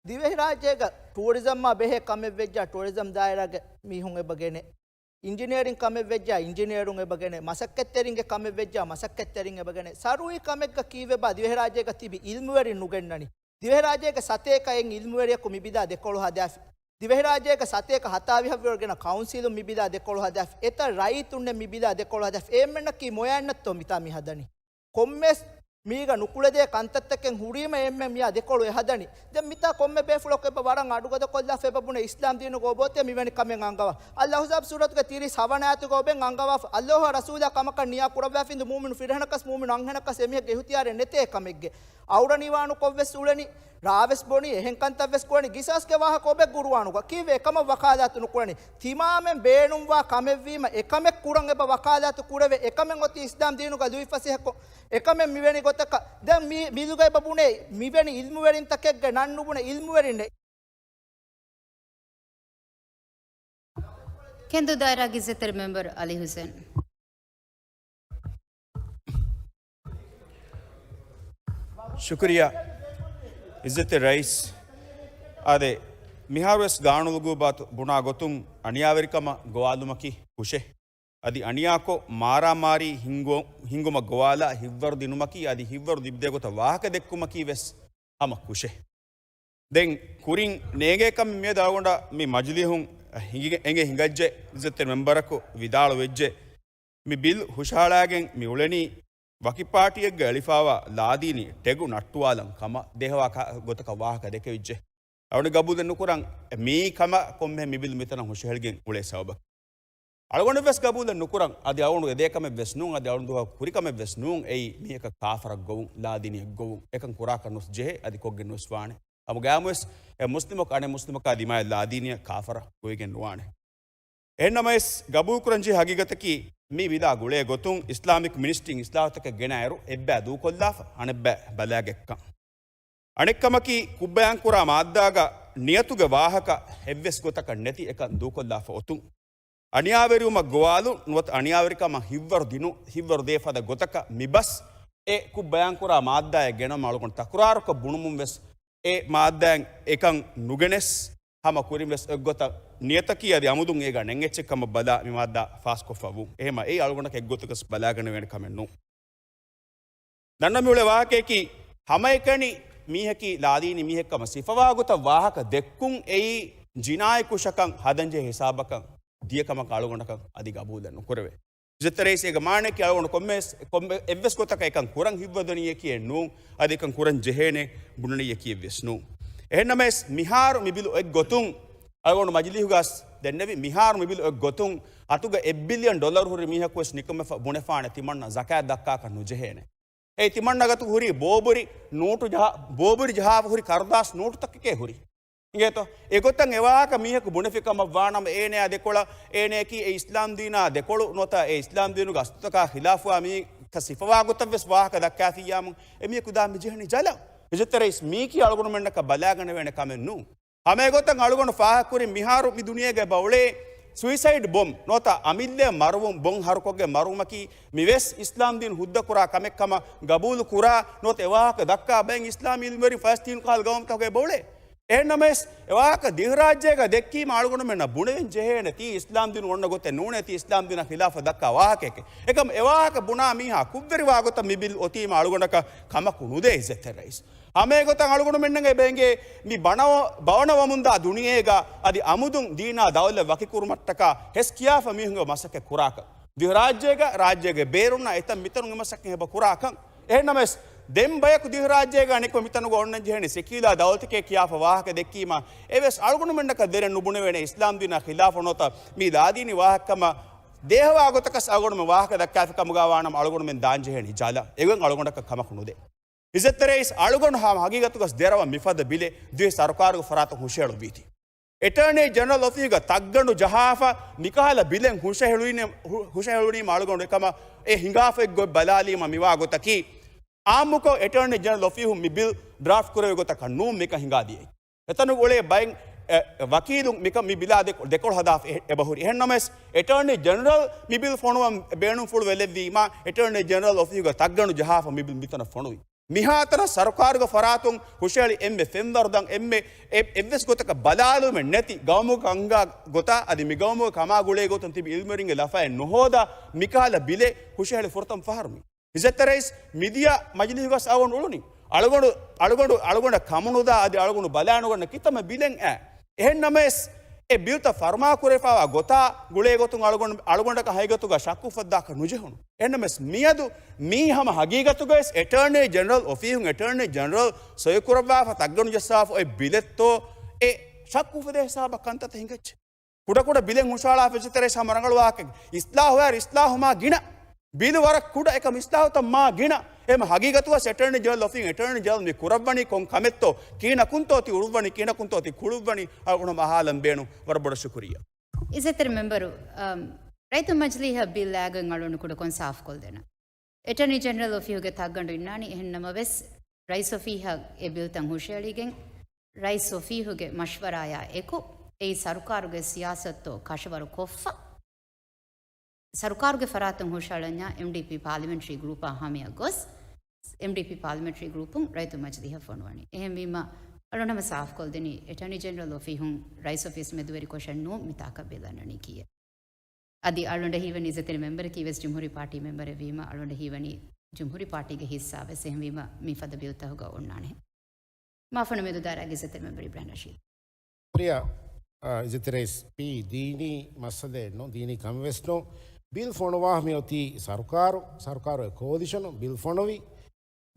ދިވެހިރާއްޖޭގަ ޓޫރިޒަމްއާ ބެހޭ ކަމެއް ވެއްޖާ ޓޫރިޒަމް ދާއިރާގެ މީހުން އެބަ ގެނޭ. އިންޖިނިއަރިން ކަމެއް ވެއްޖާ އިންޖިނިއަރުން އެބަ ގެނޭ. މަސައްކަތްތެރިންގެ ކަމެއް ވެއްޖާ މަސައްކަތްތެރިން އެބަ ގެނޭ. ސަރުވީ ކަމެއްގަ ކީއްވެބާ ދިވެހިރާއްޖޭގަ ތިބި އިލްމުވެރިން ނުގެންނަނީ؟ ދިވެހިރާއްޖޭގެ ސަތޭކަ އެއް އިލްމުވެރިޔަކު މިބިލާ ދެކޮޅު ހަދާފި. ދިވެހިރާއްޖޭގެ ސަތޭކަ ހަތާވިހަށްވުރެ ގެނަ ކައުންސިލުން މިބިލާ ދެކޮޅު ހަދާފި. އެތައް ރައްޔިތުންނެއް މިބިލާ ދެކޮޅު ހަދާފި. އެ އެންމެންނަކީ މޮޔައެއްނަތްތޯ މިތާ މި ހަދަނީ؟ ކޮންމެސް މީގަ ނުކުޅެދޭ ކަންތައްތަކެއް ހުރީމަ އެންމެން މިޔާ ދެކޮޅު އެ ހަދަނީ. ދެން މިތާ ކޮންމެ ބޭފުޅަކު އެބަ ވަރަށް އަޑުގަދަކޮށްލާފަ އެބަ ބުނެ އިސްލާމް ދީނުގަ އޮބޯތޭ މިވެނި ކަމެއް އަންގަވާ. އައްލާހު ސާބް ސޫރަތުގެ ތިރީސް ހަވަނަ އާޔަތުގަ އޮބެން އަންގަވާފަ. އައްލާހު ރަސޫލާ ކަމަކަށް ނިޔާ ކުރައްވާފިންދު މުއުމިނު ފިރިހެނަކަސް މުއުމިނު އަންހެނަކަސް އެމީހެއްގެ އިހުތިޔާރެއް ނެތޭ ކަމެއްގެ. އައުރަނިވާނުކޮށްވެސް އުޅެނީ، ރާވެސް ބޮނީ، އެހެން ކަންތައްވެސް ކުރަނީ، ގިސާސްގެ ވާހަކަ އޮބެއް ގުރުއާނުގަ ކީއްވެ އެކަމަށް ވަކާލާތު ނުކުރަނީ؟ ތިމާމެން ބޭނުންވާ ކަމެއްވީމަ އެކަމެއް ކުރަން އެބަ ވަކާލާތު ކުރެވޭ. އެކަމެއް އޮތީ އިސްލާމް ދީނުގަ ލުއިފަސޭހަކޮށް އެކަމެއް މިވެނި ގޮތަކަށް. ދެން މި، މިލުގަ އެބަ ބުނޭ މިވެނި އިލްމުވެރިންތަކެއްގެ ނަން ނުބުނެ އިލްމުވެރިންނެއް. ކެންދޫ ދާއިރާގެ އިއްޒަތްތެރި މެމްބަރު އަލީ ހުސެން. ޝުކުރިއްޔާ. އިއްޒަތްތެރި ރައީސް، އާދެ، މިހާރުވެސް ގާނޫނުގެ ބާތު ބުނާ ގޮތުން އަނިޔާވެރިކަމަށް ގޮވާލުމަކީ ކުށެއް. އަދި އަނިޔާކޮށް މާރާމާރީ ހިންގު، ހިންގުމަށް ގޮވާލާ ހިތްވަރު ދިނުމަކީ އަދި ހިތްވަރު ލިބިދޭ ގޮތަށް ވާހަކަ ދެއްކުމަކީ ވެސް ހަމަ ކުށެއް. ދެން ކުރިން ނޭނގޭ ކަމެއް މިއަދު އަޅުގަނޑަށް މި މަޖިލީހުން ހިނގި، އެނގޭ ހިނގައްޖެ. އިއްޒަތްތެރި މެމްބަރަކު ވިދާޅު ވެއްޖެ. މި ބިލް ހުށަހަޅާގެން މި އުޅެނީ ވަކި ޕާޓީއެއްގަ އެޅިފާވާ ލާދީނީ ޓެގު ނައްޓުވާލަން ކަމަށް ދޭހަވާ ކަ، ގޮތަކަށް ވާހަކަ ދެކެވިއްޖެ. އަޅުގަނޑު ގަބޫލެއް ނުކުރަން މީ ކަމަށް ކޮންމެ މި ބިލް މިތަނަށް ހުށަހެޅިގެން އުޅޭ ސަބަބަކީ. އަޅުގަނޑު ވެސް ގަބޫލެއް ނުކުރަން. އަދި އަޅުގަނޑު އެދޭ ކަމެއް ވެސް ނޫން. އަދި އަޅުގަނޑު ކުރި ކަމެއް ވެސް ނޫން. އެއީ މީހަކަށް ކާފަރަށް ގޮވުން، ލާދީނީއެއް ގޮވުން. އެކަން ކުރާކަށް ނުވެސް ޖެހޭ. އަދި ކޮށްގެން ނުވެސް ވާނެ. ހަމަގައިމުވެސް އެ މުސްލިމަކު އަނެއް މުސްލިމަކާ ދިމާއަށް ލާދީނީއަށް ކާފަރަށް ގޮވިގެން ނުވާނެ. އެހެންނަމަވެސް، ގަބޫލުކުރަންޖެހޭ ހަގީގަތަކީ، މި ވިލާ ގުޅޭ ގޮތުން އިސްލާމިކް މިނިސްޓްރީން އިސްލާހުތަކެއް ގެނައިރު، އެއްބައި ދޫކޮށްލާފަ، އަނެއްބައި ބަލާގަތްކަން. އަނެއްކަމަކީ، ކުށްބަޔާންކުރާ މާއްދާގަ ނިޔަތުގެ ވާހަކަ އެއްވެސް ގޮތަކަށް ނެތި އެކަން ދޫކޮށްލާފަ އޮތުން. އަނިޔާވެރިވުމަށް ގޮވާލުން ނުވަތަ އަނިޔާވެރިކަމަށް ހިތްވަރު ދިނު، ހިތްވަރު ދޭ ފަދަ ގޮތަކަށް މިބަސް އެ ކުށްބަޔާންކުރާ މާއްދާއެއް ގެނަމަ އަޅުގަނޑު ތަކުރާރުކޮށް ބުނުމުން ވެސް އެ މާއްދާއިން އެކަން ނުގެނެސް ހަމަ ކުރިން ވެސް އެއްގޮތަށް ނިޔަތަކީ އަދި އަމުދުން އޭގަ ނެން އެއްޗެއް ކަމަށް ބަލާ މި މާއްދާ ފާސްކޮށްފަ ވުން. އެހެމަ އެއީ އަޅުގަނޑަކަށް އެއްގޮތަކަސް ބަލާގަނެވޭނެ ކަމެއް ނޫން. ދަންނަ މިއުޅޭ ވާހަކަޔަކީ ހަމައެކަނި މީހަކީ ލާދީނީ މީހެއް ކަމަށް ސިފަވާ ގޮތަށް ވާހަކަ ދެއްކުން އެއީ ޖިނާއީ ކުށަކަށް ހަދަންޖެހޭ ހިސާބަކަށް ދިޔަ ކަމަކަށް އަޅުގަނޑަކަށް އަދި ގަބޫލެއް ނުކުރެވޭ. އިއްޒަތްތެރި ރައީސް އޭގެ މާނަޔަކީ އަޅުގަނޑު ކޮންމެވެސް، ކޮންމެ އެއްވެސް ގޮތަކަށް އެކަން ކުރަން ހިތްވަދަނީއެކީ އެއް ނޫން، އަދި އެކަން ކުރަން ޖެހޭނެ ބުނަނީއެކީ އެއްވެސް ނޫން. އެހެންނަމަވެސް މިހާރު މި ބިލު އޮތް ގޮތުން އަޅުގަނޑު މަޖިލީހުގަސް ދެންނެވި މިހާރު މި ބިލު އޮތް ގޮތުން އަތުގަ އެއް ބިލިއަން ޑޮލަރު ހުރި މީހަކު ވެސް ނިކަމެފަ ބުނެފާނެ ތިމަންނަ ޒަކާތް ދައްކާކަށް ނުޖެހޭނެ. އެ ތިމަންނަ ގަތު ހުރީ ބޯބުރި ނޫޓު ޖަހާ، ބޯބުރި ޖަހާފަ ހުރި ކަރުދާސް ނޫޓުތަކެކޭ ހުރީ. އިނގޭތޯ؟ އެގޮތަށް އެވާހަކަ މީހަކު ބުނެފި ކަމަށް ވާނަމަ އޭނަޔާ ދެކޮޅަށް އޭނަޔަކީ އެ އިސްލާމް ދީނާ ދެކޮޅު ނުވަތަ އެ އިސްލާމް ދީނުގެ އަސްލުތަކާ ޚިލާފުވާ މީހަކަށް ސިފަވާ ގޮތަށް ވެސް ވާހަކަ ދައްކާފިއްޔާމު އެމީހަކު ދާން މިޖެހެނީ ޖަލަށް. އިއްޒަތްތެރި ރައީސް މީކީ އަޅުގަނޑުމެންނަކަށް ބަލާގަނެވޭނެ ކަމެއް ނޫން. ހަމައެގޮތަށް އަޅުގަނޑު ފާހަގަކުރިން މިހާރު މި ދުނިޔޭގަ އެބަ އުޅޭ ސުއިސައިޑް ބޮމް ނުވަތަ އަމިއްލައަށް މަރުވުން ބޮން ހަރުކޮށްގެން މަރުވުމަކީ މިވެސް އިސްލާމް ދީން ހުއްދަކުރާ ކަމެއްކަމަށް ގަބޫލު ކުރާ ނުވަތަ އެވާހަކަ ދައްކާ ބައެއް އިސްލާމީ އިލްމުވެރިން ފަލަސްތީނު ކަހަލަ ގައުމުތަކުގަ އެބަ އުޅޭ. އެހެންނަމަވެސް، އެވާހަކަ ދިވެހިރާއްޖޭގަ ދެއްކީމަ އަޅުގަނޑުމެންނަށް ބުނެވެން ޖެހޭނެތީ އިސްލާމް ދީނު އޮންނަ ގޮތެއް ނޫނޭ ތީ އިސްލާމް ދީނާ ޚިލާފަށް ދައްކާ ވާހަކައެކޭ. އެކަމަ އެވާހަކަ ބުނާ މީހާ ކުށްވެރިވާ ގޮތަށް މި ބިލް އޮތީމަ އަޅުގަނޑަކަށް ކަމަކު ނުދޭ އިއްޒަތްތެރި ރައީސް. ހަމައެގޮތަށް އަޅުގަނޑުމެންނަށް އެބަ އެނގޭ މި ބަނަވަ، ބަވަނަވަމުންދާ ދުނިޔޭގަ އަދި އަމުދުން ދީނާ ދައުލަތް ވަކިކުރުމަށްޓަކާ ހެސް ކިޔާފަ މީހުން އެބަ މަސައްކަތް ކުރާކަން. ދިވެހިރާއްޖޭގަ، ރާއްޖޭގެ ބޭރުންނާ އެތަން މިތަނުން އެ މަސައްކަތް އެބަ ކުރާކަން. އެހެންނަމަވެސް، ދެން ބަޔަކު ދިވެހިރާއްޖޭގަ ނިކުމެ މިތަނުގަ އޮންނަން ޖެހެނީ ސެކިއުލާ ދައުލަތެކޭ ކިޔާފަ ވާހަކަ ދެއްކީމަ، އެވެސް އަޅުގަނޑުމެންނަކަށް ދެރަން ނުބުނެވޭނެ އިސްލާމް ދީނާ ޚިލާފަށް ނުވަތަ މި ލާދީނީ ވާހަކަކަމަށް ދޭހަވާ ގޮތަކަސް އަޅުގަނޑުމެން ވާހަކަ ދައްކާފި ކަމުގަ ވާނަމަ އަޅުގަނޑުމެން ދާން ޖެހޭނީ ޖަލަށް. އެގޮތް އަޅުގަނޑަކަށް ކަމަކު ނުދޭ. އިއްޒަތްތެރި ރައީސް އަޅުގަނޑު ހަމަ ހަގީގަތުގަސް ދެރަވަން މިފަދަ ބިލެއް ދިވެހި ސަރުކާރުގެ ފަރާތުން ހުށަހެޅުއްވީތީ. އެޓަރނީ ޖެނެރަލް އޮފީހުގަ ތައްގަނޑު ޖަހާފަ މިކަހަލަ ބިލެއް ހުށަހެޅުނީ، ހު، ހުށަހެޅުނީމަ އަޅުގަނޑު އެކަމަށް އެ ހިނގާފަ އޮތް ގޮތް ބަލާލީމަ މިވާ ގޮތަކީ، އާއްމުކޮށް އެޓަރނީ ޖެނެރަލް އޮފީހުން މި ބިލް ޑްރާފްޓް ކުރެވޭ ގޮތަކަށް ނޫން މިކަން ހިނގާދިޔައީ. އެތަނުގަ އުޅޭ ބައެއް، އެ، ވަކީލުން މިކަން މި ބިލާ ދެ، ދެކޮޅު ހަދާފަ އެ، އެބަހުރި. އެހެންނަމަވެސް، އެޓަރނީ ޖެނެރަލް މި ބިލް ފޮނުވަން ބޭނުންފުޅު ވެލެއްވީމާ، އެޓަރނީ ޖެނެރަލް އޮފީހުގަ ތައްގަނޑު ޖަހާފަ މި ބިލް މިތަނަށް ފޮނުވި. މިހާތަނަށް ސަރުކާރުގެ ފަރާތުން ހުށަހެޅި އެންމެ ފެންވަރުދަން އެންމެ އެ-، އެއްވެސް ގޮތަކަށް ބަލާލުމެއް ނެތި ގައުމުގެ ކަންކަމާ ގުޅޭ ގޮތުން ތިބި އިލްމުވެރިންގެ ލަފައެއް ނުހޯދާ މިކަހަލަ ބިލެއް ހުށަހެޅި ފުރަތަމަ ފަހަރު މީ. އިއްޒަތްތެރި ރައީސް، މިދިޔަ މަޖިލީހުގަސް އަޅުގަނޑު އުޅުނީ. އަޅުގަނޑު، އަޅުގަނޑު، އަޅުގަނޑަށް ކަމުނުދާ އަދި އަޅުގަނޑު ބަލާނުގަންނަ ކިތަންމެ ބިލެއް އާ. އެހެންނަމަވެސް، އެ ބިލްތައް ފަރުމާކުރެވިފައިވާ ގޮތާ ގުޅޭ ގޮތުން އަޅުގަނޑު، އަޅުގަނޑަކަށް ހަގީގަތުގަ ޝައްކު އުފައްދާކަށް ނުޖެހުނު. އެހެންނަމަވެސް، މިއަދު މީ ހަމަ ހަގީގަތުގަވެސް އެޓާނީ ޖެނެރަލް އޮފީހުން އެޓާނީ ޖެނެރަލް ސޮއިކުރައްވާފަ ތައްގަނޑު ޖައްސާފަ އޮތް ބިލެއްތޯ އެ ޝައްކު އުފެދޭ ހިސާބަށް ކަންތައްތައް ހިނގައްޖެ. ކުޑަކުޑަ ބިލެއް ހުށަހަޅާފަ އިއްޒަތްތެރި ރައީސް ހަމަ ރަނގަޅު ވާހަކައެއް. އިސްލާހުވާއިރު އިސްލާހު މާ ގިނަ. ބިލު ވަރަށް ކުޑަ އެކަމް އިސްލާހުތައް މާ ގިނަ. އެހެން ހަގީގަތުގަސް އެޓާނީ ޖެނެރަލް އޮފީހުން އެޓާނީ ޖެނެރަލް މި ކުރައްވަނީ ކޮން ކަމެއްތޯ، ކިހިނަކުންތޯ ތި އުޅުއްވަނީ، ކިހިނަކުންތޯ ތި ކުޅުއްވަނީ، އަޅުގަނޑު ހަމަ އަހާލަން ބޭނުން. ވަރަށް ބޮޑަށް ޝުކުރިއްޔާ. އިއްޒަތްތެރި މެމްބަރު، އަމް، ރައްޔިތުން މަޖިލީހަށް ބިލް އައިގެން އަޅުގަނޑު ކުޑަކޮށް ސާފުކޮށްދޭނަން. އެޓާނީ ޖެނެރަލް އޮފީހުގެ ތައްގަނޑު އިންނާނީ. އެހެން ނަމަވެސް، ރައީސް އޮފީހަށް އެ ބިލްތައް ހުށަހެޅިގެން، ރައީސް އޮފީހުގެ މަޝްވަރާއާ އެކު، އެއީ ސަރުކާރުގެ ސިޔާސަތުތޯ ކަށަވަރު ކޮށްފަ، ސަރުކާރުގެ ފަރާތުން ހުށަހަޅަންޏާ އެމްޑީޕީ ޕާލިމެންޓްރީ ގްރޫޕާ ހަމަޔަށް ގޮސް، އެމްޑީޕީ ޕާލިމެންޓްރީ ގްރޫޕުން ރައްޔިތުން މަޖިލީހަށް ފޮނުވަނީ. އެހެންވީމަ، އަޅުގަނޑު ހަމަ ސާފުކޮށްދެނީ، އެޓާނީ ޖެނެރަލް އޮފީހުން ރައީސް އޮފީސް މެދުވެރިކޮށެއް ނޫން މިތާކަށް ބިލް އަންނަނީ ކީއެއް. އަދި އަޅުގަނޑަށް ހީވަނީ އިއްޒަތްތެރި މެމްބަރަކީ ވެސް ޖުމްހޫރީ ޕާޓީ މެމްބަރެއް ވީމަ، އަޅުގަނޑަށް ހީވަނީ ޖުމްހޫރީ ޕާޓީގެ ހިއްސާ ވެސް. އެހެންވީމަ، މިފަދަ ބިލްތަކުގަ އޮންނާނެ. މާފަންނު މެދު ދާއިރާގެ އިއްޒަތްތެރި މެމްބަރ އިބްރާހިމް ނަޝީދު. ކުރިއަށް، އާ، އިއްޒަތްތެރި ރައީސް ޕީ، ދީނީ މައްސަލައެއް ނޫން، ދީނީ ކަމެއް ވެސް ނޫން. ބިލް ފޮނުވާ މިއޮތީ ސަރުކާރު، ސަރުކާރުގެ ކޯލިޝަނު ބިލް ފޮނުވި.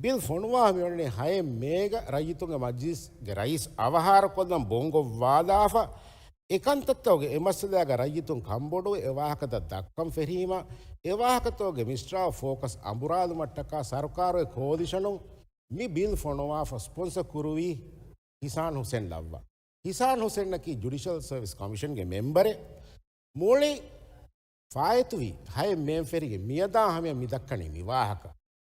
ބިލް ފޮނުވާ މިއޮންނަނީ ހައެއް މޭގަ ރައްޔިތުންގެ މަޖިލިސްގެ ރައީސް އަވަހާރަކޮށްލަން ބޮންގޮއްވާލާފަ. އެކަންތައްތަކުގެ އެ މައްސަލާގަ ރައްޔިތުން ކަންބޮޑުވެ އެ ވާހަކަތައް ދައްކަން ފެށީމަ، އެ ވާހަކަތަކުގެ މިސްރާބު ފޯކަސް އަނބުރާލުމަށްޓަކާ ސަރުކާރުގެ ކޯލިޝަނުން މި ބިލް ފޮނުވާފަ ސްޕޮންސަ ކުރުވީ ހިސާން ހުސެން ލައްވާ. ހިސާން ހުސެންއަކީ ޖުޑިޝަލް ސަރވިސް ކޮމިޝަންގެ މެމްބަރެއް. މުޅި ފާއިތުވި ހައެއް މޭން ފެށިގެން މިއަދާ ހަމަޔަށް މި ދައްކަނީ މި ވާހަކަ.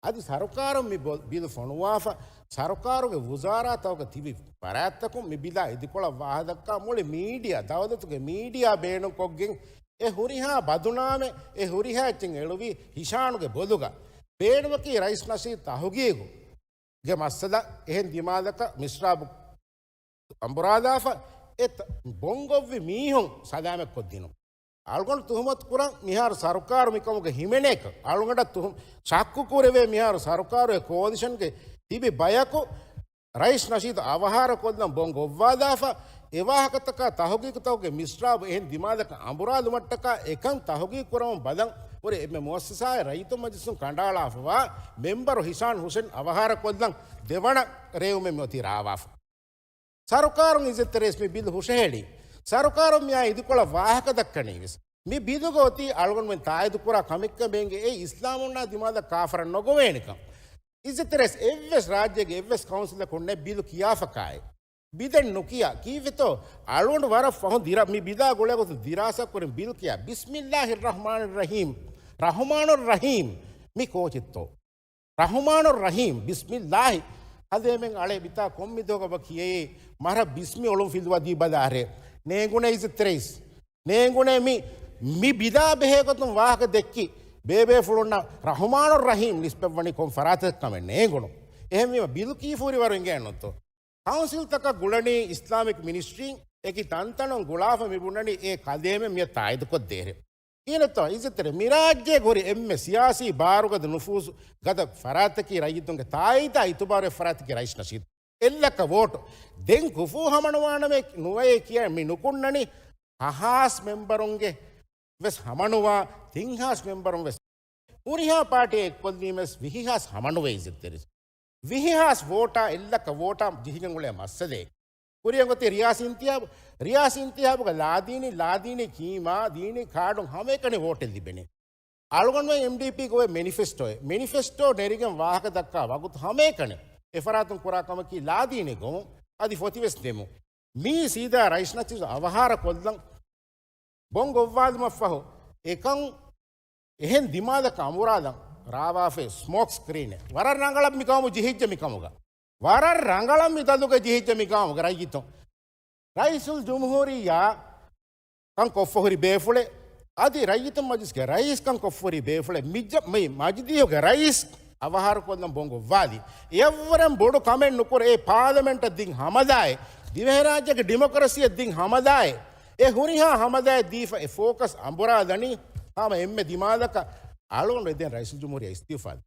އަދި ސަރުކާރުން މި ބޮ-، ބިލު ފޮނުވާފަ، ސަރުކާރުގެ ވުޒާރާތަކުގަ ތިބި ފަރާތްތަކުން މި ބިލާ އިދިކޮޅަށް ވާހަކަ ދައްކާ މުޅި މީޑިއާ، ދައުލަތުގެ މީޑިއާ ބޭނުންކޮށްގެން އެ ހުރިހާ ބަދުނާމެއް، އެ ހުރިހާ އެއްޗެއް އެޅުވީ ހިޝާނުގެ ބޮލުގަ. ބޭނުމަކީ ރައީސް ނަޝީދު ތަހުގީގު ގެ މައްސަލަ އެހެން ދިމާލަކަށް މިސްރާބު އަނބުރާލާފަ އެ ތަ-، ބޮންގޮއްވި މީހުން ސަލާމަތްކޮށްދިނުން. އަޅުގަނޑު ތުހުމަތު ކުރަން މިހާރު ސަރުކާރު މިކަމުގެ ހިމެނޭކަށް. އަޅުގަނޑަށް ތުހު-، ޝައްކު ކުރެވޭ މިހާރު ސަރުކާރުގެ ކޯލިޝަންގެ ތިބި ބަޔަކު ރައީސް ނަޝީދު އަވަހާރަކޮށްލަން ބޮން ގޮއްވާލާފަ، އެ ވާހަކަތަކާ ތަހުގީގުތަކުގެ މިސްރާބު އެހެން ދިމާލަކަށް އަނބުރާލުމަށްޓަކާ އެކަން ތަހުގީގު ކުރަމުން ބަލަން ހުރި އެންމެ މުއައްސަސާއެއް ރައްޔިތުން މަޖިލިސުން ކަނޑައަޅާފަވާ މެމްބަރު ހިޝާން ހުސެން އަވަހާރަކޮށްލަން ދެވަނަ ރޭވުމެއް މިއޮތީ ރާވާފަ. ސަރުކާރުން އިއްޒަތްތެރި ރައީސް މި ބިލް ހުށަހެޅި. ސަރުކާރުން މިއާ އިދިކޮޅަށް ވާހަކަ ދައްކަނީ ވެސް. މި ބިލުގަ އޮތީ އަޅުގަނޑުމެން ތާއީދުކުރާ ކަމެއްކަމަށް އެނގޭ އެ އިސްލާމުންނާ ދިމާލަށް ކާފަރަށް ނޮގޮވޭނެކަން. އިއްޒަތްތެރި ރައީސް އެއްވެސް ރާއްޖޭގެ އެއްވެސް ކައުންސިލަކުންނެއް ބިލު ކިޔާފަކާއެއް. ބިލެއް ނުކިޔާ. ކީއްވެތޯ؟ އަޅުގަނޑު ވަރަށް ފަހުން ދިރާ-، މި ބިލާ ގުޅޭގޮތުން ދިރާސާ ކުރިން ބިލް ކިޔާ. ބިސްމިއްލާހި ރަޙްމާނި ރަޙީމް. ރަޙުމާނު ރަޙީމް. މި ކޯޗެއްތޯ؟ ރަޙުމާނު ރަޙީމް، ބިސްމިއްލާހި. ހަދޭމެން އަޅޭ ބިތާ ކޮންމެ ދުވަހަކަށް ކިޔައޭ މަރަށް ބިސްމި އޮޅުން ފިލުވަދީ ބަލާރޭ. ނޭނގުނޭ އިއްޒަތްތެރި ރައީސް. ނޭނގުނޭ މި، މި ބިލާ ބެހޭގޮތުން ވާހަކަ ދެއްކި ބޭބޭފުޅުންނަށް ރަޙުމާނު ރަޙީމް ނިސްބަތްވަނީ ކޮން ފަރާތެއް ކަމެއް ނޭނގުނު. އެހެންވީމަ ބިލު ކީފަ ހުރި ވަރު އިނގޭނެތޯ. ކައުންސިލްތަކަށް ގުޅަނީ އިސްލާމިކް މިނިސްޓްރީން އެކި ތަންތަނުން ގުޅާފަ މި ބުނަނީ އެ ކަލޭމެން މިއަށް ތާއީދުކޮށްދޭހެން. ކިހިނެއްތޯ އިއްޒަތްތެރި މި ރާއްޖޭގަ ހުރި އެންމެ ސިޔާސީ ބާރުގަދަ ނުފޫޒު ގަދަ ފަރާތަކީ ރައްޔިތުންގެ ތާއީދާ އިތުބާރުވެ ފަރާތަކީ ރައީސް ނަޝީދު. އެއްލައްކަ ވޯޓު. ދެން ކުފޫ ހަމަނުވާނަމޭ ނުވައޭ ކިޔާ މި ނުކުންނަނީ ހަހާސް މެމްބަރުންގެ ވެސް ހަމަނުވާ، ތިން ހާސް މެމްބަރުން ވެސް. ހުރިހާ ޕާޓީއެއް އެއްކޮށްލީމެސް ވިހި ހާސް ހަމަނުވޭ އިއްޒަތްތެރި. ވިހި ހާސް ވޯޓާ އެއްލައްކަ ވޯޓާ ޖެހިގެން އުޅޭ މައްސަލައެއް. ކުރިއަށް އޮތީ ރިޔާސީ އިންތިހާބު. ރިޔާސީ އިންތިހާބުގަ ލާދީނީ، ލާދީނީ ކީމާ، ދީނީ ކާޑުން ހަމައެކަނި ވޯޓެއް ލިބެނީ. އަޅުގަނޑުމެން އެމްޑީޕީގަ އޮތް މެނިފެސްޓޯއެއް. މެނިފެސްޓޯ ނެރިގެން ވާހަކަ ދައްކާ ވަގުތު ހަމައެކަނި އެފަރާތުން ކުރާ ކަމަކީ ލާދީނީ ގޮވުން، އަދި ފޮތިވެސް ދެމުން. މީ ސީދާ ރައީސް ނަޝީދު އަވަހާރަ ކޮށްލަން ބޮން ގޮއްވާލުމަށްފަހު އެކަން އެހެން ދިމާލަކަށް އަނބުރާލަން ރާވާފައި ސްމޯކް ސްކްރީނެއް. ވަރަށް ރަނގަޅަށް މި ގައުމު ޖެހިއްޖެ މިކަމުގަ. ވަރަށް ރަނގަޅަށް މި ދަލުގަ ޖެހިއްޖެ މި ގައުމުގެ ރައްޔިތުން. ރައީސުލް ޖުމްހޫރިއްޔާ ކަން ކޮށްފަ ހުރި ބޭފުޅެއް، އަދި ރައްޔިތުން މަޖިލިސްގެ ރައީސް ކަން ކޮށްފަ ހުރި ބޭފުޅެއް، މި ޖަ-، މި މަޖިލީހުގެ ރައީސް ހަވަހާރުކޮށްލަން ބޮންގޮއްވާލީ. އެއަށްވުރެން ބޮޑު ކަމެއް ނުކުރެ، އެ ޕާލަމެންޓަށް ދިން ހަމަދާއެއް، ދިވެހިރާއްޖޭގެ ޑިމޮކްރަސީއަށް ދިން ހަމަދާއެއް، އެ ހުރިހާ ހަމަދާއެއް ދީފަ އެ ފޯކަސް އަނބުރާލަނީ ހަމަ އެންމެ ދިމާލަކަށް. އަޅުގަނޑު އެދެން ރައީސުލްޖުމްހޫރިއްޔާ އިސްތިއުފާ ދޭން.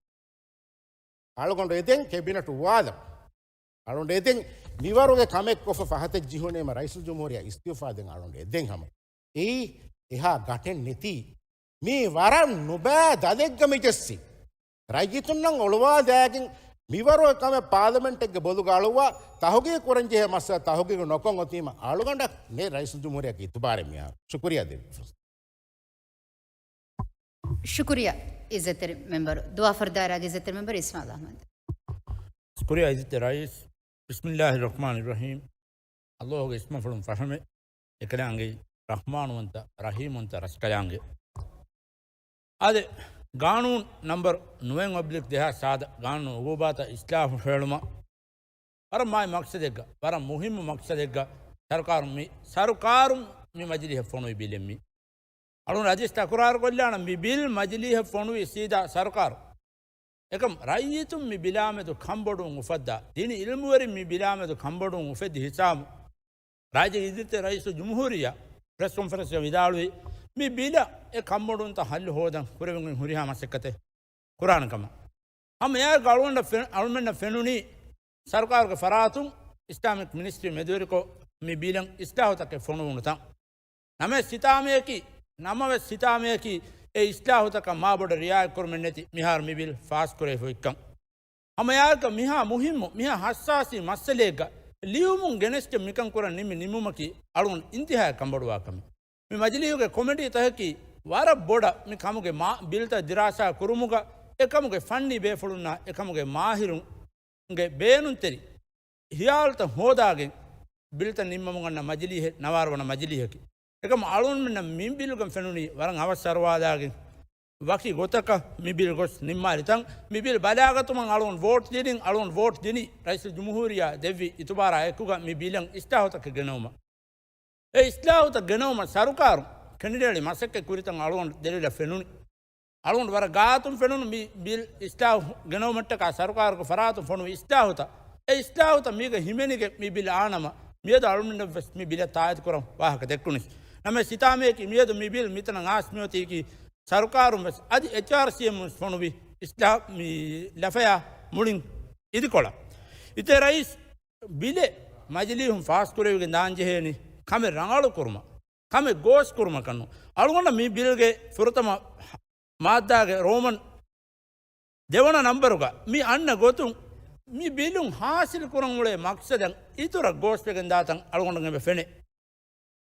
އަޅުގަނޑު އެދެން ކެބިނެޓު ވާލަން. އަޅުގަނޑު އެދެން މިވަރުގެ ކަމެއް ކޮށްފަ ފަހަތެއް ޖެހުނީމަ ރައީސުލްޖުމްހޫރިއްޔާ އިސްތިއުފާ ދޭން. އަޅުގަނޑު އެދެން ހަމަ. އެއީ އެހާ ގަޓެއް ނެތީ. މީ ވަރަށް ނުބައި ދަލެއްގަ މި ޖެއްސީ. ރައްޔިތުންނަށް އޮޅުވާލައިގެން މިވަރުގެ ކަމެއް ޕާލަމެންޓެއްގެ ބޮލުގަ އަޅުއްވާ، ތަހުގީގު ކުރަންޖެހޭ މައްސަލަ ތަހުގީގު ނޮކޮށް އޮތީމަ އަޅުގަނޑަށް ނެތް ރައީސުލްޖުމްހޫރިއްޔާގެ އިތުބާރެއް މިހާރު. ޝުކުރިއްޔާ ދެއްވި. ޝުކުރިއްޔާ އިއްޒަތްތެރި މެމްބަރު. ދުވާފަރު ދާއިރާގެ އިއްޒަތްތެރި މެމްބަރު އިސްމާއިލް އަޙްމަދު. ޝުކުރިއްޔާ އިއްޒަތްތެރި ރައީސް. ބިސްމިއްލާހި ރަޙްމާނި ރަޙީމް. ﷲ ގެ އިސްމުފުޅުން ފަށަމެ. އެކަލާނގެ ރަޙްމާނުވަންތަ ރަޙީމުވަންތަ ރަސްކަލާނގެ. އާދެ، ގާނޫނު ނަމްބަރު ނުވައެއް އޮބްލިކް ދެހާސް ސާދަ ގާނޫނު އުގޫބާތައް އިސްލާހު ހޭޅުމަށް ވަރަށް މާތް މަޤްޞަދެއްގަ، ވަރަށް މުހިއްމު މަޤްޞަދެއްގަ ސަރުކާރު މި، ސަރުކާރު މި މަޖިލީހަށް ފޮނުވި ބިލެއް މީ. އަޅުން އަދިސް ތަކުރާރު ކޮށްލާނަން މި ބިލް މަޖިލީހަށް ފޮނުވި ސީދާ ސަރުކާރު. އެކަމް ރައްޔިތުން މި ބިލާމެދު ކަންބޮޑުވުން އުފައްދާ، ދިނީ އިލްމުވެރިން މި ބިލާމެދު ކަންބޮޑުވުން އުފެއްދި ހިސާބު، ރާއްޖޭގެ އިއްޒަތްތެރި ރައީސުލްޖުމްހޫރިއްޔާ ޕްރެސް ކޮންފަރެންސްގަ ވިދާޅުވީ، މި ބިލަށް އެ ކަންބޮޑުވުންތައް ހައްލު ހޯދަން ކުރެވެން ހުރިހާ މަސައްކަތެއް ކުރާނެ ކަމަށް. ހަމަ އެއާއެކު އަޅުގަނޑަށް ފެ-، އަޅުމެންނަށް ފެނުނީ، ސަރުކާރުގެ ފަރާތުން އިސްލާމިކް މިނިސްޓްރީ މެދުވެރިކޮށް، މި ބިލަށް އިސްލާހުތަކެއް ފޮނުވުނުތަން. ނަމަވެސް ސިތާމަޔަކީ، ނަމަވެސް ސިތާމަޔަކީ، އެ އިސްލާހުތަކަށް މާބޮޑަށް ރިއާޔަތްކުރުމެއް ނެތި މިހާރު މި ބިލް ފާސްކުރެވިފަ އޮތްކަން. ހަމައެއާއެކު މިހާ މުހިއްމު، މިހާ ހައްސާސީ މައްސަލައެއްގަ ލިޔުމުން ގެނެސްގެން މިކަން ކުރަން ނިންމި ނިންމުމަކީ އަޅުގަނޑު އިންތިހާއަށް ކަންބޮޑުވާ ކަމެއް. މި މަޖިލީހުގެ ކޮމިޓީތަކަކީ ވަރަށް ބޮޑަށް މި ކަމުގެ މާ-، ބިލްތައް ދިރާސާ ކުރުމުގަ އެކަމުގެ ފަންނީ ބޭފުޅުންނާ އެކަމުގެ މާހިރުންގެ ބޭނުންތެރި ހިޔާލުތައް ހޯދާގެން ބިލްތައް ނިންމަމުން އަންނަ މަޖިލީހެއް، ނަވާރަ ވަނަ މަޖިލީހަކީ. އެކަމު އަޅުގަނޑުމެންނަށް މި ބިލްގަ ފެނުނީ ވަރަށް އަވަސް އަރުވާލާގެން ވަކި ގޮތަކަށް މި ބިލް ގޮސް ނިންމާލިތަން. މި ބިލް ބަލާގަތުމަށް އަޅުގަނޑު ވޯޓް ދިނިން، އަޅުގަނޑު ވޯޓް ދިނީ ރައީސުލްޖުމްހޫރިއްޔާ ދެއްވި އިތުބާރާ އެކުގަ މި ބިލަށް އިސްލާހުތަކެއް ގެނައުމަށް. އެ އިސްލާހުތައް ގެނައުމަށް ސަރުކާރު ކެނޑިޑޭޅި މަސައްކަތް ކުރިތަން އަޅުގަނޑު ދެލޮލަށް ފެނުނީ. އަޅުގަނޑު ވަރަށް ގާތުން ފެނުނު މި ބިލް އިސްލާހު ގެނައުމަށްޓަކާ ސަރުކާރުގެ ފަރާތުން ފޮނުވި އިސްލާހުތައް، އެ އިސްލާހުތައް މީގަ ހިމެނިގެން މި ބިލް އާނަމަ، މިއަދު އަޅުގަނޑަށް ވެސް މި ބިލަށް ތާއީދު ކުރަން ވާހަކަ ދެއްކުނީ. ނަމަވެސް ސިތާމަޔަކީ މިއަދު މި ބިލް މިތަނަށް އާސް މިއޮތީކީ ސަރުކާރުން ވެސް އަދި އެޗްއާރްސީއެމް ވެސް ފޮނުވި އިސްލާ-، މި ލަފަޔާ މުޅިން އިދިކޮޅަށް. އިތޭ ރައީސް ބިލެއް މަޖިލީހުން ފާސްކުރެވިގެން ދާންޖެހޭނީ ކަމެއް ރަނގަޅު ކުރުމަށް، ކަމެއް ގޯސް ކުރުމަކަށް ނޫން. އަޅުގަނޑަށް މި ބިލްގެ ފުރަތަމަ މާއްދާގެ ރޯމަން ދެވަނަ ނަންބަރުގަ މި އަންނަ ގޮތުން މި ބިލުން ހާސިލް ކުރަން އުޅޭ މަޤްޞަދަށް އިތުރަށް ގޯސްވެގެން ދާތަން އަޅުގަނޑު އެބަ ފެނޭ.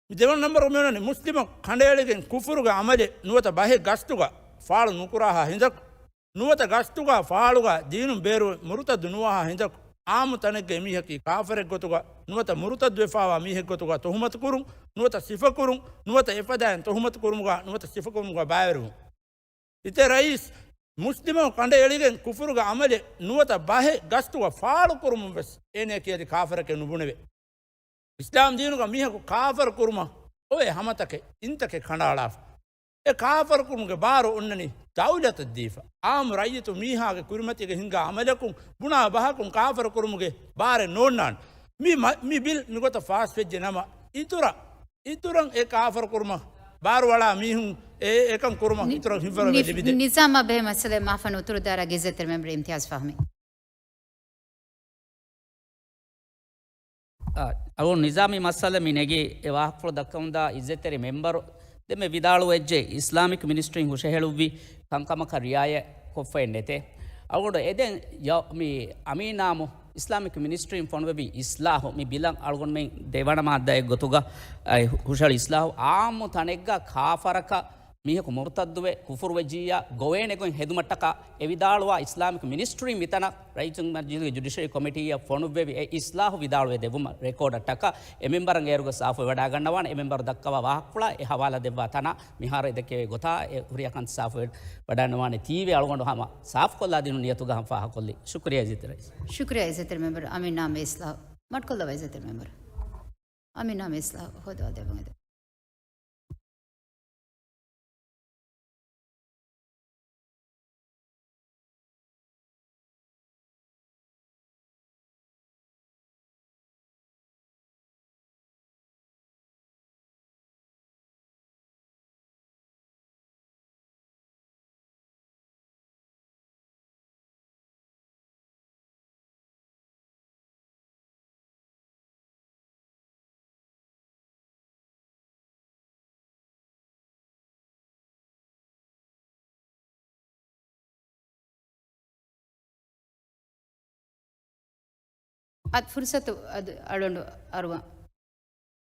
މި ދެވަނަ ނަންބަރު މިއޮންނަނީ މުސްލިމަކު ކަނޑައެޅިގެން ކުފުރުގެ އަމަލެއް ނުވަތަ ބަހެއް ގަސްތުގަ ފާޅު ނުކުރާހާ ހިނދަކު، ނުވަތަ ގަސްތުގަ ފާޅުގަ ދީނުން ބޭރުވެ މުރުތައްދު ނުވާހާ ހިނދަކު، އާއްމު ތަނެއްގަ އެމީހަކީ ކާފަރެއް ގޮތުގަ، ނުވަތަ މުރުތައްދުވެފާވާ މީހެއް ގޮތުގަ ތުހުމަތު ކުރުން، ނުވަތަ ސިފަ ކުރުން، ނުވަތަ އެފަދައިން ތުހުމަތު ކުރުމުގަ، ނުވަތަ ސިފަ ކުރުމުގަ ބައިވެރިވުން. އިތޭ ރައީސް މުސްލިމަކު ކަނޑައެޅިގެން ކުފުރުގެ އަމަލެއް ނުވަތަ ބަހެއް ގަސްތުގަ ފާޅު ކުރުމުން ވެސް އޭނަޔަކީ އަދި ކާފަރެކޭ ނުބުނެވޭ. އިސްލާމް ދީނުގަ މީހަކު ކާފަރު ކުރުމަށް އޮވޭ ހަމަތަކެއް، އިންތަކެއް ކަނޑައަޅާފަ. އެ ކާފަރު ކުރުމުގެ ބާރު އޮންނަނީ ދައުލަތަށް ދީފަ. އާއްމު ރައްޔިތު މީހާގެ ކުރިމަތީގަ ހިންގާ އަމަލަކުން ބުނާ ބަހަކުން ކާފަރު ކުރުމުގެ ބާރެއް ނޯންނާނެ. މި މަ-، މި ބިލް މިގޮތަށް ފާސްވެއްޖެ ނަމަ، އިތުރަށް، އިތުރަށް އެ ކާފަރު ކުރުމަށް ބާރުއަޅާ މީހުން އެ އެކަން ކުރުމަށް ނި-، އިތުރަށް ހިންފަރުވަ ނި-، ލިބިދޭ. ނިޒާމާ ބެހޭ މައްސަލައެއް މާފަން އުތުރު ދާއިރާގެ އިއްޒަތްތެރި މެމްބަރު އިމްތިޔާޒް ފަހުމީ. އަ، އަޅު ނިޒާމީ މައްސަލަ މި ނެގި އެ ވާހަކަފުޅު ދައްކަމުންދާ އިއްޒަތްތެރި މެމްބަރު ދެންމެ ވިދާޅުވެއްޖެ އިސްލާމިކް މިނިސްޓްރީން ހުށަހެޅުއްވި ކަންކަމަކަށް ރިއާޔަތް ކޮށްފައެއް ނެތޭ. އަޅުގަނޑު އެދެން ޔަ-، މި އަމީނާމު އިސްލާމިކް މިނިސްޓްރީން ފޮނުވެވި އިސްލާހު މި ބިލަށް އަޅުގަނޑުމެން ދެވަނަ މާއްދާއެއް ގޮތުގަ، އައި، ހުށަހެޅި އިސްލާހު އާއްމު ތަނެއްގަ ކާފަރަކަށް މީހަކު މުރުތައްދުވެ، ކުފުރުވެއްޖިއްޔާ ގޮވޭނެ ގޮތް ހެދުމަށްޓަކާ އެ ވިދާޅުވާ އިސްލާމިކް މިނިސްޓްރީން މިތަނަށް ރައީސުލްމަޖިލިސްގެ ޖުޑިޝަރީ ކޮމިޓީއަށް ފޮނުއްވެވި އެ އިސްލާހު ވިދާޅުވެ ދެއްވުމަށް ރެކޯޑަށްޓަކާ އެ މެމްބަރަށް އޭރުގަ ސާފުވެވަޑައިގަންނަވާނެ. އެ މެމްބަރު ދައްކަވާ ވާހަކަފުޅާ އެ ހަވާލާ ދެއްވާ ތަނާ މިހާރު އެ ދެއްކެވޭ ގޮތާ އެ ހުރިހާ ކަންތައް ސާފުވެވަޑައިގަންނަވާނެ. ތީވެ އަޅުގަނޑު ހަމަ ސާފުކޮށްލާ ދިނުން ނިޔަތުގަ ހަމަ ފާހަގަކޮށްލީ. ޝުކުރިއްޔާ އިއްޒަތްތެރި ރައީސް. ޝުކުރިއްޔާ އިއްޒަތްތެރި މެމްބަރު. އަމީން ނާމެ އިސްލާހު. މަޑުކޮށްލަވާ އިއްޒަތްތެރި މެމްބަރު. އަމީން ނާމެ އިސްލާހު ހޯދަވާ ދެއްވަން އެދެން. އަދި ފުރުސަތު އަދި އަޅުގަނޑު އަރުވަން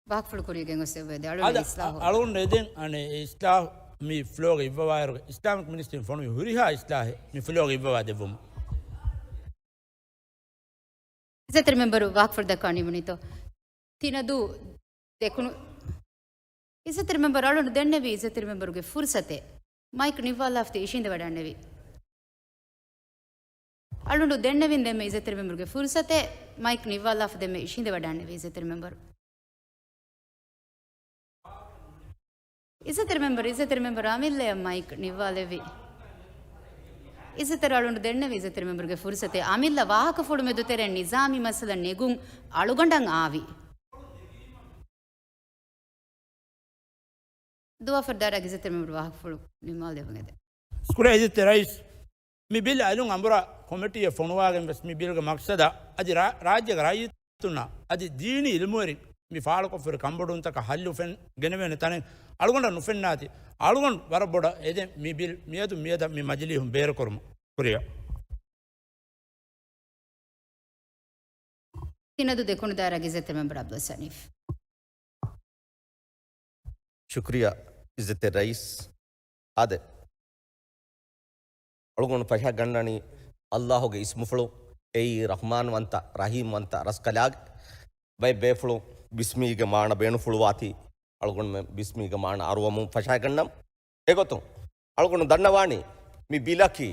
ވާހަކަފުޅު ކުރިޔަށް ގެންގޮސް އެބަ އަދި އަޅުގަނޑު އަ-، އަޅުގަނޑު އެދެން އަނެއް އިސްލާހު މި ފްލޯގަ އިއްވަވާއިރު އިސްލާމިކް މިނިސްޓްރީން ފޮނުވި ހުރިހާ އިސްލާހެއް މި ފްލޯގަ އިއްވަވާ ދެއްވުމަށް. އިއްޒަތްތެރި މެމްބަރު ވާހަކަފުޅު ދައްކާ ނިމުނީތޯ؟ ތިނަދޫ ދެކުނު. އިއްޒަތްތެރި މެމްބަރު އަޅުގަނޑު ދެންނެވީ އިއްޒަތްތެރި މެމްބަރުގެ ފުރުސަތެއް. މައިކް ނިއްވާލާފަ ތި އިށީނދެވަޑަންނެވީ. އަޅުގަނޑު ދެންނެވިން ދެންމެ އިއްޒަތްތެރި މެމްބަރުގެ ފުރުސަތެއް. މައިކް ނިއްވާލާފަ ދެންމެ އިށީނދެވަޑަންނެވީ އިއްޒަތްތެރި މެމްބަރު. އިއްޒަތްތެރި މެމްބަރު، އިއްޒަތްތެރި މެމްބަރު އަމިއްލަޔަށް މައިކް ނިއްވާލެއްވި. އިއްޒަތްތެރި އަޅުގަނޑު ދެންނެވި އިއްޒަތްތެރި މެމްބަރުގެ ފުރުސަތެއް. އަމިއްލަ ވާހަކަފުޅު މެދު ތެރޭ ނިޒާމީ މައްސަލަ ނެގުން އަޅުގަނޑަށް އާވި. ދުވާފަރު ދާއިރާގެ އިއްޒަތްތެރި މެމްބަރު ވާހަކަފުޅު ނިންމާލެވުން އެދެން. ސްކުލަށް އިއްޒަތްތެރި ރައީސް މި ބިލް އަލުން އަނބުރާ ކޮމިޓީއެއް ފޮނުވާގެން ވެސް މި ބިލްގެ މަޤްޞަދާ އަދި ރާ-، ރާއްޖޭގެ ރައްޔިތުންނަށް އަދި ދީނީ އިލްމުވެރިން މި ފާޅުކޮށްފައި ކަންބޮޑުވުންތަކަށް ހައްލު ފެން ގެނެވޭނެ ތަނެއް އަޅުގަނޑަށް ނުފެންނާތީ. އަޅުގަނޑު ވަރަށް ބޮޑަށް އެދެން މި ބިލް މިއަދު މިއަދަށް މި މަޖިލީހުން ބޭރުކުރުމަށް ކުރިއަށް. ތިނަދޫ ދެކުނު ދާއިރާގެ އިއްޒަތްތެރި މެމްބަރު އަބްދުއްސަނީފް. ޝުކުރިއްޔާ އިއްޒަތްތެރި ރައީސް. އާދެ، އަޅުގަނޑު ފަށަގަންނަނީ އައްލާހުގެ އިސްމުފުޅު، އެއީ ރަޙްމާންވަންތަ، ރަޙީމްވަންތަ ރަސްކަލާގެ ބައެއް ބޭފުޅުން ބިސްމީގެ މާނަ ބޭނުންފުޅުވާތީ، އަޅުގަނޑުމެން ބިސްމީގެ މާނަ އަރުވަމުން ފަށަގަންނަން. އެގޮތުން އަޅުގަނޑު ދަންނަވާނީ މި ބިލަކީ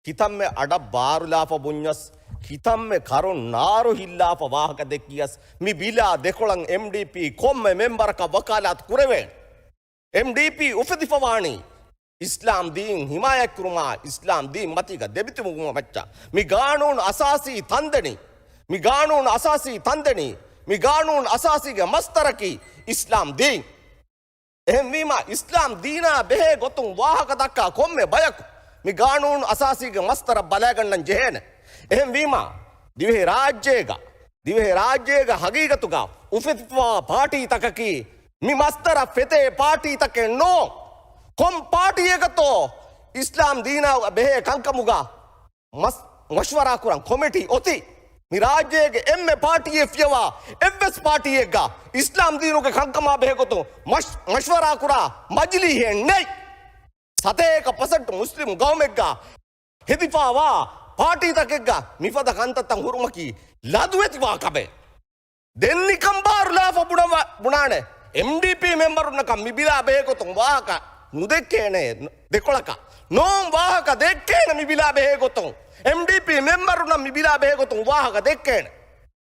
ކިތަންމެ އަޑަށް ބާރުލާފަ ބުންޏަސް، ކިތަންމެ ކަރުން ނާރު ހިއްލާފަ ވާހަކަ ދެއްކިޔަސް، މި ބިލާ ދެކޮޅަށް އެމްޑީޕީ ކޮންމެ މެމްބަރަކަށް ވަކާލާތު ކުރެވޭނެ. އެމްޑީޕީ އުފެދިފަވާނީ އިސްލާމް ދީން ހިމާޔަތްކުރުމާ، އިސްލާމް ދީން މަތީގަ ދެމިތިބުމަށް މައްޗަށް. މި ގާނޫނު އަސާސީ ތަންދެނީ، މި ގާނޫނު އަސާސީ ތަންދެނީ، މި ގާނޫނު އަސާސީގެ މަސްދަރަކީ އިސްލާމް ދީން. އެހެންވީމާ، އިސްލާމް ދީނާ ބެހޭ ގޮތުން ވާހަކަ ދައްކާ ކޮންމެ ބަޔަކު މި ގާނޫނު އަސާސީގެ މަސްދަރަށް ބަލައިގަންނަން ޖެހޭނެ. އެހެންވީމާ، ދިވެހި ރާއްޖޭގަ، ދިވެހި ރާއްޖޭގަ ހަގީގަތުގަ އުފެދިފަވާ ޕާޓީތަކަކީ މި މަސްދަރަށް ފެތޭ ޕާޓީތަކެއް ނޫން. ކޮން ޕާޓީއެއްގަތޯ އިސްލާމް ދީނާ ބެހޭ ކަންކަމުގަ މަސް-، މަޝްވަރާ ކުރަން ކޮމިޓީ އޮތީ؟ މި ރާއްޖޭގެ އެންމެ ޕާޓީއެއް ފިޔަވާ އެއްވެސް ޕާޓީއެއްގަ އިސްލާމް ދީނުގެ ކަންކަމާ ބެހޭގޮތުން މަޝް-، މަޝްވަރާ ކުރާ މަޖިލީހެއް ނެތް. ސަތޭކަ ޕަސެންޓް މުސްލިމް ގައުމެއްގަ ހެދިފާވާ ޕާޓީތަކެއްގަ މިފަދަ ކަންތައްތައް ހުރުމަކީ ލަދުވެތިވާ ކަމެއް. ދެން ނިކަން ބާރުލާފަ ބުނަވަ-، ބުނާނެ. އެމްޑީޕީ މެމްބަރުންނަކަށް މި ބިލާ ބެހޭގޮތުން ވާހަކަ ނުދެއްކޭނެ ދެކޮޅަކަށް. ނޫން، ވާހަކަ ދެއްކޭނެ މި ބިލާ ބެހޭގޮތުން. އެމްޑީޕީ މެމްބަރުންނަށް މި ބިލާ ބެހޭގޮތުން ވާހަކަ ދެއްކޭނެ.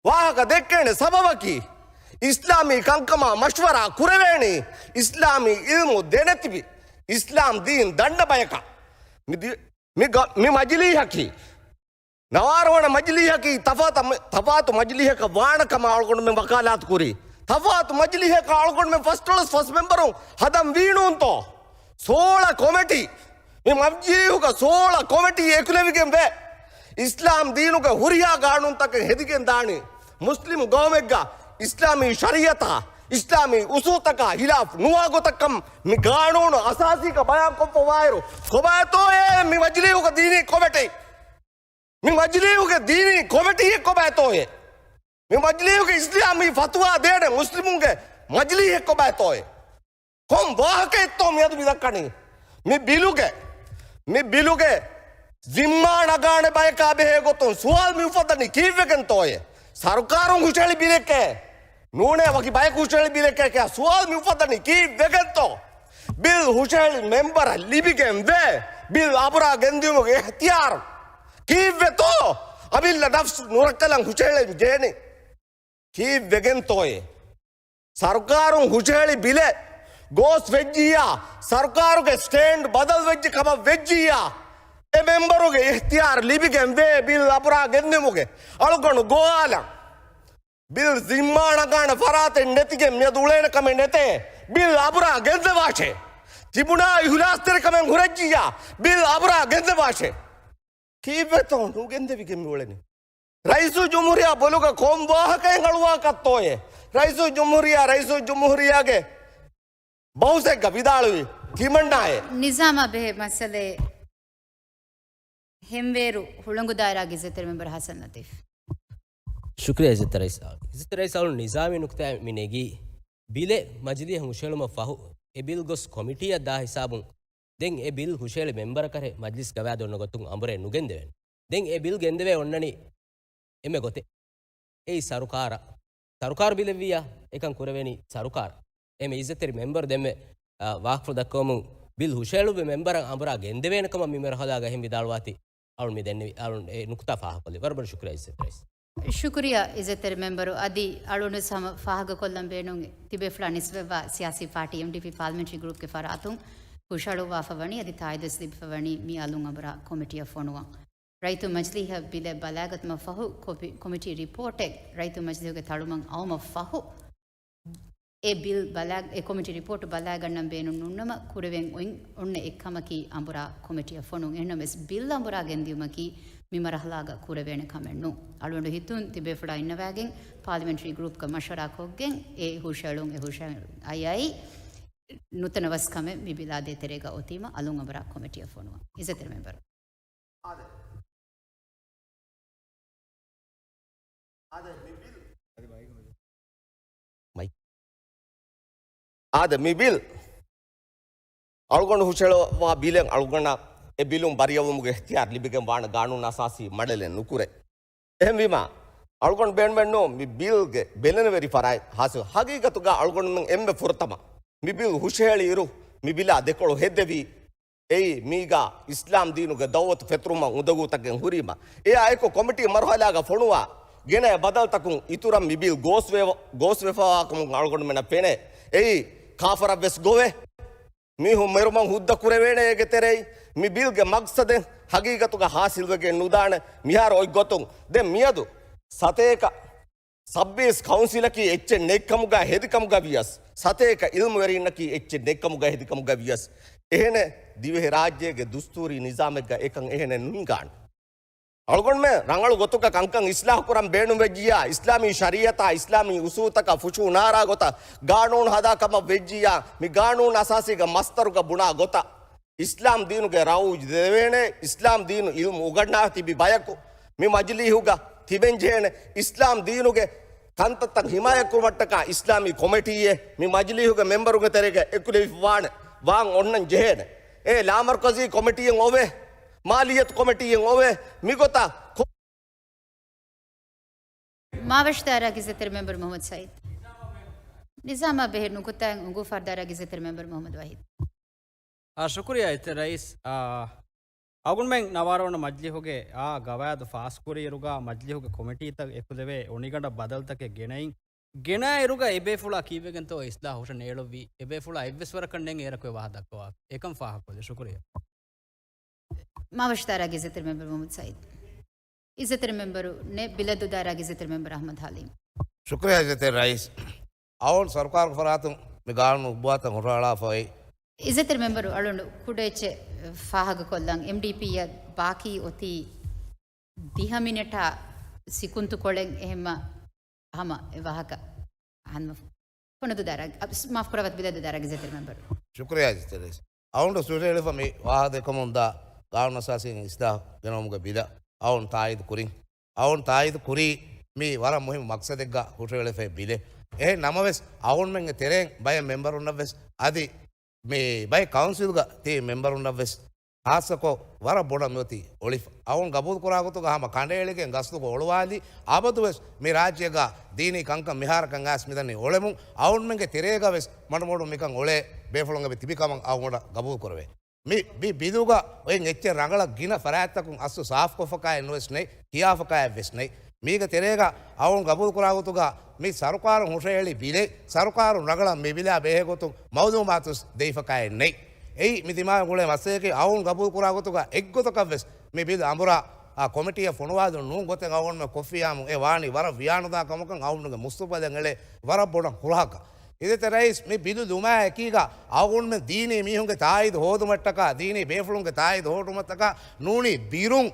ވާހަކަ ދެއްކޭނެ ސަބަބަކީ، އިސްލާމީ ކަންކަމާ މަޝްވަރާ ކުރެވޭނީ، އިސްލާމީ އިލްމު ދެނެތިބި، އިސްލާމް ދީން ދަންނަ ބަޔަކަށް. މި ދި-، މި ގަ-، މި މަޖިލީހަކީ، ނަވާރަ ވަނަ މަޖިލީހަކީ ތަފާތަ-، ތަފާތު މަޖިލީހަކަށް ވާނެ ކަމަށް އަޅުގަނޑުމެން ވަކާލާތު ކުރީ. ތަފާތު މަޖިލީހަކަށް އަޅުގަނޑުމެން ފަސްދޮޅަސް ފަސް މެމްބަރުން ހަދަން ވީނޫންތޯ؟ ސޯޅަ ކޮމެޓީ، މި މަޖިލީހުގަ ސޯޅަ ކޮމެޓީ އެކުލެވިގެން ވޭ. އިސްލާމް ދީނުގެ ހުރިހާ ގާނޫނުތަކެއް ހެދިގެން ދާނީ. މުސްލިމް ގައުމެއްގަ އިސްލާމީ ޝަރީއަތާ، އިސްލާމީ އުސޫލުތަކާ ހިލާފް ނުވާ ގޮތަކަށް މި ގާނޫނު އަސާސީގަ ބަޔާންކޮށްފަވާއިރު، ކޮބާތޯއޭ މި މަޖިލީހުގަ ދީނީ ކޮމެޓީ؟ މި މަޖިލީހުގެ ދީނީ ކޮމެޓީއެއް ކޮބާތޯއޭ؟ މި މަޖިލީހުގެ އިސްލާމީ ފަތުވާ ދޭނެ މުސްލިމުންގެ މަޖިލީހެއް ކޮބާތޯއޭ؟ ކޮން ވާހަކައެއްތޯ މިއަދު މި ދައްކަނީ؟ މި ބިލުގެ، މި ބިލުގެ ޒިންމާ ނަގާނެ ބަޔަކާ ބެހޭ ގޮތުން ސުވާލު މި އުފައްދަނީ ކީއްވެގެންތޯއޭ؟ ސަރުކާރުން ހުށަހެޅި ބިލެކޭ؟ ނޫނޭ، ވަކި ބަޔަކު ހުށަހެޅި ބިލެކޭ ކިޔާ ސުވާލު މި އުފައްދަނީ ކީއްވެގެންތޯ؟ ބިލް ހުށަހެޅި މެމްބަރަށް ލިބިގެން ވޭ ބިލް އަބުރާ ގެންދިއުމުގެ އިހްތިޔާރު. ކީއްވެތޯ އަމިއްލަ ނަފްސު ނުރައްކަލަން ހުށަހެޅެން ޖެހެނީ؟ ކީއްވެގެންތޯއޭ؟ ސަރުކާރުން ހުށަހެޅި ބިލެއް ގޯސް ވެއްޖިއްޔާ، ސަރުކާރުގެ ސްޓޭންޑް ބަދަލު ވެއްޖެ ކަމަށް ވެއްޖިއްޔާ، އެ މެމްބަރުގެ އިހްތިޔާރު ލިބިގެން ވޭ ބިލް އަބުރާ ގެންދިއުމުގެ އަޅުގަނޑު ގޮވާލަން. ބިލް ޒިންމާ ނަގާނެ ފަރާތެއް ނެތިގެން މިއަދު އުޅޭނެ ކަމެއް ނެތޭ. ބިލް އަބުރާ ގެންދަވާށޭ. ތިބުނާ އިހުލާސްތެރިކަމެއް ހުރެއްޖިއްޔާ، ބިލް އަބުރާ ގެންދަވާށޭ. ކީއްވެތޯ ނުގެންދެވިގެން މި އުޅެނީ؟ ރައީސުލްޖުމްހޫރިއްޔާ ބޮލުގަ ކޮން ވާހަކައެއް އަޅުވާކަށްތޯއޭ؟ ރައީސުލްޖުމްހޫރިއްޔާ، ރައީސުލްޖުމްހޫރިއްޔާގެ ބަހުސެއްގަ ވިދާޅުވި ތިމަންނާއޭ. ނިޒާމާ ބެހޭ މައްސަލައެއް. ހެންވޭރު ހުޅަނގު ދާއިރާގެ އިއްޒަތްތެރި މެމްބަރު ހަސަން ލަތީފް. ޝުކުރިއްޔާ އިއްޒަތްތެރި ރައީސް. އިއްޒަތްތެރި ރައީސް، އަޅުން ނިޒާމީ ނުކުތާއެއް މި ނެގީ، ބިލެއް މަޖިލީހަށް ހުށަހެޅުމަށް ފަހު، އެ ބިލް ގޮސް ކޮމިޓީއަށް ދާ ހިސާބުން، ދެން އެ ބިލް ހުށަހެޅި މެމްބަރަކަށް މަޖިލިސް ގަވާއިދު އޮންނަ ގޮތުން އަނބުރެއް ނުގެންދެވޭނެ. ދެން އެ ބިލް ގެންދެވޭ އޮންނަނީ އެންމެ ގޮތެއް. އެއީ ސަރުކާރަށް. ސަރުކާރު ބިލެއްވިއްޔާ، އެކަން ކުރެވޭނީ ސަރުކާރަށް. އެހެންވެ އިއްޒަތްތެރި މެމްބަރު ދެންމެ، އާ، ވާހަކަފުޅު ދައްކަވަމުން ބިލް ހުށަހެޅުއްވި މެމްބަރަށް އަނބުރާ ގެންދެވޭނެ ކަމަށް މި މަރުހަލާގަ އެހެން ވިދާޅުވާތީ އަޅުން މި ދެންނެވި، އަޅުން އެ ނުކުތާ ފާހަގަކޮށްލި. ވަރަށް ބޮޑަށް ޝުކުރިއްޔާ އިއްޒަތްތެރި ރައީސް. ޝުކުރިއްޔާ އިއްޒަތްތެރި މެމްބަރު. އަދި އަޅުންވެސް ހަމަ ފާހަގަކޮށްލަން ބޭނުން ތިބޭފުޅާ ނިސްބަތްވާ ސިޔާސީ ޕާޓީ އެމްޑީޕީ ޕާލަމެންޓްރީ ގްރޫޕްގެ ފަރާތުން ހުށަހަޅުއްވާފަ ވަނީ އަދި ތާއީދުވެސް ލިބިފަ ވަނީ މި އަލުން އަނބުރާ ކޮމިޓީއަށް ފޮނުވަން. ރައްޔިތުން މަޖިލީހަށް ބިލެއް ބަލާގަތުމަށް ފަހު، ކޮޕި-، ކޮމިޓީ ރިޕޯޓެއް ރައްޔިތުން މަޖިލީހުގެ ތަޅުމަށް އައުމަށް ފަހު، އެ ބިލް ބަލާ-، އެ ކޮމިޓީ ރިޕޯޓް ބަލާގަންނަން ބޭނުން ނުންނަމަ، ކުރެވެން އޮތް އޮންނަ އެއްކަމަކީ އަނބުރާ ކޮމިޓީއަށް ފޮނުން. އެހެންނަމަވެސް، ބިލް އަނބުރާ ގެންދިއުމަކީ މި މަރަހަލާގަ ކުރެވޭނެ ކަމެއް ނޫން. އަޅުގަނޑު ހިތުން ތިބޭފުޅާ އިންނަވާގެން، ޕާލަމެންޓްރީ ގްރޫޕްގަ މަޝްވަރާ ކޮށްގެން، އެ ހުށަހެޅުން، އެ ހުށަހެޅުން އައި އައި ނުތަނަވަސް ކަމެއް މި ބިލާ ދޭތެރޭގަ އޮތީމަ، އަލުން އަނބުރާ ކޮމިޓީއަށް ފޮނުވަން. އިއްޒަތްތެރި މެމްބަރު. އާދެ. އާދެ، މި ބިލް. މައި. އާދެ، މި ބިލް. އަޅުގަނޑު ހުށަހެޅުވާ ބިލެއް އަޅުގަނޑަށް އެ ބިލުން ބަރިއަވުމުގެ އިޚްތިޔާރު ލިބިގެން ވާނެ ގާނޫނު އަސާސީ މަޑެލެއް ނުކުރޭ. އެހެންވީމަ، އަޅުގަނޑު ބޭނުމެއްނު މި ބިލްގެ ބެލެނިވެރި ފަރާތް ހާސިލް. ހަގީގަތުގަ އަޅުގަނޑުމެން އެންމެ ފުރަތަމަ މި ބިލް ހުށަހެޅި އިރު، މި ބިލާ ދެކޮޅު ހެއްދެވީ، އެއީ މީގާ އިސްލާމް ދީނުގެ ދައުވަތު ފެތުރުމަށް އުނދަގޫތަކެއް ހުރީމަ، އެއާ އެކު ކޮމިޓީ މަރުހަލާގަ ފޮނުވާ ގެނައި ބަދަލުތަކުން އިތުރަށް މި ބިލް ގޯސްވެ-، ގޯސްވެފަވާކަމުން އަޅުގަނޑުމެންނަށް ފެނޭ. އެއީ ކާފަރަށްވެސް ގޮވޭ. މީހުން މެރުމަށް ހުއްދަ ކުރެވޭނެ އޭގެ ތެރެއިން. މި ބިލްގެ މަގްސަދެއް ހަގީގަތުގަ ހާސިލްވެގެން ނުދާނެ. މިހާރު އޮތް ގޮތުން ދެން މިއަދު ސަތޭކަ ސައްބީސް ކައުންސިލަކީ އެއްޗެއް ނެތްކަމުގަ ހެދިކަމުގަ ވިޔަސް، ސަތޭކަ އިލްމުވެރިންނަކީ އެއްޗެއް ނެތްކަމުގަ ހެދިކަމުގަ ވިޔަސް، އެހެނެއް ދިވެހިރާއްޖޭގެ ދުސްތޫރީ ނިޒާމެއްގަ އެކަން އެހެނެއް ނުހިނގާނެ. އަޅުގަނޑުމެން ރަނގަޅު ގޮތުގަ ކަންކަން އިސްލާހު ކުރަން ބޭނުންވެއްޖިއްޔާ، އިސްލާމީ ޝަރީއަތާ، އިސްލާމީ އުސޫލުތަކާ ފުށޫ ނާރާ ގޮތަށް ގާނޫނު ހަދާ ކަމަށް ވެއްޖިއްޔާ، މި ގާނޫނު އަސާސީގެ މަސްދަރުގަ ބުނާ ގޮތަށް، އިސްލާމް ދީނުގެ ރައުޖު ދެވޭނެ، އިސްލާމް ދީނު އިލްމު އުގަންނާ ތިބި ބަޔަކު މި މަޖިލީހުގަ ތިބެން ޖެހޭނެ، އިސްލާމް ދީނުގެ ކަންތައްތައް ހިމާޔަތްކުރުމަށްޓަކާ އިސްލާމީ ކޮމިޓީއެއް މި މަޖިލީހުގެ މެމްބަރުންގެ ތެރޭގަ އެކުލެވިފަވާނެ ވާން އޮންނަން ޖެހޭނެ. އެ ލާމަރުކަޒީ ކޮމިޓީއެއް އޮވޭ، މާލިއްޔަތު ކޮމިޓީއެއް އޮވޭ، މިގޮތަށް ކޮ- މާވަށުދާރާގެ އިއްޒަތްތެރި މެމްބަރު މުހައްމަދު ސައީދު. ނިޒާމާ ބެހޭ ނުކުތާއިން އުނގޫފާރުދާރާގެ އިއްޒަތްތެރި މެމްބަރު މުހައްމަދު ވަހީދު. އާ، ޝުކުރިއްޔާ އިއްޒަތްތެރި ރައީސް. އާ، އަޅުގަނޑުމެން ނަވާރަ ވަނަ މަޖިލީހުގެ އާ ގަވާއިދު ފާސްކުރިއިރުގަ މަޖިލީހުގެ ކޮމިޓީތައް އެކުލެވޭ އޮނިގަނޑަށް ބަދަލުތަކެއް ގެނައިން، ގެނައިރުގަ އެބޭފުޅާ ކީއްވެގެންތޯ އިސްލާހު ހުށަން އެޅުއްވީ؟ އެބޭފުޅާ އެއްވެސް ވަރަކަށް ނެތް އޭރަކު އެ ވާހަކަ ދައްކަވާ. އެކަން ފާހަގަކޮށްލި. ޝުކުރިއްޔާ. މާވަށުދާރާގެ އިއްޒަތްތެރި މެމްބަރު މުހައްމަދު ސައީދު. އިއްޒަތްތެރި މެމްބަރު ނެ ބިލަދުދާރާގެ އިއްޒަތްތެރި މެމްބަރު އަޙްމަދު ޙަލީމް. ޝުކުރިއްޔާ އިއްޒަތްތެރި ރައީސް. އަޅުން ސަރުކާރުގެ ފަރާތުން މި ގާނޫނު އުއްބާތައް ހުށަހަޅާފައި. އިއްޒަތްތެރި މެމްބަރު އަޅުން ކުޑަ އެއްޗެއް ފާހަގަކޮށްލަން. އެމްޑީޕީއަށް ބާކީ އޮތީ ދިހަ މިނެޓާ ސިކުންތު ކޮޅެއް އެހެންމަ ހަމަ އެ ވާހަކަ އަހަންމަ ފޮނުދުދާރާ، އަ، މާފު ކުރައްވަތް ބިލަދުދާރާގެ އިއްޒަތްތެރި މެމްބަރު. ޝުކުރިއްޔާ އިއްޒަތްތެރި ރައީސް. އަޅުން ސުރެޅިފަ މި ވާހަކަ ދެކަމުންދާ ގާނޫނު އަސާސީގެ އިސްލާހު ގެނައުމުގެ ބިލަށް އަޅުން ތާއީދު ކުރިން. އަޅުން ތާއީދު ކުރީ މީ ވަރަށް މުހިންމު މަގްސަދެއްގަ ހުށަހެޅިފައި ބިލެއް. އެހެން ނަމަވެސް، އަޅުންމެންގެ ތެރެއިން ބައެއް މެމްބަރުންނަށްވެސް އަދި މި ބައެއް ކައުންސިލްގަ ތި މެމްބަރުންނަށްވެސް ޚާއްޞަކޮށް ވަރަށް ބޮޑަށް މިއޮތީ އޮޅިފަ. އަޅުން ގަބޫލުކުރާ ގޮތުގަ ހަމަ ކަނޑައެޅިގެން ގަސްތުގަ އޮޅުވާލި، އަބަދުވެސް މި ރާއްޖޭގަ ދީނީ ކަންކަން މިހާރަކަށް އައިސް މިދަނީ އޮޅެމުން. އަޅުންމެންގެ ތެރޭގަވެސް މަޑުމަޑުން މިކަން އޮޅޭ ބޭފުޅުން އެބަ ތިބިކަމަށް އަޅުގަނޑަށް ގަބޫލުކުރެވޭ. މި، މި ބިލުގަ އޮތް އެއްޗެއް ރަނގަޅަށް ގިނަ ފަރާތްތަކުން އަސްލު ސާފުކޮށްފަކާއެއް ނުވެސް ނެތް، ކިޔާފަކާއެއްވެސް ނެތް. މީގެ ތެރޭގަ އަޅުން ގަބޫލުކުރާ ގޮތުގަ މި ސަރުކާރުން ހުށަހެޅި ބިލެއް، ސަރުކާރުން ރަނގަޅަށް މި ބިލާ ބެހޭ ގޮތުން މައުލޫމާތުވެސް ދެވިފަކާއެއް ނެތް. އެއީ މި ދިމާވެ ގުޅޭ މައްސަލައަކީ. އަޅުން ގަބޫލުކުރާ ގޮތުގަ އެއްގޮތަކަށްވެސް މި ބިލް އަނބުރާ، އާ، ކޮމިޓީއަށް ފޮނުވާލުން ނޫން ގޮތެއް އަޅުގަނޑުމެން ކޮށްފިއްޔާމު އެ ވާނީ ވަރަށް ވިޔާނުދާ ކަމަކަށް އަޅުގަނޑުގެ މުސްތަޤުބަލަށް އެޅޭ ވަރަށް ބޮޑަށް ހުޅަހަކަށް. އިއްޒަތްތެރި ރައީސް، މި ބިލު ދުމާއެކީގަ އަޅުގަނޑުމެން ދީނީ މީހުންގެ ތާއީދު ހޯދުމަށްޓަކާ، ދީނީ ބޭފުޅުންގެ ތާއީދު ހޯދުމަށްޓަކާ ނޫނީ ބިރުން.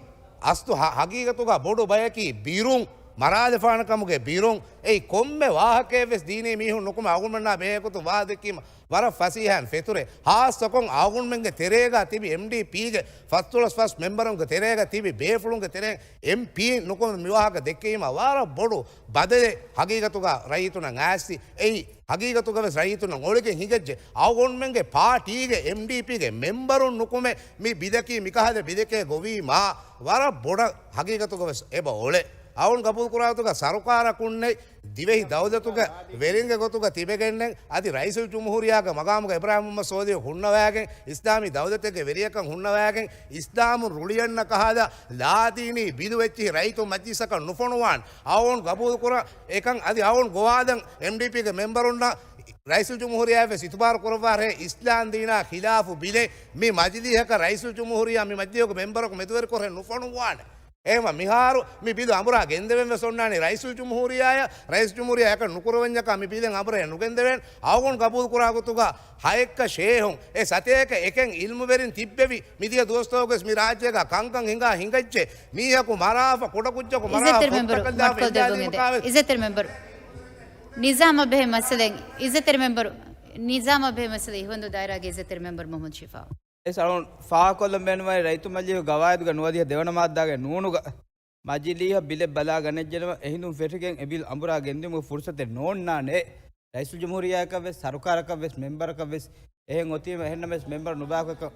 އަސްލު ހަ-، ހަގީގަތުގަ ބޮޑު ބަޔަކީ ބިރުން. މަރާލެފާނެ ކަމުގެ ބިރުން. އެއީ ކޮންމެ ވާހަކައެއް ވެސް ދީނީ މީހުން ނުކުމެ އަޅުގަނޑުމެންނާ ބެހޭ ގޮތުން ވާހަކަ ދެއްކީމަ ވަރަށް ފަސޭހައިން ފެތުރޭ. ހާއްސަކޮށް އަޅުގަނޑުމެންގެ ތެރޭގަ ތިބި އެމްޑީޕީގެ ފަސްދޮޅަސް ފަސް މެމްބަރުންގެ ތެރޭގަ ތިބި ބޭފުޅުންގެ ތެރެއިން އެމްޕީ ނުކުމެ މި ވާހަކަ ދެއްކީމަ ވަރަށް ބޮޑު ބަދަލެއް ހަގީގަތުގަ ރައްޔިތުންނަށް އައިސް. އެއީ ހަގީގަތުގަ ވެސް ރައްޔިތުންނަށް އޮޅިގެން ހިނގައްޖެ. އަޅުގަނޑުމެންގެ ޕާޓީގެ އެމްޑީޕީގެ މެމްބަރުން ނުކުމެ މި ބިލަކީ މިކަހަލަ ބިލެކޭ ގޮވީމާ ވަރަށް ބޮޑަށް ހަގީގަތުގަ ވެސް އެބަ އޮޅޭ. އަޅުގަނޑު ގަބޫލު ކުރާ ގޮތުގަ ސަރުކާރަކުންނެއް ދިވެހި ދައުލަތުގެ ވެރިންގެ ގޮތުގަ ތިބެގެންނެއް އަދި ރައީސުލްޖުމްހޫރިއްޔާގެ މަގާމުގަ އިބްރާހިމް މުހައްމަދު ސޯލިހު ހުންނަވައިގެން އިސްލާމީ ދައުލަތެއްގެ ވެރިޔަކަށް ހުންނަވައިގެން އިސްލާމުން ރުޅިއަންނަ ކަހަލަ ލާދީނީ ބިލު އެއްޗިހި ރައްޔިތުން މަޖްލިސަކަށް ނުފޮނުވާން. އަޅުގަނޑު ގަބޫލު ކުރާ އެކަން އަދި އަޅުގަނޑު ގޮވާލަން އެމްޑީޕީގެ މެމްބަރުންނަށް ރައީސުލްޖުމްހޫރިއްޔާ ވެސް އިތުބާރު ކުރައްވާށޭ، އިސްލާމް ދީނާ ޚިލާފު ބިލެއް މި މަޖިލީހަކަށް ރައީސުލްޖުމްހޫރިއްޔާ މި މަޖިލީހުގެ މެމްބަރަކު މެދުވެރިކޮށް ނުފޮނުވާނެ. އެހެންވީމަ މިހާރު މި ބިލު އަނބުރާ ގެންދެވެން ވެސް އޮންނާނީ ރައީސުލްޖުމްހޫރިއްޔާއަށް. ރައީސުލްޖުމްހޫރިއްޔާ އެކަން ނުކުރެވެންޏަކާ މި ބިލެއް އަނބުރާ ނުގެންދެވޭނެ. އަޅުގަނޑު ގަބޫލު ކުރާ ގޮތުގަ ހައެއްކަ ޝޭހުން އެ ސަތޭކަ އެކެއް އިލްމުވެރިން ތިއްބެވި މިދިޔަ ދުވަސްތަކުގަވެސް މި ރާއްޖޭގަ ކަންކަން ހިނގާ ހިނގައްޖެ. މީހަކު މަރާފަ ކުޑަކުއްޖަކު މަރާފަ އިއްޒަތްތެރި މެމްބަރު ފޮތްތަކަށް ދާ މައްކަލް ދެއްވުން އެދެ. ފެންނާލީމަކާވެސް އިއްޒަތްތެރި މެމްބަރު. ނިޒާމަށް ބެހޭ މައްސަލައެއް. އިއްޒަތްތެރި މެމްބަރު. ނިޒާމަށް ބެހޭ މައްސަލައެއް. ހިވަންދޫ ދާއިރާގެ އިއްޒަތްތެރި މެމްބަރު މުހައްމަދު ޝިފާއު. އެސް އަޅުން ފާހަގަކޮށްލަން ބޭނުންވަނީ ރައްޔިތު މަޖިލީހުގެ ގަވާއިދުގެ ނުވަދިހަ ދެވަނަ މާއްދާގެ ނޫނުގަ މަޖިލީހަށް ބިލެއް ބަލާގަނެއްޖެނަމަ، އެހިނދުން ފެށިގެން އެ ބިލް އަނބުރާ ގެންދިއުމުގެ ފުރުސަތެއް ނޯންނާނެ. ރައީސުލްޖުމްހޫރިއްޔާއަކަށްވެސް، ސަރުކާރަކަށްވެސް، މެމްބަރަކަށްވެސް އެހެން އޮތީމަ، އެހެންނަމަވެސް މެމްބަރު ނުބައިކޮށް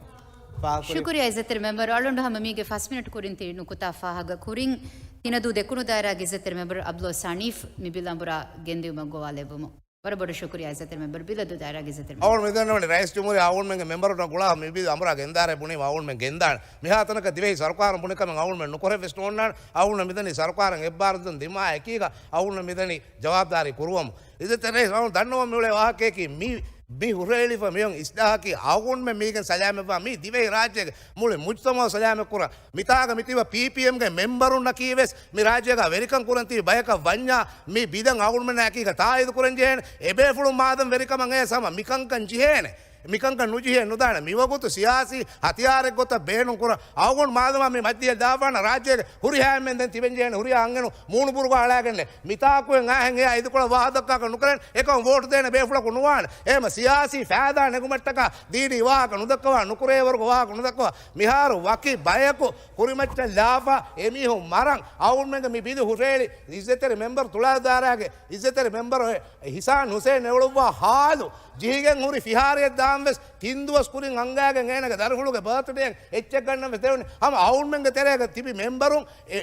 ފާހަގަކުރި. ޝުކުރިއްޔާ އިއްޒަތްތެރި މެމްބަރު. އަޅުގަނޑު ހަމަ މީގެ ފަސް މިނެޓް ކުރިން ތި ނުކުތާ ފާހަގަ ކުރިން. ތިނަދޫ ދެކުނު ދާއިރާގެ އިއްޒަތްތެރި މެމްބަރު އަބްދުﷲ ހަނީފް މި ބިލް އަނބުރާ ގެންދިއުމަށް ގޮވާލެއްވުމުން. ވަރަށް ބޮޑަށް ޝުކުރިއްޔާ އިއްޒަތްތެރި މެމްބަރު. ބިލަދޫ ދާއިރާގެ އިއްޒަތްތެރި މެމްބަރު. އަޅުގަނޑު މިދަންނަވަނީ ރައީސް ޖުމްހޫރިއްޔާ އަޅުގަނޑުމެންގެ މެމްބަރުންނަށް ގުޅާ މި ބިލް އަނބުރާ ގެންދާނެ. މިހާތަނަކަށް ދިވެހި ސަރުކާރުން ބުނި ކަމެއް އަޅުގަނޑުމެން ނުކުރެވި ވެސް ނޯންނާނެ. އަޅުގަނޑު މިދަނީ ސަރުކާރަށް އެއްބާރުލުން ދިމާ އެކީގަ އަޅުގަނޑު މިދަނީ ޖަވާބުދާރީ ކުރުވަމުން. އިއްޒަތްތެރި ރައީސް އަޅުގަނޑު ދަންނަވަން މިއުޅޭ ވާހަކަޔަކީ މި، މި ހުށަހެޅިފަ މިއޮން އިސްލާހަކީ އަޅުގަނޑުމެން މީގެން ސަލާމަތްވާ މި ދިވެހި ރާއްޖޭގެ މުޅި މުޖްތަމަޢު ސަލާމަތް ކުރާ. މިތާގަ މިތިބަ ޕީޕީއެމްގެ މެމްބަރުންނަކީ ވެސް މި ރާއްޖޭގަ ވެރިކަން ކުރަން ތިބި ބަޔަކަށް ވަންޏާ، މި ބިލަށް އަޅުގަނޑުމެންނާ އެކީގަ ތާއީދު ކުރަން ޖެހޭނެ. އެބޭފުޅުން މާދަމް ވެރިކަމަށް އައިސް ހަމަ މިކަންކަން ޖެހޭނެ. މިކަންކަން ނުޖެހޭ ނުދާނެ. މިވަގުތު ސިޔާސީ ހަތިޔާރެއް ގޮތަށް ބޭނުން ކުރަން އަޅުގަނޑު މާދަމާ މި މަޖިލީހަށް ދާފާނަ ރާއްޖޭގެ ހުރިހާ އެންމެން ދެން ތިބެން ޖެހޭނެ. ހުރިހާ އަންހެނުން މޫނުބުރުގަ އަޅާގެންނެ. މިތާކުއެއް އާހެން އެއާ އިދިކޮޅަށް ވާހަކަ ދައްކާކަށް ނުކެރޭނެ. އެކަމަށް ވޯޓު ދޭނެ ބޭފުޅަކު ނުވާނެ. އެހެމަ ސިޔާސީ ފައިދާ ނެގުމަށްޓަކާ ދީނީ ވާހަކަ ނުދައްކަވާ، ނުކުރެވޭވަރުގެ ވާހަކަ ނުދައްކަވާ. މިހާރު ވަކި ބަޔަކު ކުރިމައްޗަށް ލާފާ އެމީހުން މަރަން އަޅުގަނޑުމެންގެ މި ބިލު ހުށަހެޅި އިއްޒަތްތެރި މެމްބަރު ތުޅާދާރާގެ އިއްޒަތްތެރި މެމްބަރު ހިސާން ހުސޭން އެއުޅުއްވާ ހާލު ޖެހިގެން ހުރި ފިހާރައެއް ދާން ވެސް ތިން ދުވަސް ކުރިން އަންގައިގެން އޭނަގެ ދަރިފުޅުގެ ބާތުޑޭއަށް އެއްޗެއް ގަންނަން ވެސް ދެވުނީ. ހަމަ އަޅުގަނޑުމެންގެ ތެރޭގަ ތިބި މެމްބަރުން އެ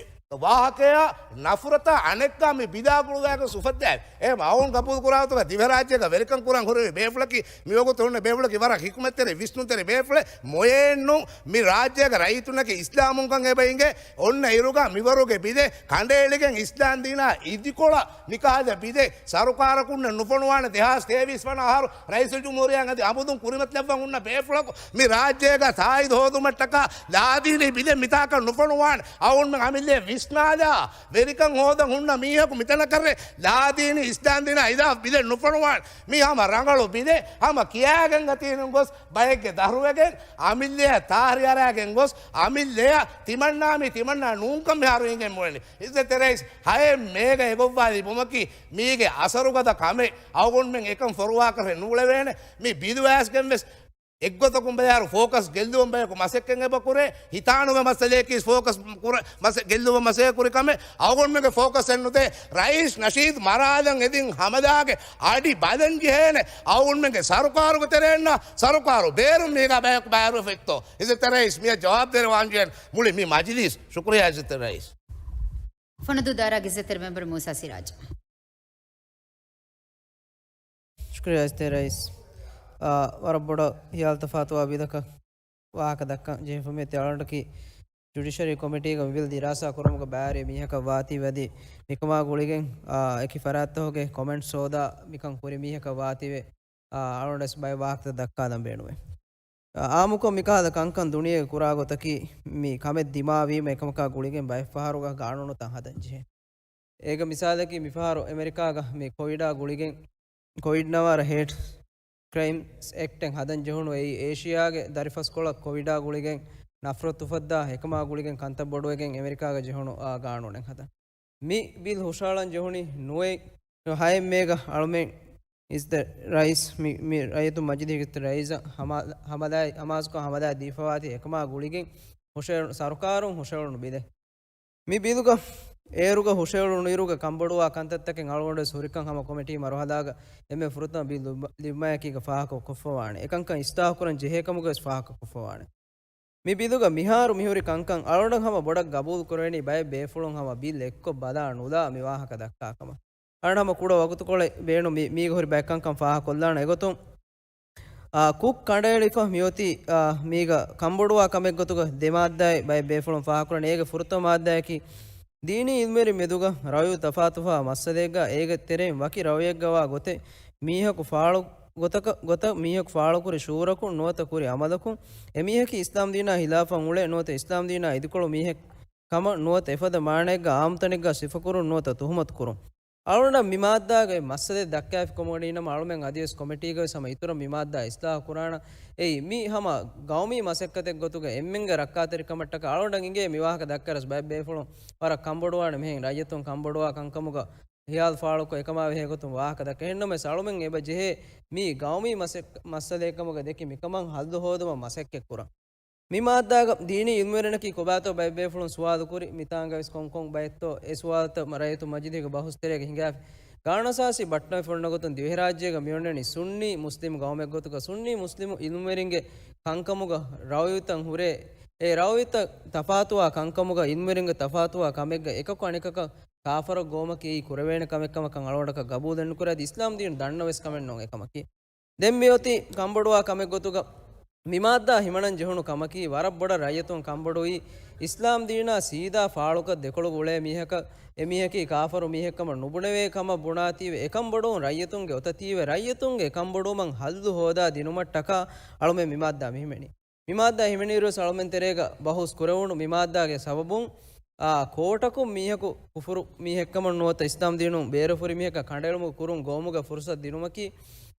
ވާހަކަޔާ ނަފުރަތާ އަނެއްކާ މި ބިލާ ގުޅުވާގެން އުފައްދާ. އެހެމަ އަޅުގަނޑު ގަބޫލު ކުރާ ގޮތުގަ ދިވެހިރާއްޖޭގަ ވެރިކަން ކުރަން ހުރެވި ބޭފުޅަކީ މިވަގުތު ހުންނަ ބޭފުޅަކީ ވަރަށް ހިކުމަތްތެރި، ވިސްނުންތެރި ބޭފުޅެއް. މޮޔައެއްނު މި ރާއްޖޭގަ ރައްޔިތުންނަކީ އިސްލާމުންކަން އެބަ އިނގޭ. އޮންނަ އިރުގަ މިވަރުގެ ބިލެއް ކަނޑައެޅިގެން އިސްލާމް ދީނާ އިދިކޮޅަށް މިކަހަލަ ބިލެއް ސަރުކާރަކުންނެއް ނުފޮނުވާނެ. ދެހާސް ތޭވީސް ވަނަ އަހަރު ރައީސުލްޖުމްހޫރިއްޔާ އަދި އަބަދުން ކުރިމަތިލައްވަން ހުންނަ ބޭފުޅަކު މި ރާއްޖޭގަ ތާއީދު ހޯދުމަށްޓަކާ ލާދީނީ ބިލެއް މިތާކަށް ނުފޮނުވާނެ. އަޅުގަނޑުމެން އަމިއްލައަށް ވިސްނާލާ ވެރިކަން ހޯދަން ހުންނަ މީހަކު މިތަނަކަށް ރޭ ލާދީނީ އިސްލާމް ދީނާ އިލާފް ބިލެއް ނުފޮނުވާނެ. މީ ހަމަ ރަނގަޅު ބިލެއް. ހަމަ ކިޔާގެން އަތީނުން ގޮސް ބައެއްގެ ދަރުވެގެން އަމިއްލައަށް ތާހިރު އަރާގެން ގޮސް އަމިއްލައަށް ތިމަންނާ މީ ތިމަންނާ ނޫންކަން މިހާރު އިނގެން މިއުޅެނީ. އިއްޒަތްތެރި ރައީސް ހައެއް މޭގަ އެގޮއްވާލި ބުމަކީ މީގެ އަސަރުގަދަ ކަމެއް. އަޅުގަނޑުމެން އެކަން ފޮރުވާކަށް ނޫޅެވޭނެ. މި ބިލު އައިސްގެން ވެސް އެއްގޮތަކުން ބަލާއިރު ފޯކަސް ގެއްލުވަން ބަޔަކު މަސައްކަތް އެބަ ކުރޭ. ހިތާނުވެ މައްސަލަޔަކީ ފޯކަސް ކުރ-، މަސަ-، ގެއްލުވަން މަސައްކަތް ކުރި ކަމެއް. އަޅުގަނޑުމެންގެ ފޯކަސް އެއްނުދޭ. ރައީސް ނަޝީދު މަރާލަން އެދިން ހަމަލާގެ އަޑި ބަލަން ޖެހޭނެ. އަޅުގަނޑުމެންގެ ސަރުކާރުގެ ތެރެއިންނާ ސަރުކާރު ބޭރުން މީގާ ބަޔަކު ބައިވެރިވެފަ އިއްތޯ. އިއްޒަތްތެރި ރައީސް މިއަށް ޖަވާބުދޭން ވާންޖެހޭނެ މުޅި މި މަޖިލީސް. ޝުކުރިއްޔާ އިއްޒަތްތެރި ރައީސް. ފޮނަދޫ ދާއިރާގެ އިއްޒަތްތެރި މެމްބަރު މޫސާ ސިރާޖް. ޝުކުރިއްޔާ އިއްޒަތްތެރި ރައީސް. އާ، ވަރަށް ބޮޑަށް ހިޔާލުތަފާތުވާ ބިލަކަށް ވާހަކަ ދައްކަން ޖެހިފަ މިއޮތީ އަޅުގަނޑަކީ ޖުޑިޝަރީ ކޮމިޓީގަ މި ބިލް ދިރާސާ ކުރުމުގަ ބައިވެރި މީހަކަށް ވާތީވެ އަދި މިކަމާ ގުޅިގެން، އާ، އެކި ފަރާތްތަކުގެ ކޮމެންޓްސް ހޯދާ މިކަން ކުރި މީހަކަށް ވާތީވެ، އާ، އަޅުގަނޑަށް ބައެއް ވާހަކަތައް ދައްކާލަން ބޭނުވޭ. އާ، އާއްމުކޮށް މިކަހަލަ ކަންކަން ދުނިޔޭގަ ކުރާ ގޮތަކީ މި ކަމެއް ދިމާވީމަ އެކަމަކާ ގުޅިގެން ބައެއް ފަހަރުގަ ގާނޫނުތައް ހަދަން ޖެހޭ. އޭގެ މިސާލަކީ މިފަހަރު އެމެރިކާގަ މި ކޮވިޑާ ގުޅިގެން، ކޮވިޑް ނަވާރަ ހޭޓް ކްރައިމްސް އެކްޓެއް ހަދަން ޖެހުނު އެއީ އޭޝިޔާގެ ދަރިފަސްކޮޅަށް ކޮވިޑާ ގުޅިގެން ނަފްރަތު އުފައްދާ އެކަމާ ގުޅިގެން ކަންތައް ބޮޑުވެގެން އެމެރިކާގަ ޖެހުނު އާ ގާނޫނެއް ހަދަން. މި ބިލް ހުށަހަޅަން ޖެހުނީ ނުވައެއް ހައެއް މޭގަ އަޅުމެން އިޒް ދަ ރައީސް، މި، މި ރައްޔިތު މަޖިލީހުގެ ރައީސަށް ހަމަ-، ހަމަލާ-، ހަމާސްކޮށް ހަމަލާ ދީފަވާތީ އެކަމާ ގުޅިގެން ހުށައެޅު-، ސަރުކާރުން ހުށައެޅުނު ބިލެއް. މި ބިލުގަ އޭރުގަ ހުށައެޅުނުއިރުގަ ކަންބޮޑުވާ ކަންތައްތަކެއް އަޅުގަނޑުވެސް ހުރިކަން ހަމަ ކޮމިޓީ މަރުހަލާގަ އެންމެ ފުރަތަމަ ބިލް ލިބު-، ލިބުމާއެކީގަ ފާހަގަކޮށްފަވާނެ. އެކަންކަން އިސްލާހުކުރަން ޖެހޭކަމުގަވެސް ފާހަގަކޮށްފަވާނެ. މި ބިލުގަ މިހާރު މިހުރި ކަންކަން އަޅުގަނޑަށް ހަމަ ބޮޑަށް ގަބޫލު ކުރެވެނީ ބައެއް ބޭފުޅުން ހަމަ ބިލް އެއްކޮށް ބަލާ ނުލާ މި ވާހަކަ ދައްކާ ކަމަށް. އަޅުގަނޑު ހަމަ ކުޑަ ވަގުތުކޮޅެއް ބޭނުން މި-، މީގަ ހުރި ބައެއް ކަންކަން ފާހަގަކޮށްލާނަން. އެގޮތުން، އާ، ކުކް ކަނޑައެޅިފަ މިއޮތީ، އާ، މީގަ ކަންބޮޑުވާ ކަމެއްގޮތުގަ ދެ މާއްދާއެއް ބައެއް ބޭފުޅުން ފާހަގަކުރަނީ. އޭގެ ފުރަތަމަ މާއްދާއަކީ، ދީނީ އިލްމުވެރިން މެދުގަ ރައުޔު ތަފާތުފާ މައްސަލައެއްގަ އޭގެ ތެރެއިން ވަކި ރައުޔެއްގަވާ ގޮތެއް މީހަކު ފާޅު ގޮތަކަށް، ގޮތަށް މީހަކު ފާޅުކުރި ޝުއޫރަކުން ނުވަތަ ކުރި އަމަލަކުން އެމީހަކީ އިސްލާމް ދީނާ ހިލާފަށް އުޅޭ ނުވަތަ އިސްލާމް ދީނާ އިދިކޮޅު މީހެއް ކަމަށް ނުވަތަ އެފަދަ މާނައެއްގަ އާއްމުތަނެއްގަ ސިފަކުރުން ނުވަތަ ތުހުމަތުކުރުން. އަޅުގަނޑަށް މި މާއްދާގައި މައްސަލައެއް ދައްކާފި ކަމުގަ ނަމަ އަޅުމެން އަދިވެސް ކޮމިޓީގަވެސް ހަމަ އިތުރަށް މި މާއްދާ އިސްލާހު ކުރާނަން. އެއީ މީ ހަމަ ގައުމީ މަސައްކަތެއް ގޮތުގަ އެންމެންގެ ރައްކާތެރިކަމަށްޓަކާ އަޅުގަނޑަށް އިނގޭ މި ވާހަކަ ދައްކާރަސް ބައެއް ބޭފުޅުން ވަރަށް ކަންބޮޑުވާނެ މިހެން ރައްޔިތުން ކަންބޮޑުވާ ކަންކަމުގަ ހިޔާލު ފާޅުކޮށް އެކަމާ ބެހޭ ގޮތުން ވާހަކަ ދައްކާ. އެހެންނަމަވެސް އަޅުމެން އެބަ ޖެހޭ މީ ގައުމީ މަސައް-، މައްސަލައެއް ކަމުގަ ދެކި މިކަމަށް ހައްލު ހޯދުމަށް މަސައްކަތް ކުރަން. މި މާއްދާގަ ދީނީ އިލްމުވެރިންނަކީ ކޮބާތޯ ބައެއް ބޭފުޅުން ސުވާލު ކުރި، މިތާނގަވެސް ކޮންކޮން ބައެއްތޯ އެ ސުވާލުތައް މަ-، ރައްޔިތު މަޖިލީހުގެ ބަހުސް ތެރޭގަ ހިނގާފި. ގާނޫނުއަސާސީ ބައްޓަމެ ފޮނުން ގޮތުން ދިވެހިރާއްޖޭގަ މިއޮންނަނީ ސުންނީ މުސްލިމް ގައުމެއްގޮތުގަ ސުންނީ މުސްލިމު އިލްމުވެރިންގެ ކަންކަމުގަ ރައުޔުތައް ހުރޭ. އެ ރައުޔުތައް ތަފާތުވާ ކަންކަމުގަ އިލްމުވެރިންގެ ތަފާތުވާ ކަމެއްގަ އެކަކު އަނެކަކަށް ކާފަރަށް ގޮވުމަކީ އެއީ ކުރެވޭނެ ކަމެއް ކަމަކަށް އަޅުގަނޑަކަށް ގަބޫލެއް ނުކުރޭ. އަދި އިސްލާމް ދީނު ދަންނަވެސް ކަމެއް ނޫން އެކަމަކީ. ދެން މިއޮތީ ކަންބޮޑުވާ ކަމެއް ގޮތުގަ މި މާއްދާ ހިމަނަން ޖެހުނު ކަމަކީ، ވަރަށް ބޮޑަށް ރައްޔިތުން ކަންބޮޑުވީ އިސްލާމް ދީނާ ސީދާ ފާޅުކޮށް ދެކޮޅުގަ އުޅޭ މީހަކަށް، އެ މީހަކީ ކާފަރު މީހެއްކަމަށް ނުބުނެވޭ ކަމަށް ބުނާތީވެ، އެކަންބޮޑުވުން ރައްޔިތުންގެ އޮތަތީވެ، ރައްޔިތުންގެ އެކަންބޮޑުވުމަށް ހައްލު ހޯދާ ދިނުމަށްޓަކާ އަޅުމެން މި މާއްދާ މި ހިމެނީ. މި މާއްދާ ހިމެނިއިރުވެސް އަޅުމެން ތެރޭގަ ބަހުސް ކުރެވުނު މި މާއްދާގެ ސަބަބުން، އާ، ކޯޓަކުން މީހަކު ކުފުރު މީހެއްކަމަށް ނުވަތަ އިސްލާމް ދީނުން ބޭރުފުރި މީހަކަށް ކަނޑައެޅުމުގެ ކުރުން ގޮވުމުގެ ފުރުސަތު ދިނުމަކީ،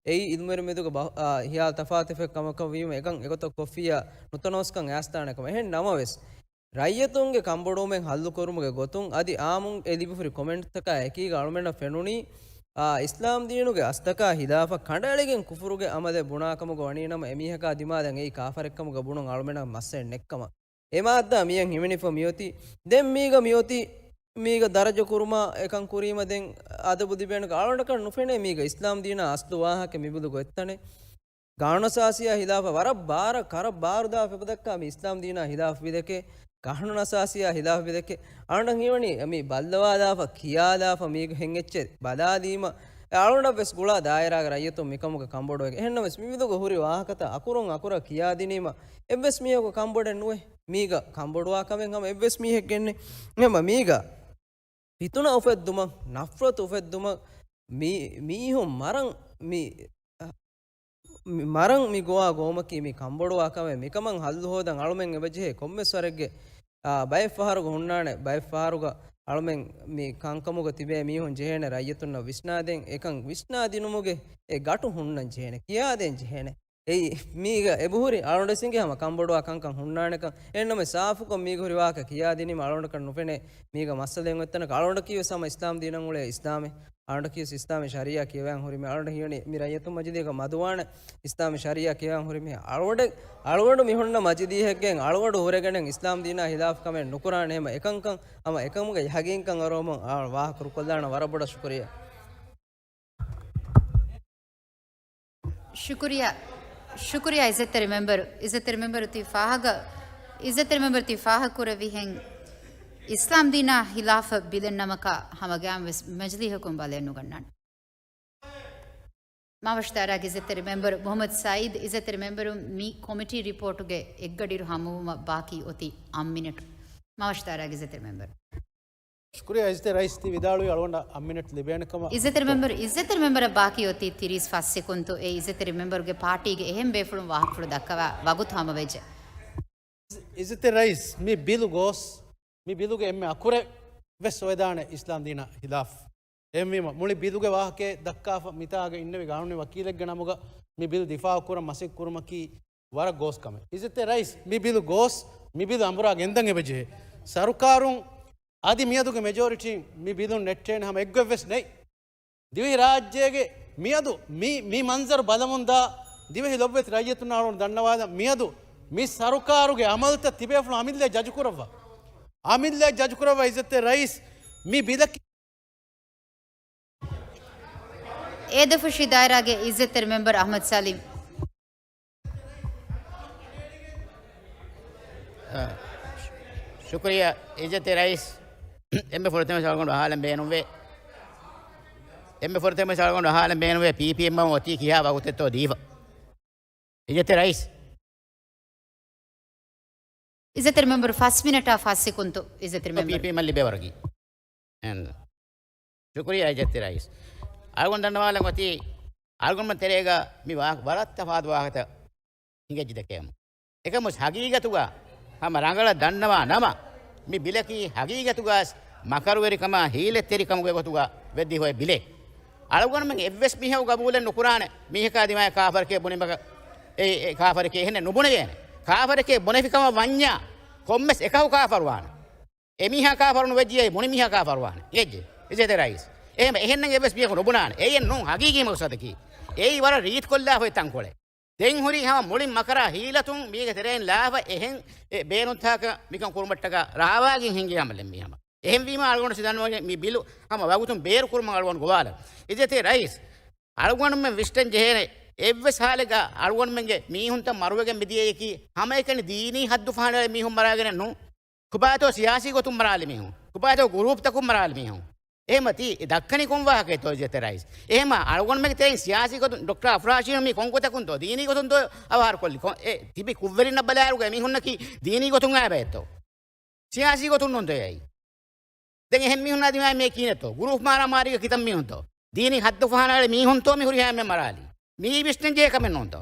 އެއީ އިލްމުވެރި މެދުގަ ބަހު-، އާ، ހިޔާލު ތަފާތު ކަމަކަށް ވީމަ، އެކަން އެގޮތަށް ކޮށްފިއްޔާ ނުތަނަވަސްކަން އައިސްދާނެ ކަމަށް. އެހެން ނަމަވެސް، ރައްޔިތުންގެ ކަންބޮޑުވުމެއް ހައްލުކުރުމުގެ ގޮތުން އަދި އާއްމުން އެ ލިބިފުރި ކޮމެންޓްތަކާ އެކީގަ އަޅުމެންނަށް ފެނުނީ، އާ، އިސްލާމް ދީނުގެ އަސްލަކާ ހިލާފަށް ކަނޑައެޅިގެން ކުފުރުގެ އަމަލެއް ބުނާކަމުގަ ވަނީނަމަ، އެމީހަކާ ދިމާލަށް އެއީ ކާފަރެއްކަމުގަ ބުނުން އަޅުމެންނަށް މައްސަލައެއް ނެއްކަމަށް. އެ މާއްދާ މިއަށް ހިމެނިފަ މިއޮތީ. ދެން މީގަ މިއޮތީ، މީގަ ދަރަޖަ ކުރުމާ އެކަން ކުރީމަ ދެން އަދަބު ލިބޭނެކަން އަޅުގަނޑަކަށް ނުފެނޭ. މީގަ އިސްލާމް ދީނާ އަސްލު ވާހަކަ މި ބިލުގަ އޮތްތަނެއް. ގާނޫނުއަސާސީއާ ހިލާފަށް ވަރަށް ބާރަށް ކަރަށް ބާރު ދާ އެބަ ދައްކާ މި އިސްލާމް ދީނާ ހިލާފް ބިލެކޭ، ގާނޫނުއަސާސީއާ ހިލާފް ބިލެކޭ. އަޅުގަނޑަށް ހީވަނީ މި ބައްލަވާލާފަ، ކިޔާލާފަ މީގެ ހެން އެއްޗެއް ބަލާލީމަ، އެ އަޅުގަނޑަށް ވެސް ގުޅާ ދާއިރާގެ ރައްޔިތުން މިކަމުގެ ކަންބޮޑުވެގެން. އެހެންނަމަވެސް މި ބިލުގަ ހުރި ވާހަކަތައް އަކުރުން އަކުރަށް ކިޔާދިނީމަ، އެއްވެސް މީހަކު ކަންބޮޑެއް ނުވޭ. މީގަ ކަންބޮޑުވާ ކަމެއް ހަމަ އެއްވެސް މީހެއް ގެންނެ. އެހެންމަ މީގަ ފިތުނަ އުފެއްދުމަށް، ނަފްރަތު އުފެއްދުމަށް، މީ-، މީހުން މަރަން، މި މި މަރަން މި ގޮވާ ގޮވުމަކީ މި ކަންބޮޑުވާ ކަމެއް. މިކަމަށް ހައްލު ހޯދަން އަޅުމެން އެބަޖެހޭ ކޮންމެސް ވަރެއްގެ، އާ، ބައެއް ފަހަރުގަ ހުންނާނެ، ބައެއް ފަހަރުގަ އަޅުމެން މި ކަންކަމުގަ ތިބޭ މީހުން ޖެހޭނެ ރައްޔިތުންނަށް ވިސްނާދޭން، އެކަން ވިސްނާދިނުމުގެ އެ ގަޓު ހުންނަން ޖެހޭނެ، ކިޔާދޭން ޖެހޭނެ. އެއީ މީގަ އެބަހުރި އަޅުގަނޑު ވެސް އިނގޭ ހަމަ ކަންބޮޑުވާ ކަންކަން ހުންނާނެކަން. އެހެންނަމަވެސް ސާފުކޮށް މީގަ ހުރި ވާހަކަ ކިޔާދިނީމަ އަޅުގަނޑަކަށް ނުފެނޭ މީގަ މައްސަލައެއް އޮތްތަނަކަށް. އަޅުގަނޑަކީ ވެސް ހަމަ އިސްލާމް ދީނަށް އުޅޭ އިސްލާމެއް. އަޅުގަނޑަކީ ވެސް އިސްލާމީ ޝަރީއާ ކިޔަވަން ހުރި މީ. އަޅުގަނޑަށް ހީވަނީ މި ރައްޔިތުން މަޖިލީހަކަށް މަދުވާނެ އިސްލާމީ ޝަރީއާ ކިޔަވަން ހުރި މީ. އަޅުގަނޑެއް، އަޅުގަނޑު މި ހުންނަ މަޖިލީހެއްގެ އަޅުގަނޑު ހުރެގެނެއް އިސްލާމް ދީނާ ހިލާފް ކަމެއް ނުކުރާނެ. ހަމަ އެކަންކަން، ހަމަ އެކަމުގެ ޔަގީންކަން އަރުވަމުން ވާހަކަ ކުރުކޮށްލާނަ. ވަރަށް ބޮޑަށް ޝުކުރިއްޔާ. ޝުކުރިއްޔާ، ޝުކުރިއްޔާ އިއްޒަތްތެރި މެމްބަރު، އިއްޒަތްތެރި މެމްބަރު ތި ފާހަގަ، އިއްޒަތްތެރި މެމްބަރު ތި ފާހަގަ ކުރެއްވިހެން އިސްލާމް ދީނާ ހިލާފަށް ބިލެއް ނަމަކާ ހަމަ ގައިމުވެސް މަޖިލީހަކުން ބަލައެއް ނުގަންނާނެ. މާވަށުދާރާގެ އިއްޒަތްތެރި މެމްބަރު މުހައްމަދު ސައީދު، އިއްޒަތްތެރި މެމްބަރު މި ކޮމިޓީ ރިޕޯޓުގެ އެއްގަޑިއިރު ހަމަވުމަށް ބާކީ އޮތީ އަށް މިނެޓު. މާވަށުދާރާގެ އިއްޒަތްތެރި މެމްބަރު. ޝުކުރިއްޔާ އިއްޒަތްތެރި ރައީސް، ތި ވިދާޅުވީ އަޅުގަނޑަށް އަށް މިނެޓް ލިބޭނެ ކަމަށް. އިއްޒަތްތެރި މެމްބަރު، އިއްޒަތްތެރި މެމްބަރަށް ބާކީ އޮތީ ތިރީސް ފަސް ސެކުންތު. އެ އިއްޒަތްތެރި މެމްބަރުގެ ޕާޓީގެ އެހެން ބޭފުޅުން ވާހަކަފުޅު ދައްކަވާ ވަގުތު ހަމަވެއްޖެ. އިއްޒަތްތެރި ރައީސް، މި ބިލު ގޯސް، މި ބިލުގެ އެންމެ އަކުރެއް ވެސް އޮވެދާނެ އިސްލާމް ދީނާ ހިލާފް. އެހެންވީމަ، މުޅި ބިލުގެ ވާހަކައެއް ދައްކާފަ މިތާގަ އިންނެވި ގާނޫނީ ވަކީލެއްގެ ނަމުގަ މި ބިލް ދިފާއު ކުރަން މަސައްކަތް ކުރުމަކީ ވަރަށް ގޯސް ކަމެއް. އިއްޒަތްތެރި ރައީސް، މި ބިލު ގޯސް، މި ބިލު އަނބުރާ ގެންދަން އެބަޖެހޭ. ސަރުކާރުން އަދި މިއަދުގެ މެޖޯރިޓީން މި ބިލުން ނެއްޓޭނެ ހަމަ އެއްގޮތްވެސް ނެތް. ދިވެހިރާއްޖޭގެ މިއަދު މި، މި މަންޒަރު ބަލަމުންދާ ދިވެހި ލޮބުވެތި ރައްޔިތުންނަށް ދަންނަވާލަން، މިއަދު މި ސަރުކާރުގެ އަމަލުތައް ތިބޭފުޅުން އަމިއްލައަށް ޖަޖުކުރައްވާ. އަމިއްލައަށް ޖަޖުކުރައްވާ އިއްޒަތްތެރި ރައީސް، މި ބިލަކީ. އޭދަފުށި ދާއިރާގެ އިއްޒަތްތެރި މެމްބަރު އަޙްމަދު ސާލިމް. އަ، ޝުކުރިއްޔާ އިއްޒަތްތެރި ރައީސް. އެންމެ ފުރަތަމަ އަޅުގަނޑު އަހާލަން ބޭނުންވޭ. އެންމެ ފުރަތަމަ އަޅުގަނޑު އަހާލަން ބޭނުންވޭ، ޕީޕީއެމް އޮތީ ކިހާ ވަގުތެއްތޯ ދީފަ. އިއްޒަތްތެރި ރައީސް. އިއްޒަތްތެރި މެމްބަރު ފަސް މިނެޓާ ފަސް ސެކުންތު. އިއްޒަތްތެރި މެމްބަރު. ޕީޕީއެމް ލިބޭ ވަރަކީ. އެން. ޝުކުރިއްޔާ އިއްޒަތްތެރި ރައީސް. އަޅުގަނޑު ދަންނަވާލަން އޮތީ، އަޅުގަނޑުމެން ތެރޭގަ މި ވާ-، ވަރަށް ތަފާތު ވާހަކަތައް ހިނގައްޖެ ދެކެމު. އެކަމުސް ހަގީގަތުގަ ހަމަ ރަނގަޅަށް ދަންނަވާ ނަމަ، މި ބިލަކީ ހަގީގަތުގަސް މަކަރުވެރިކަމާ ހީލަތްތެރިކަމުގެ ގޮތުގަ ވެއްދި ހޮއެ ބިލެއް. އަޅުގަނޑުމެން އެއްވެސް މީހަކު ގަބޫލެއް ނުކުރާނެ، މީހަކާ ދިމާއަށް ކާފަރެކޭ ބުނިމަކަށް، އެ، އެ ކާފަރެކޭ އެހެންނެއް ނުބުނެވޭނެ. ކާފަރެކޭ ބުނެފިކަމަށް ވަންޏާ، ކޮންމެސް އެކަހު ކާފަރުވާނެ. އެމީހާ ކާފަރު ނުވެއްޖިއްޔާ ބުނި މީހާ ކާފަރުވާނެ. އެއްޖެ، އިއްޒަތްތެރި ރައީސް. އެހެން، އެހެންނަން އެއްވެސް މީހަކު ނުބުނާނެ. އެއެއް ނޫން ހަގީގީ މަގްސަދަކީ. އެއީ ވަރަށް ރީތިކޮށްލާފައި ތަންކޮޅެއް. ދެން ހުރީ ހަމަ މުޅިން މަކަރާ ހީލަތުން މީގެ ތެރެއިން ލާފަ އެހެން އެ ބޭނުންތަކަށް މިކަން ކުރުމަށްޓަކާ ރާވާގެން ހިނގި އަމަލެއް މީ ހަމަ. އެހެންވީމަ އަޅުގަނޑު ސިދަންވަނީ މި ބިލު ހަމަ ވަގުތުން ބޭރު ކުރުމަށް އަޅުގަނޑު ގޮވާލަން. އިއްޒަތްތެރި ރައީސް، އަޅުގަނޑުމެން ވިސްޓަން ޖެހޭނެ އެއްވެސް ހާލެއްގަ އަޅުގަނޑުމެންގެ މީހުންތައް މަރުވެގެން މިދިޔައީކީ ހަމައެކަނި ދީނީ ހައްދު ފަހަނައި މީހުން މަރާގެނެއް ނޫން. ކޮބާތޯ ސިޔާސީ ގޮތުން މަރާލި މީހުން؟ ކޮބާތޯ ގުރޫޕްތަކުން މަރާލި މީހުން؟ އެހެމަ ތީ ދައްކަނީ ކޮން ވާހަކައެއްތޯ އިއްޒަތްތެރި ރައީސް؟ އެހެމަ އަޅުގަނޑުމެންގެ ތެރެއިން ސިޔާސީ ގޮތުން ޑޮކްޓަރ އަފްރާޝީމް މީ ކޮން ގޮތަކުންތޯ ދީނީ ގޮތުންތޯ އަވަހާރަކޮށްލި؟ ކޮ-، އެ ތިބި ކުށްވެރިންނަށް ބަލާއިރުގަ އެމީހުންނަކީ ދީނީ ގޮތުން އައިބައެއްތޯ؟ ސިޔާސީ ގޮތުން ނޫންތޯ އެއީ؟ ދެން އެހެން މީހުންނާ ދިމާއަށް މޭ ކީނެއްތޯ؟ ގުރޫޕް މާރާމާރީގަ ކިތަން މީހުންތޯ؟ ދީނީ ހައްދު ފަހަނައި މީހުންތޯ މި ހުރިހާ އެންމެ މަރާލީ؟ މީ ވިސްނަން ޖެހޭ ކަމެއް ނޫންތޯ؟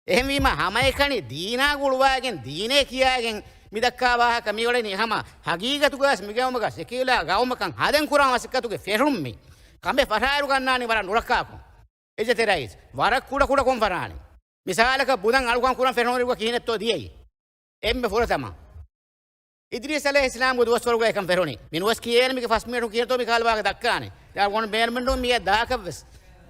އެހެންވީމަ ހަމައެކަނި ދީނާ ގުޅުވާގެން، ދީނޭ ކިޔާގެން މިދައްކާ ވާހަކަ މިއުޅެނީ ހަމަ ހަގީގަތުގަސް މިގައުމުގަ ސެކިއުލާ ގައުމަކަށް ހަދަން ކުރާ މަސައްކަތުގެ ފެށުން މި. ކަމެއް ފަށާއިރު ގަންނާނީ ވަރަށް ނުރައްކާކޮށް. އިއްޒަތްތެރި ރައީސް، ވަރަށް ކުޑަކުޑަކޮށް ފަށާނީ. މިސާލަކަށް ބުދަން އަޅުކަން ކުރަން ފެށުނުއިރުގަ ކިހިނެއްތޯ ދިޔައީ؟ އެންމެ ފުރަތަމަ އިދްރީސް ޢަލައިހިއްސަލާމްގެ ދުވަސްވަރުގަ އެކަން ފެށުނީ. މި ނުވަސް ކިޔޭނެ މީގެ ފަސް މިނެޓު ކިހިނެއްތޯ މި ކާލަ ވާހަކަ ދައްކާނެ. ދެން އަޅުގަނޑު ބޭނުމެއްނޫން މިއަށް ދާކަށްވެސް.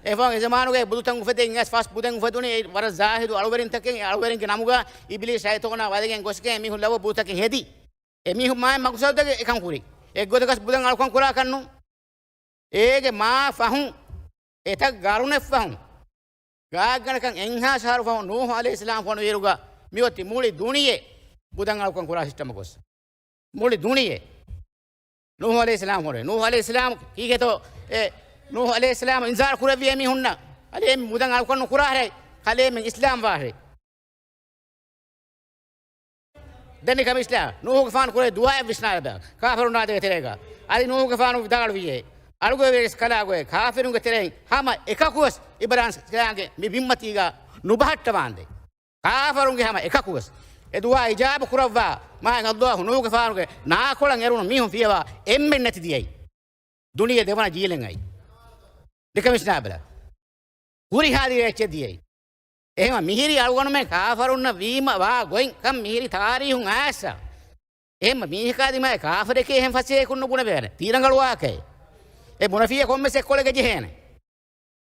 އެފަހުން އެ ޒަމާނުގައި ބުދުތައް އުފެދެން އައިސް ފަސް ބުދަން އުފެދުނީ އެ ވަރަށް ޒާހިދު އަޅުވެރިންތަކެއް، އެ އަޅުވެރިންގެ ނަމުގަ އިބިލީސް ޝައިޠޯނާ ވަދެގެން ގޮސްގެން އެމީހުން ލައްވަ ބުދުތަކެއް ހެދި. އެމީހުން މާތް މަގުސަދުގެ އެކަން ކުރި. އެއްގޮތަކަސް ބުދަން އަޅުކަން ކުރާކަށްނު. އޭގެ މާ ފަހުން އެތައް ގަރުނެއް ފަހުން ގާތްގަނޑަކަށް އެންހާސް އަހަރު ފަހުން ނޫހު ޢަލައިހިއްސަލާމް ފޮނުވިއިރުގަ މިއޮތީ މުޅި ދުނިޔެ ބުދަން އަޅުކަން ކުރާ ސިސްޓަމަށް ގޮސް. މުޅި ދުނިޔެ. ނޫހު ޢަލައިހިއްސަލާމް ފޮނުވި. ނޫހު ޢަލައިހިއްސަލާމް ކީކޭތޯ އެ ނޫހު ޢަލައިހިއްސަލާމް އިންޒާރު ކުރެއްވި އެމީހުންނަށް އަލޭ މި ބުދަން އަޅުކަން ނުކުރާހެރޭ، ކަލޭމެން އިސްލާމް ވާހެރޭ. ދެން ކަމިސްލާ ނޫހުގެފާނު ކުރެ ދުޢާއެއް ވިސްނާލަބަ ކާފަރުންނާ ދޭތެރޭގަ. އަދި ނޫހުގެފާނު ވިދާޅުވިއޭ، އަޅުގަވެރިސް ކަލާގޮއެ ކާފިރުންގެ ތެރެއިން ހަމަ އެކަކުވެސް އިބްރާހިމްގެ މި ބިންމަތީގަ ނުބަހައްޓަވާނދޭ. ކާފަރުންގެ ހަމަ އެކަކުވެސް އެ ދުޢާ އިޖާބަ ކުރައްވާ، މާތް ﷲ ނޫހުގެފާނުގެ ނާކޮޅަށް އެރުނު މީހުން ފިޔަވާ އެންމެން ނެތި ދިޔައީ. ދުނިޔެ ދެވަނަ ޖީލެއް އައީ. ނިކަމިސްނާބަލަ. ހުރިހާ ދިރޭއްޗެއް ދިޔައީ. އެހެމަ މިހިރީ އަޅުގަނޑުމެން ކާފަރުންނަށް ވީމަ ވާ ގޮތް ކަން މިހިރީ ތާރީހުން އައިސްސަ. އެހެމަ މީހަކާ ދިމާއަށް ކާފަރެކޭ އެހެން ފަސޭހަކުން ނުބުނެވޭނެ. ތީ ރަނގަޅު ވާހަކައެއް. އެ ބުނެފިއްޔާ ކޮންމެސް އެއްކޮޅެއްގަ ޖެހޭނެ.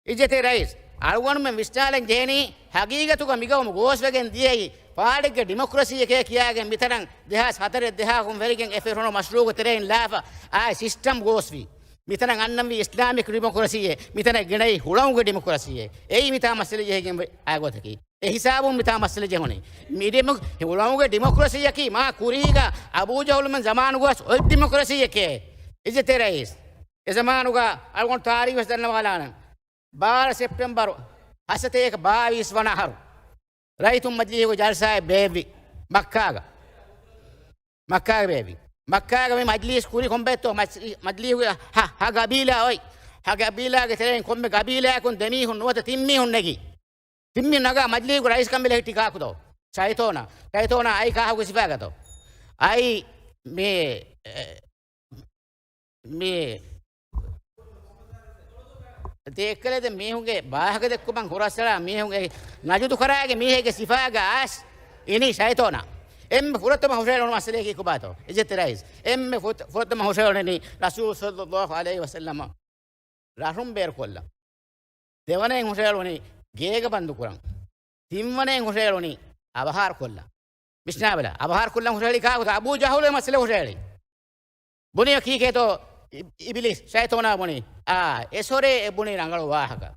އިއްޒަތްތެރި ރައީސް، އަޅުގަނޑުމެން ވިސްނާލަން ޖެހެނީ، ހަގީގަތުގަ މިގައުމު ގޯސްވެގެން ދިޔައީ ފާޑެއްގެ ޑިމޮކްރަސީއެކޭ ކިޔާގެން މިތަނަށް ދެހާސް ހަތަރެއް ދެހާހަކުން ވެރިގެން އެ ފެށުނު މަޝްރޫޢުގެ ތެރެއިން ލާފަ އާއި ސިސްޓަމް ގޯސްވީ. މިތަނަށް އަންނަންވީ އިސްލާމިކް ޑިމޮކްރަސީއެއް، މިތަނަށް ގެނައީ ހުޅަނގުގެ ޑިމޮކްރަސީއެއް. އެއީ މިތާ މައްސަލަ ޖެހިގެން އާ ގޮތަކީ. އެ ހިސާބުން މިތާ މައްސަލަ ޖެހުނީ. މި ޑިމޮ-، ހުޅަނގުގެ ޑިމޮކްރަސީއަކީ މާ ކުރީގަ އަބޫ ޖަހުލުމެން ޒަމާނުގަސް އޮތް ޑިމޮކްރަސީއެކޭ. އިއްޒަތްތެރި ރައީސް. އެ ޒަމާނުގަ އަޅުގަނޑު ތާރީޚުވެސް ދަންނަވާލާނަން. ބާރަ ސެޕްޓެމްބަރު ހަސަތޭކަ ބާވީސް ވަނަ އަހަރު ރައްޔިތުން މަޖިލީހުގެ ޖަލްސާއެއް ބޭއްވި މައްކާގަ. މައްކާގަ ބޭއްވި. މައްކާގަ މި މަޖިލީސް ކުރި ކޮންބައެއްތޯ؟ މަޖި-، މަޖިލީހުގެ ހަ-، ހަ ގަބީލާ އޮތް. ހަ ގަބީލާގެ ތެރެއިން ކޮންމެ ގަބީލާއަކުން ދެމީހުން ނުވަތަ ތިން މީހުން ނެގި. ތިން މީހުން ނަގާ މަޖިލީހުގެ ރައީސް ކަންބެލެ ހިއްޓި ކާކުތޯ؟ ޝައިތޯނާ. ޝައިތޯނާ އައި ކާހުގެ ސިފައިގަތޯ؟ އައި މި، އެ، މި ދޭއްކަލެދެ މީހުންގެ ވާހަކަ ދެއްކުމަށް ހުރަސްއަޅާ މީހުންގެ ނަޖުދު ކަރާގެ މީހެއްގެ ސިފާގަ އައިސް އިނީ ޝައިތޯނާ. އެންމެ ފުރަތަމަ ހުށައެޅުނު މައްސަލައަކީ ކޮބާތޯ؟ އިއްޒަތްތެރި ރައީސް. އެންމެ ފުރަތަ-، ފުރަތަމަ ހުށައެޅުނީ ރަސޫލު ޞައްލައްލާހު ޢަލައިހި ވަސައްލަމަ ރަށުން ބޭރުކޮށްލަން. ދެވަނައިން ހުށައެޅުނީ ގޭގަ ބަންދުކުރަން. ތިންވަނައިން ހުށައެޅުނީ އަވަހާރަ ކޮށްލަން. މިސްނާބަލަ، އަވަހާރަ ކޮށްލަން ހުށައެޅީ ކާކުތަ؟ އަބޫ ޖަހުލު އެ މައްސަލަ ހުށައެޅީ. ބުނިޔަ ކީކޭތޯ އި-، އިބިލީސް ޝައިޠޯނާ ބުނީ. އާ، އެސޮރޭ އެ ބުނީ ރަނގަޅު ވާހަކަ.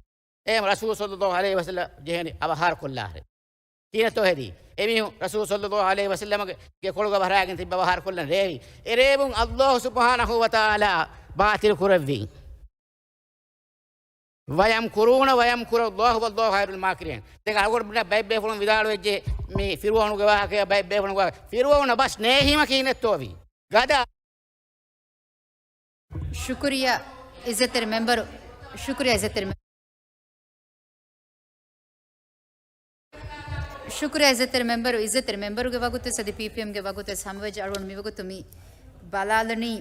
އޭ ރަސޫލު ޞައްލައްލާހު ޢަލައިހި ވަސައްލަމަ ޖެހެނީ އަވަހާރަ ކޮށްލާށޭ. ކީނެތޯ ހެދީ؟ އެމީހުން ރަސޫލު ޞައްލައްލާހު ޢަލައިހި ވަސައްލަމަގެ ގެކޮޅުގަ ވަރާގެން ތިއްބަ އަވަހާރަ ކޮށްލަން ރޭވި. އެރޭވުން ﷲ ސުބްޙާނަހޫ ވަތަޢާލާ ބާތިލު ކުރެއްވީ. وَيَمْكُرُونَ وَيَمْكُرُ اللَّهُ وَاللَّهُ خَيْرُ الْمَاكِرِينَ. ދެން އަޅުގަނޑު ބައެއް ބޭފުޅުން ވިދާޅުވެއްޖެ މި ފިރުޢައުނުގެ ވާހަކަޔާ ބައެއް ބޭފުޅުން ވާ-، ފިރުޢައުނަށް ބަސް ނޭހީމަ ކީނެތޯވީ؟ ގަދަ. ޝުކުރިއްޔާ އިއްޒަތްތެރި މެމްބަރު، ޝުކުރިއްޔާ އިއްޒަތްތެރި މެ-، ޝުކުރިއްޔާ އިއްޒަތްތެރި މެމްބަރު، އިއްޒަތްތެރި މެމްބަރުގެ ވަގުތުވެސް އަދި ޕީޕީއެމްގެ ވަގުތުވެސް ހަމަވެއްޖެ. އަޅުގަނޑު މިވަގުތު މި ބަލާލަނީ.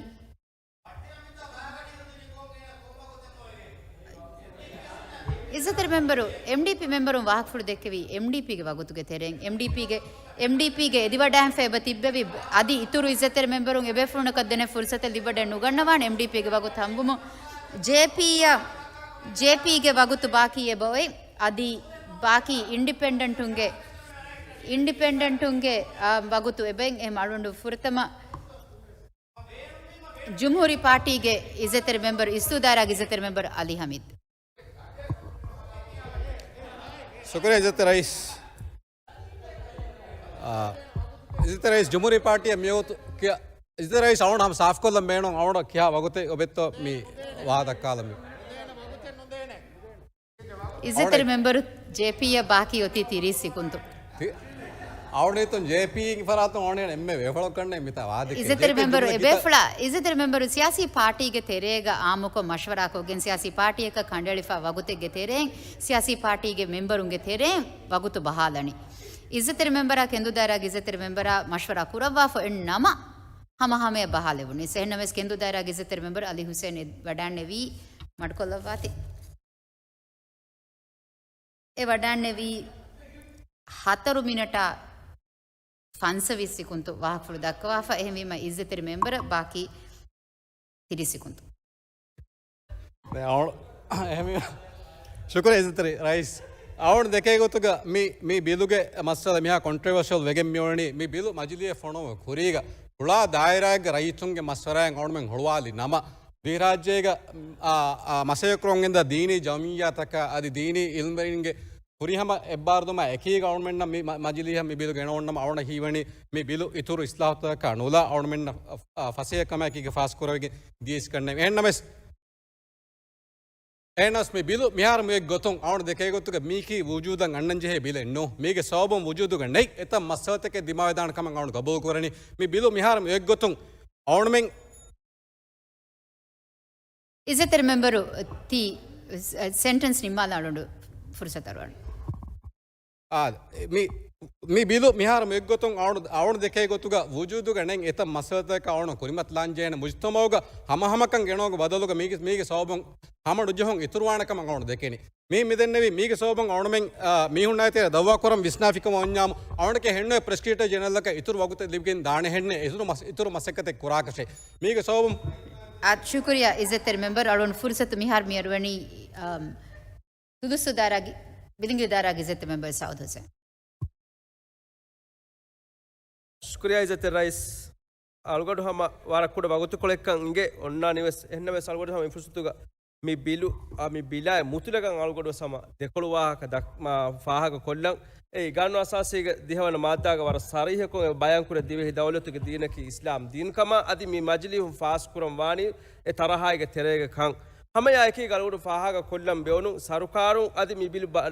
އިއްޒަތްތެރި މެމްބަރު، އެމްޑީޕީ މެމްބަރުން ވާހަކަފުޅު ދެއްކެވީ އެމްޑީޕީގެ ވަގުތުގެ ތެރެއިން، އެމްޑީޕީގެ، އެމްޑީޕީގެ އެދިވަޑައިންފަ އެބަ ތިއްބެވި. އަދި އިތުރު އިއްޒަތްތެރި މެމްބަރުން އެބޭފުޅުންނަކަށް ދެނެއް ފުރުސަތެއް ލިބިވަޑައެއް ނުގަންނަވާނެ އެމްޑީޕީގެ ވަގުތު ހަމަވުމުން. ޖޭޕީއަށް، ޖޭޕީގެ ވަގުތު ބާކީ އެބައޮތް. އަދި ބާކީ އިންޑިޕެންޑެންޓުންގެ، އިންޑިޕެންޑެންޓުންގެ، އާ، ވަގުތު އެބައިން. އެހެން އަޅުގަނޑު ފުރަތަމަ ޖުމްހޫރީ ޕާޓީގެ އިއްޒަތްތެރި މެމްބަރު، އިސްތު ދާއިރާގެ އިއްޒަތްތެރި މެމްބަރު އަލީ ހަމީދު. ޝުކުރިއްޔާ އިއްޒަތްތެރި ރައީސް. އާ، އިއްޒަތްތެރި ރައީސް، ޖުމްހޫރީ ޕާޓީއަށް މިވަގުތު ކިޔާ، އިއްޒަތްތެރި ރައީސް އަޅުގަނޑު ހަމަ ސާފުކޮށްލަން ބޭނުން އަޅުގަނޑަށް ކިހާ ވަގުތެއް އޮބެއްތޯ މި ވާހަކަ ދައްކާލަން މި. އިއްޒަތްތެރި މެމްބަރު ޖޭޕީއަށް ބާކީ އޮތީ ތިރީސް ސިކުންތު. ތި-، އަޅުގަނޑު ހިތުން ޖޭޕީ ފަރާތުން އަޅުގަނޑު އެންމެ ބޭފުޅަކަށް ނެތް މިތާ ވާދަކަ. އިއްޒަތްތެރި ޖޭޕީ މެމްބަރު ދުވަހު އެބޭފުޅާ، އިއްޒަތްތެރި މެމްބަރު ސިޔާސީ ޕާޓީގެ ތެރޭގަ އާއްމުކޮށް މަޝްވަރާކޮށްގެން ސިޔާސީ ޕާޓީއަކަށް ކަނޑައެޅިފަ ވަގުތެއްގެ ތެރެއިން ސިޔާސީ ޕާޓީގެ މެމްބަރުންގެ ތެރެއިން ވަގުތު ބަހާލަނީ. އިއްޒަތްތެރި މެމްބަރާ ކެންދޫ ދާއިރާގެ އިއްޒަތްތެރި މެމްބަރާ މަޝްވަރާ ކުރައްވާފަ އޮތް ނަމަ ހަމަ ހަމަޔަށް ބަހާލެވުނީ. އެހެންނަމަވެސް ކެންދޫ ދާއިރާގެ އިއްޒަތްތެރި މެމްބަރު އަލީ ހުސެން އެ ވަޑާންނެވީ މަޑުކޮށްލައްވާތި. އެ ވަޑާންނެވީ ހަތަރު މިނެޓާ ފަންސަވީސް ސިކުންތު ވާހަކަފުޅު ދައްކަވާފަ. އެހެންވީމަ އިއްޒަތްތެރި މެމްބަރަށް ބާކީ ތިރީސް ސިކުންތު. ދެން އަޅު-، އެހެންވީމަ، ޝުކުރިއްޔާ އިއްޒަތްތެރި ރައީސް. އަޅުގަނޑު ދެކޭ ގޮތުގަ މި، މި ބިލުގެ މައްސަލަ މިހާ ކޮންޓްރޮވަރޝަލް ވެގެން މިއުޅެނީ މި ބިލު މަޖިލީހަށް ފޮނުވުމުގެ ކުރީގަ ފުޅާ ދާއިރާއެއްގެ ރައްޔިތުންގެ މަޝްވަރާއިން އަޅުމެން ހުޅުވާލި ނަމަ، ދިވެހިރާއްޖޭގަ، އާ، އާ، މަސައްކަތްކުރަން ގެންދާ ދީނީ ޖަމްޢިއްޔާތަކާ އަދި ދީނީ އިލްމުވެރިންގެ ފުރިހަމަ އެއްބާރުލުމާ އެކީގަ އަޅުމެންނަށް މި މަ-، މަޖިލީހަށް މި ބިލު ގެނައުންނަމަ އަޅުގަނޑަށް ހީވަނީ މި ބިލު އިތުރު އިސްލާހުތަކަކާ ނުލާ އަޅުމެންނަށް، އާ، ފަސޭހަކަމާ އެކީގަ ފާސްކުރެވިގެން ދިޔައީސް ކަންނޭނގެ. އެހެންނަމަވެސް، އެހެނަސް މި ބިލު މިހާރު މި އޮތް ގޮތުން އަޅުގަނޑު ދެކޭ ގޮތުގަ މީކީ ވުޖޫދަށް އަންނަން ޖެހޭ ބިލެއް ނޫން. މީގެ ސަބަބުން ވުޖޫދުގަ ނެތް އެތައް މައްސަލަތަކެއް ދިމާވެދާނެ ކަމަށް އަޅުގަނޑު ގަބޫލު ކުރަނީ. މި ބިލު މިހާރު މި އޮތް ގޮތުން އަޅުމެން އިއްޒަތްތެރި މެމްބަރު ތި ސެންޓެންސް ނިންމާލަން އަޅުގަނޑު ފުރުސަތު އަރުވަން. އާ، މި، މި ބިލު މިހާރު މި އޮތް ގޮތުން އަޅުގަނޑު، އަޅުގަނޑު ދެކޭ ގޮތުގަ ވުޖޫދުގަ ނެތް އެތައް މައްސަލަތަކަށް އަޅުގަނޑު ކުރިމަތިލާން ޖެހޭނެ މުޖްތަމަޢުގަ ހަމަހަމަކަން ގެނައުމުގެ ބަދަލުގަ މީގެ، މީގެ ސަބަބުން ހަމަ ނުޖެހުން އިތުރުވާނެ ކަމަށް އަޅުގަނޑު ދެކެނީ. މި، މި ދެންނެވި މީގެ ސަބަބުން އަޅުމެން، އާ، މީހުންނާ ތެރެ ދައުވާ ކުރަން ވިސްނާފިކަމަށް އޮންޏާމު އަޅުގަނޑުގެ ހެންނުވެ ޕްރޮސިކިއުޓަރ ޖެނެރަލަކަށް އިތުރު ވަގުތެއް ލިބިގެން ދާނެ ހެންނެ އިތުރު މަސް-، އިތުރު މަސައްކަތެއް ކުރާކަށެއް. މީގެ ސަބަބުން. އާ، ޝުކުރިއްޔާ އިއްޒަތްތެރި މެމްބަރު. އަޅުގަނޑު ފުރުސަތު މިހާރު މި އަރުވަނީ، އާ، ސުދުއްސު ދާއިރާގެ، ބިލިނގި ދާއިރާގެ އިއްޒަތްތެރި މެމްބަރު ސައޫދު ހުސެން. ޝުކުރިއްޔާ އިއްޒަތްތެރި ރައީސް. އަޅުގަނޑު ހަމަ ވަރަށް ކުޑަ ވަގުތުކޮޅެއްކަން އިނގޭ އޮންނާނީވެސް. އެހެންނަމަވެސް އަޅުގަނޑު ހަމަ މި ފުރުސަތުގަ މި ބިލު، އާ، މި ބިލާއި މުތުލަކަށް އަޅުގަނޑުވެސް ހަމަ ދެކޮޅު ވާހަކަ ދައް-، މާ، ފާހަގަ ކޮށްލަން. އެ ގާނޫނު އަސާސީގެ ދިހަވަނަ މާއްދާގަ ވަރަށް ސަރީހަކޮށް އެ ބަޔާންކުރޭ ދިވެހި ދައުލަތުގެ ދީނަކީ އިސްލާމް ދީން ކަމަށް. އަދި މި މަޖިލީހުން ފާސްކުރަން ވާނީ އެ ތަރަހާއިގެ ތެރޭގަ ކަން. ހަމަ އެއާއެކީގަ އަޅުގަނޑު ފާހަގަ ކޮށްލަން ބޭނުން ސަރުކާރުން އަދި މި ބިލު ބަ-،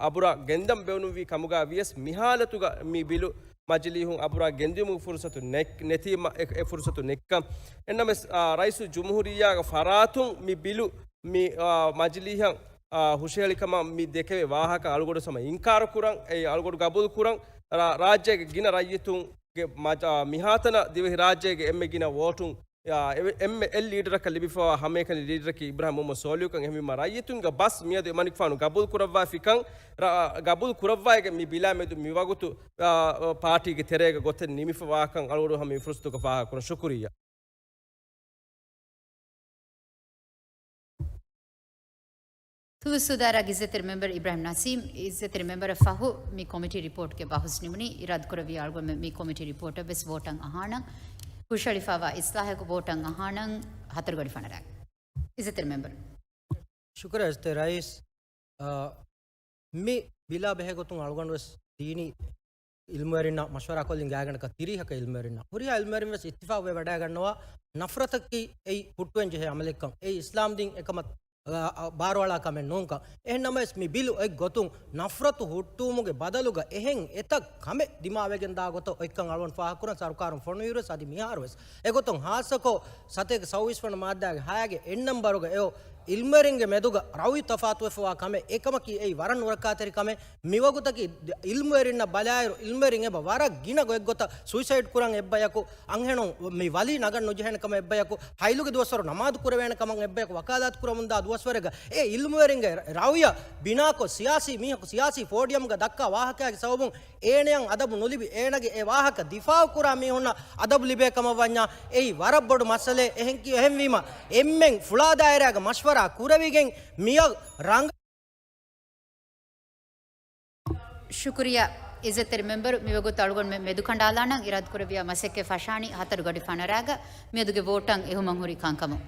އަބުރާ ގެންދަން ބޭނުންވީ ކަމުގަ ވިޔަސް މިހާލަތުގަ މި ބިލު މަޖިލީހުން އަބުރާ ގެންދިއުމުގެ ފުރުސަތު ނެތް-، ނެތީމަ އެ، އެ ފުރުސަތު ނެތްކަން. އެންނަމެސް، އާ، ރައީސުލްޖުމްހޫރިއްޔާގެ ފަރާތުން މި ބިލު މި، އާ، މަޖިލީހަށް، އާ، ހުށަހެޅިކަމަށް މި ދެކެވޭ ވާހަކަ އަޅުގަނޑު ހަމަ އިންކާރު ކުރަން، އެ އަޅުގަނޑު ގަބޫލު ކުރަން، ރާ-، ރާއްޖޭގެ ގިނަ ރައްޔިތުންގެ މަޖ-، އާ، މިހާތަނަށް ދިވެހި ރާއްޖޭގެ އެންމެ ގިނަ ވޯޓުން އާ، އެ، އެންމެ އެއް ލީޑަރަކަށް ލިބިފަވާ ހަމައެކަނި ލީޑަރަކީ އިބްރާހިމް މުހައްމަދު ސޯލިހުކަން. އެހެންވީމާ ރައްޔިތުންގެ ބަސް މިއަދު އެމަނިކުފާނު ގަބޫލު ކުރައްވާފިކަން، ރަ-، ގަބޫލު ކުރައްވާއިގެން މި ބިލާ މެދު މިވަގުތު، އާ، ޕާޓީގެ ތެރޭގަ ގޮތެއް ނިމިފަވާކަން އަޅުގަނޑު ހަމަ މި ފުރުސަތުގަ ފާހަގަކުރަން. ޝުކުރިއްޔާ. ތުވިސް ސުދާރާ އިއްޒަތްތެރި މެމްބަރ އިބްރާހިމް ނަސީމް، އިއްޒަތްތެރި މެމްބަރަށް ފަހު މި ކޮމިޓީ ރިޕޯޓްގެ ބަހުސް ނިމުނީ. އިރާދަކުރެއްވިޔާ އަޅުގަނޑުމެން މި ކޮމިޓީ ރިޕޯޓަށް ވެސް ވޯޓަށް އަހާނަން. ހުށަހެޅިފައިވާ އިސްލާހަކު ވޯޓަށް އަހާނަން. ހަތަރު ގަޑި ފަނަރަ. އިއްޒަތްތެރި މެމްބަރ. ޝުކުރިއްޔާ އިއްޒަތްތެރި ރައީސް. އާ، މި ބިލާ ބެހޭ ގޮތުން އަޅުގަނޑު ވެސް ދީނީ އިލްމުވެރިންނާ މަޝްވަރާކޮށްލިން ގާތްގަނޑަކަށް ތިރީހަކަށް އިލްމުވެރިންނާ. ހުރިހާ އިލްމުވެރިން ވެސް އިއްތިފާގުވެވަޑައިގަންނަވާ، ނަފްރަތަކީ އެއީ ހުއްޓުވެން ޖެހޭ އަމަލެއްކަން. އެއީ އިސްލާމްދީން އެކަމަށް، އާ، އާ، ބާރުއަޅާ ކަމެއް ނޫންކަން. އެހެން ނަމަވެސް މި ބިލު އޮތް ގޮތުން ނަފްރަތު ހުއްޓުވުމުގެ ބަދަލުގަ އެހެން އެތައް ކަމެއް ދިމާވެގެން ދާ ގޮތަށް އޮތްކަން އަޅުގަނޑު ފާހަގަކުރަން. ސަރުކާރުން ފޮނުއިރު ވެސް އަދި މިހާރު ވެސް އެގޮތުން ހާއްސަކޮށް ސަތޭކަ ސައުވީސް ވަނަ މާއްދާގެ ހައިގެ އެއް ނަންބަރުގަ އެއޮ އިލްމުވެރިންގެ މެދުގަ ރައުޔު ތަފާތުވެފަވާ ކަމެއް. އެކަމަކީ އެއީ ވަރަށް ނުރައްކާތެރި ކަމެއް. މިވަގުތަކީ އިލްމުވެރިންނަށް ބަލާއިރު، އިލްމުވެރިން އެބަ ވަރަށް ގިނަ ގޮތްގޮތަށް ސުއިސައިޑް ކުރަން އެއްބަޔަކު، އަންހެނުން މި ވަލީ ނަގަން ނުޖެހޭނެ ކަމަށް އެއްބަޔަކު، ހައިލުގެ ދުވަސްވަރު ނަމާދު ކުރެވޭނެ ކަމަށް އެއްބަޔަކު، ވަކާލާތު ކުރަމުންދާ ދުވަސްވަރެއްގަ އެ އިލްމުވެރިންގެ ރައުޔަށް ބިނާކޮށް، ސިޔާސީ މީހަކު ސިޔާސީ ފޯޑިއަމްގަ ދައްކާ ވާހަކައިގެ ސަބަބުން އޭނަޔަށް އަދަބު ނުލިބި، އޭނަގެ އެ ވާހަކަ ދިފާއު ކުރާ މީހުންނަށް އަދަބު ލިބޭ ކަމަށް ވަންޏާ، އެއީ ވަރަށް ބޮޑު މައްސަލައެއް. އެހެން ކިޔު، އެހެންވީމަ، އެންމެން ފުޅާ ދާއިރާގެ މަޝްވަރާ ކުރެވިގެން މިއަށް ރަނގަ. ޝުކުރިއްޔާ އިއްޒަތްތެރި މެމްބަރު، މިވަގުތު އަޅުގަނޑުމެން މެދުކަނޑާލާނަން. އިރާދަކުރެއްވިޔާ މަސައްކަތް ފަށާނީ ހަތަރު ގަޑި ފަނަރަގަ. މިއަދުގެ ވޯޓަށް އެހުމަށް ހުރި ކަންކަމުން.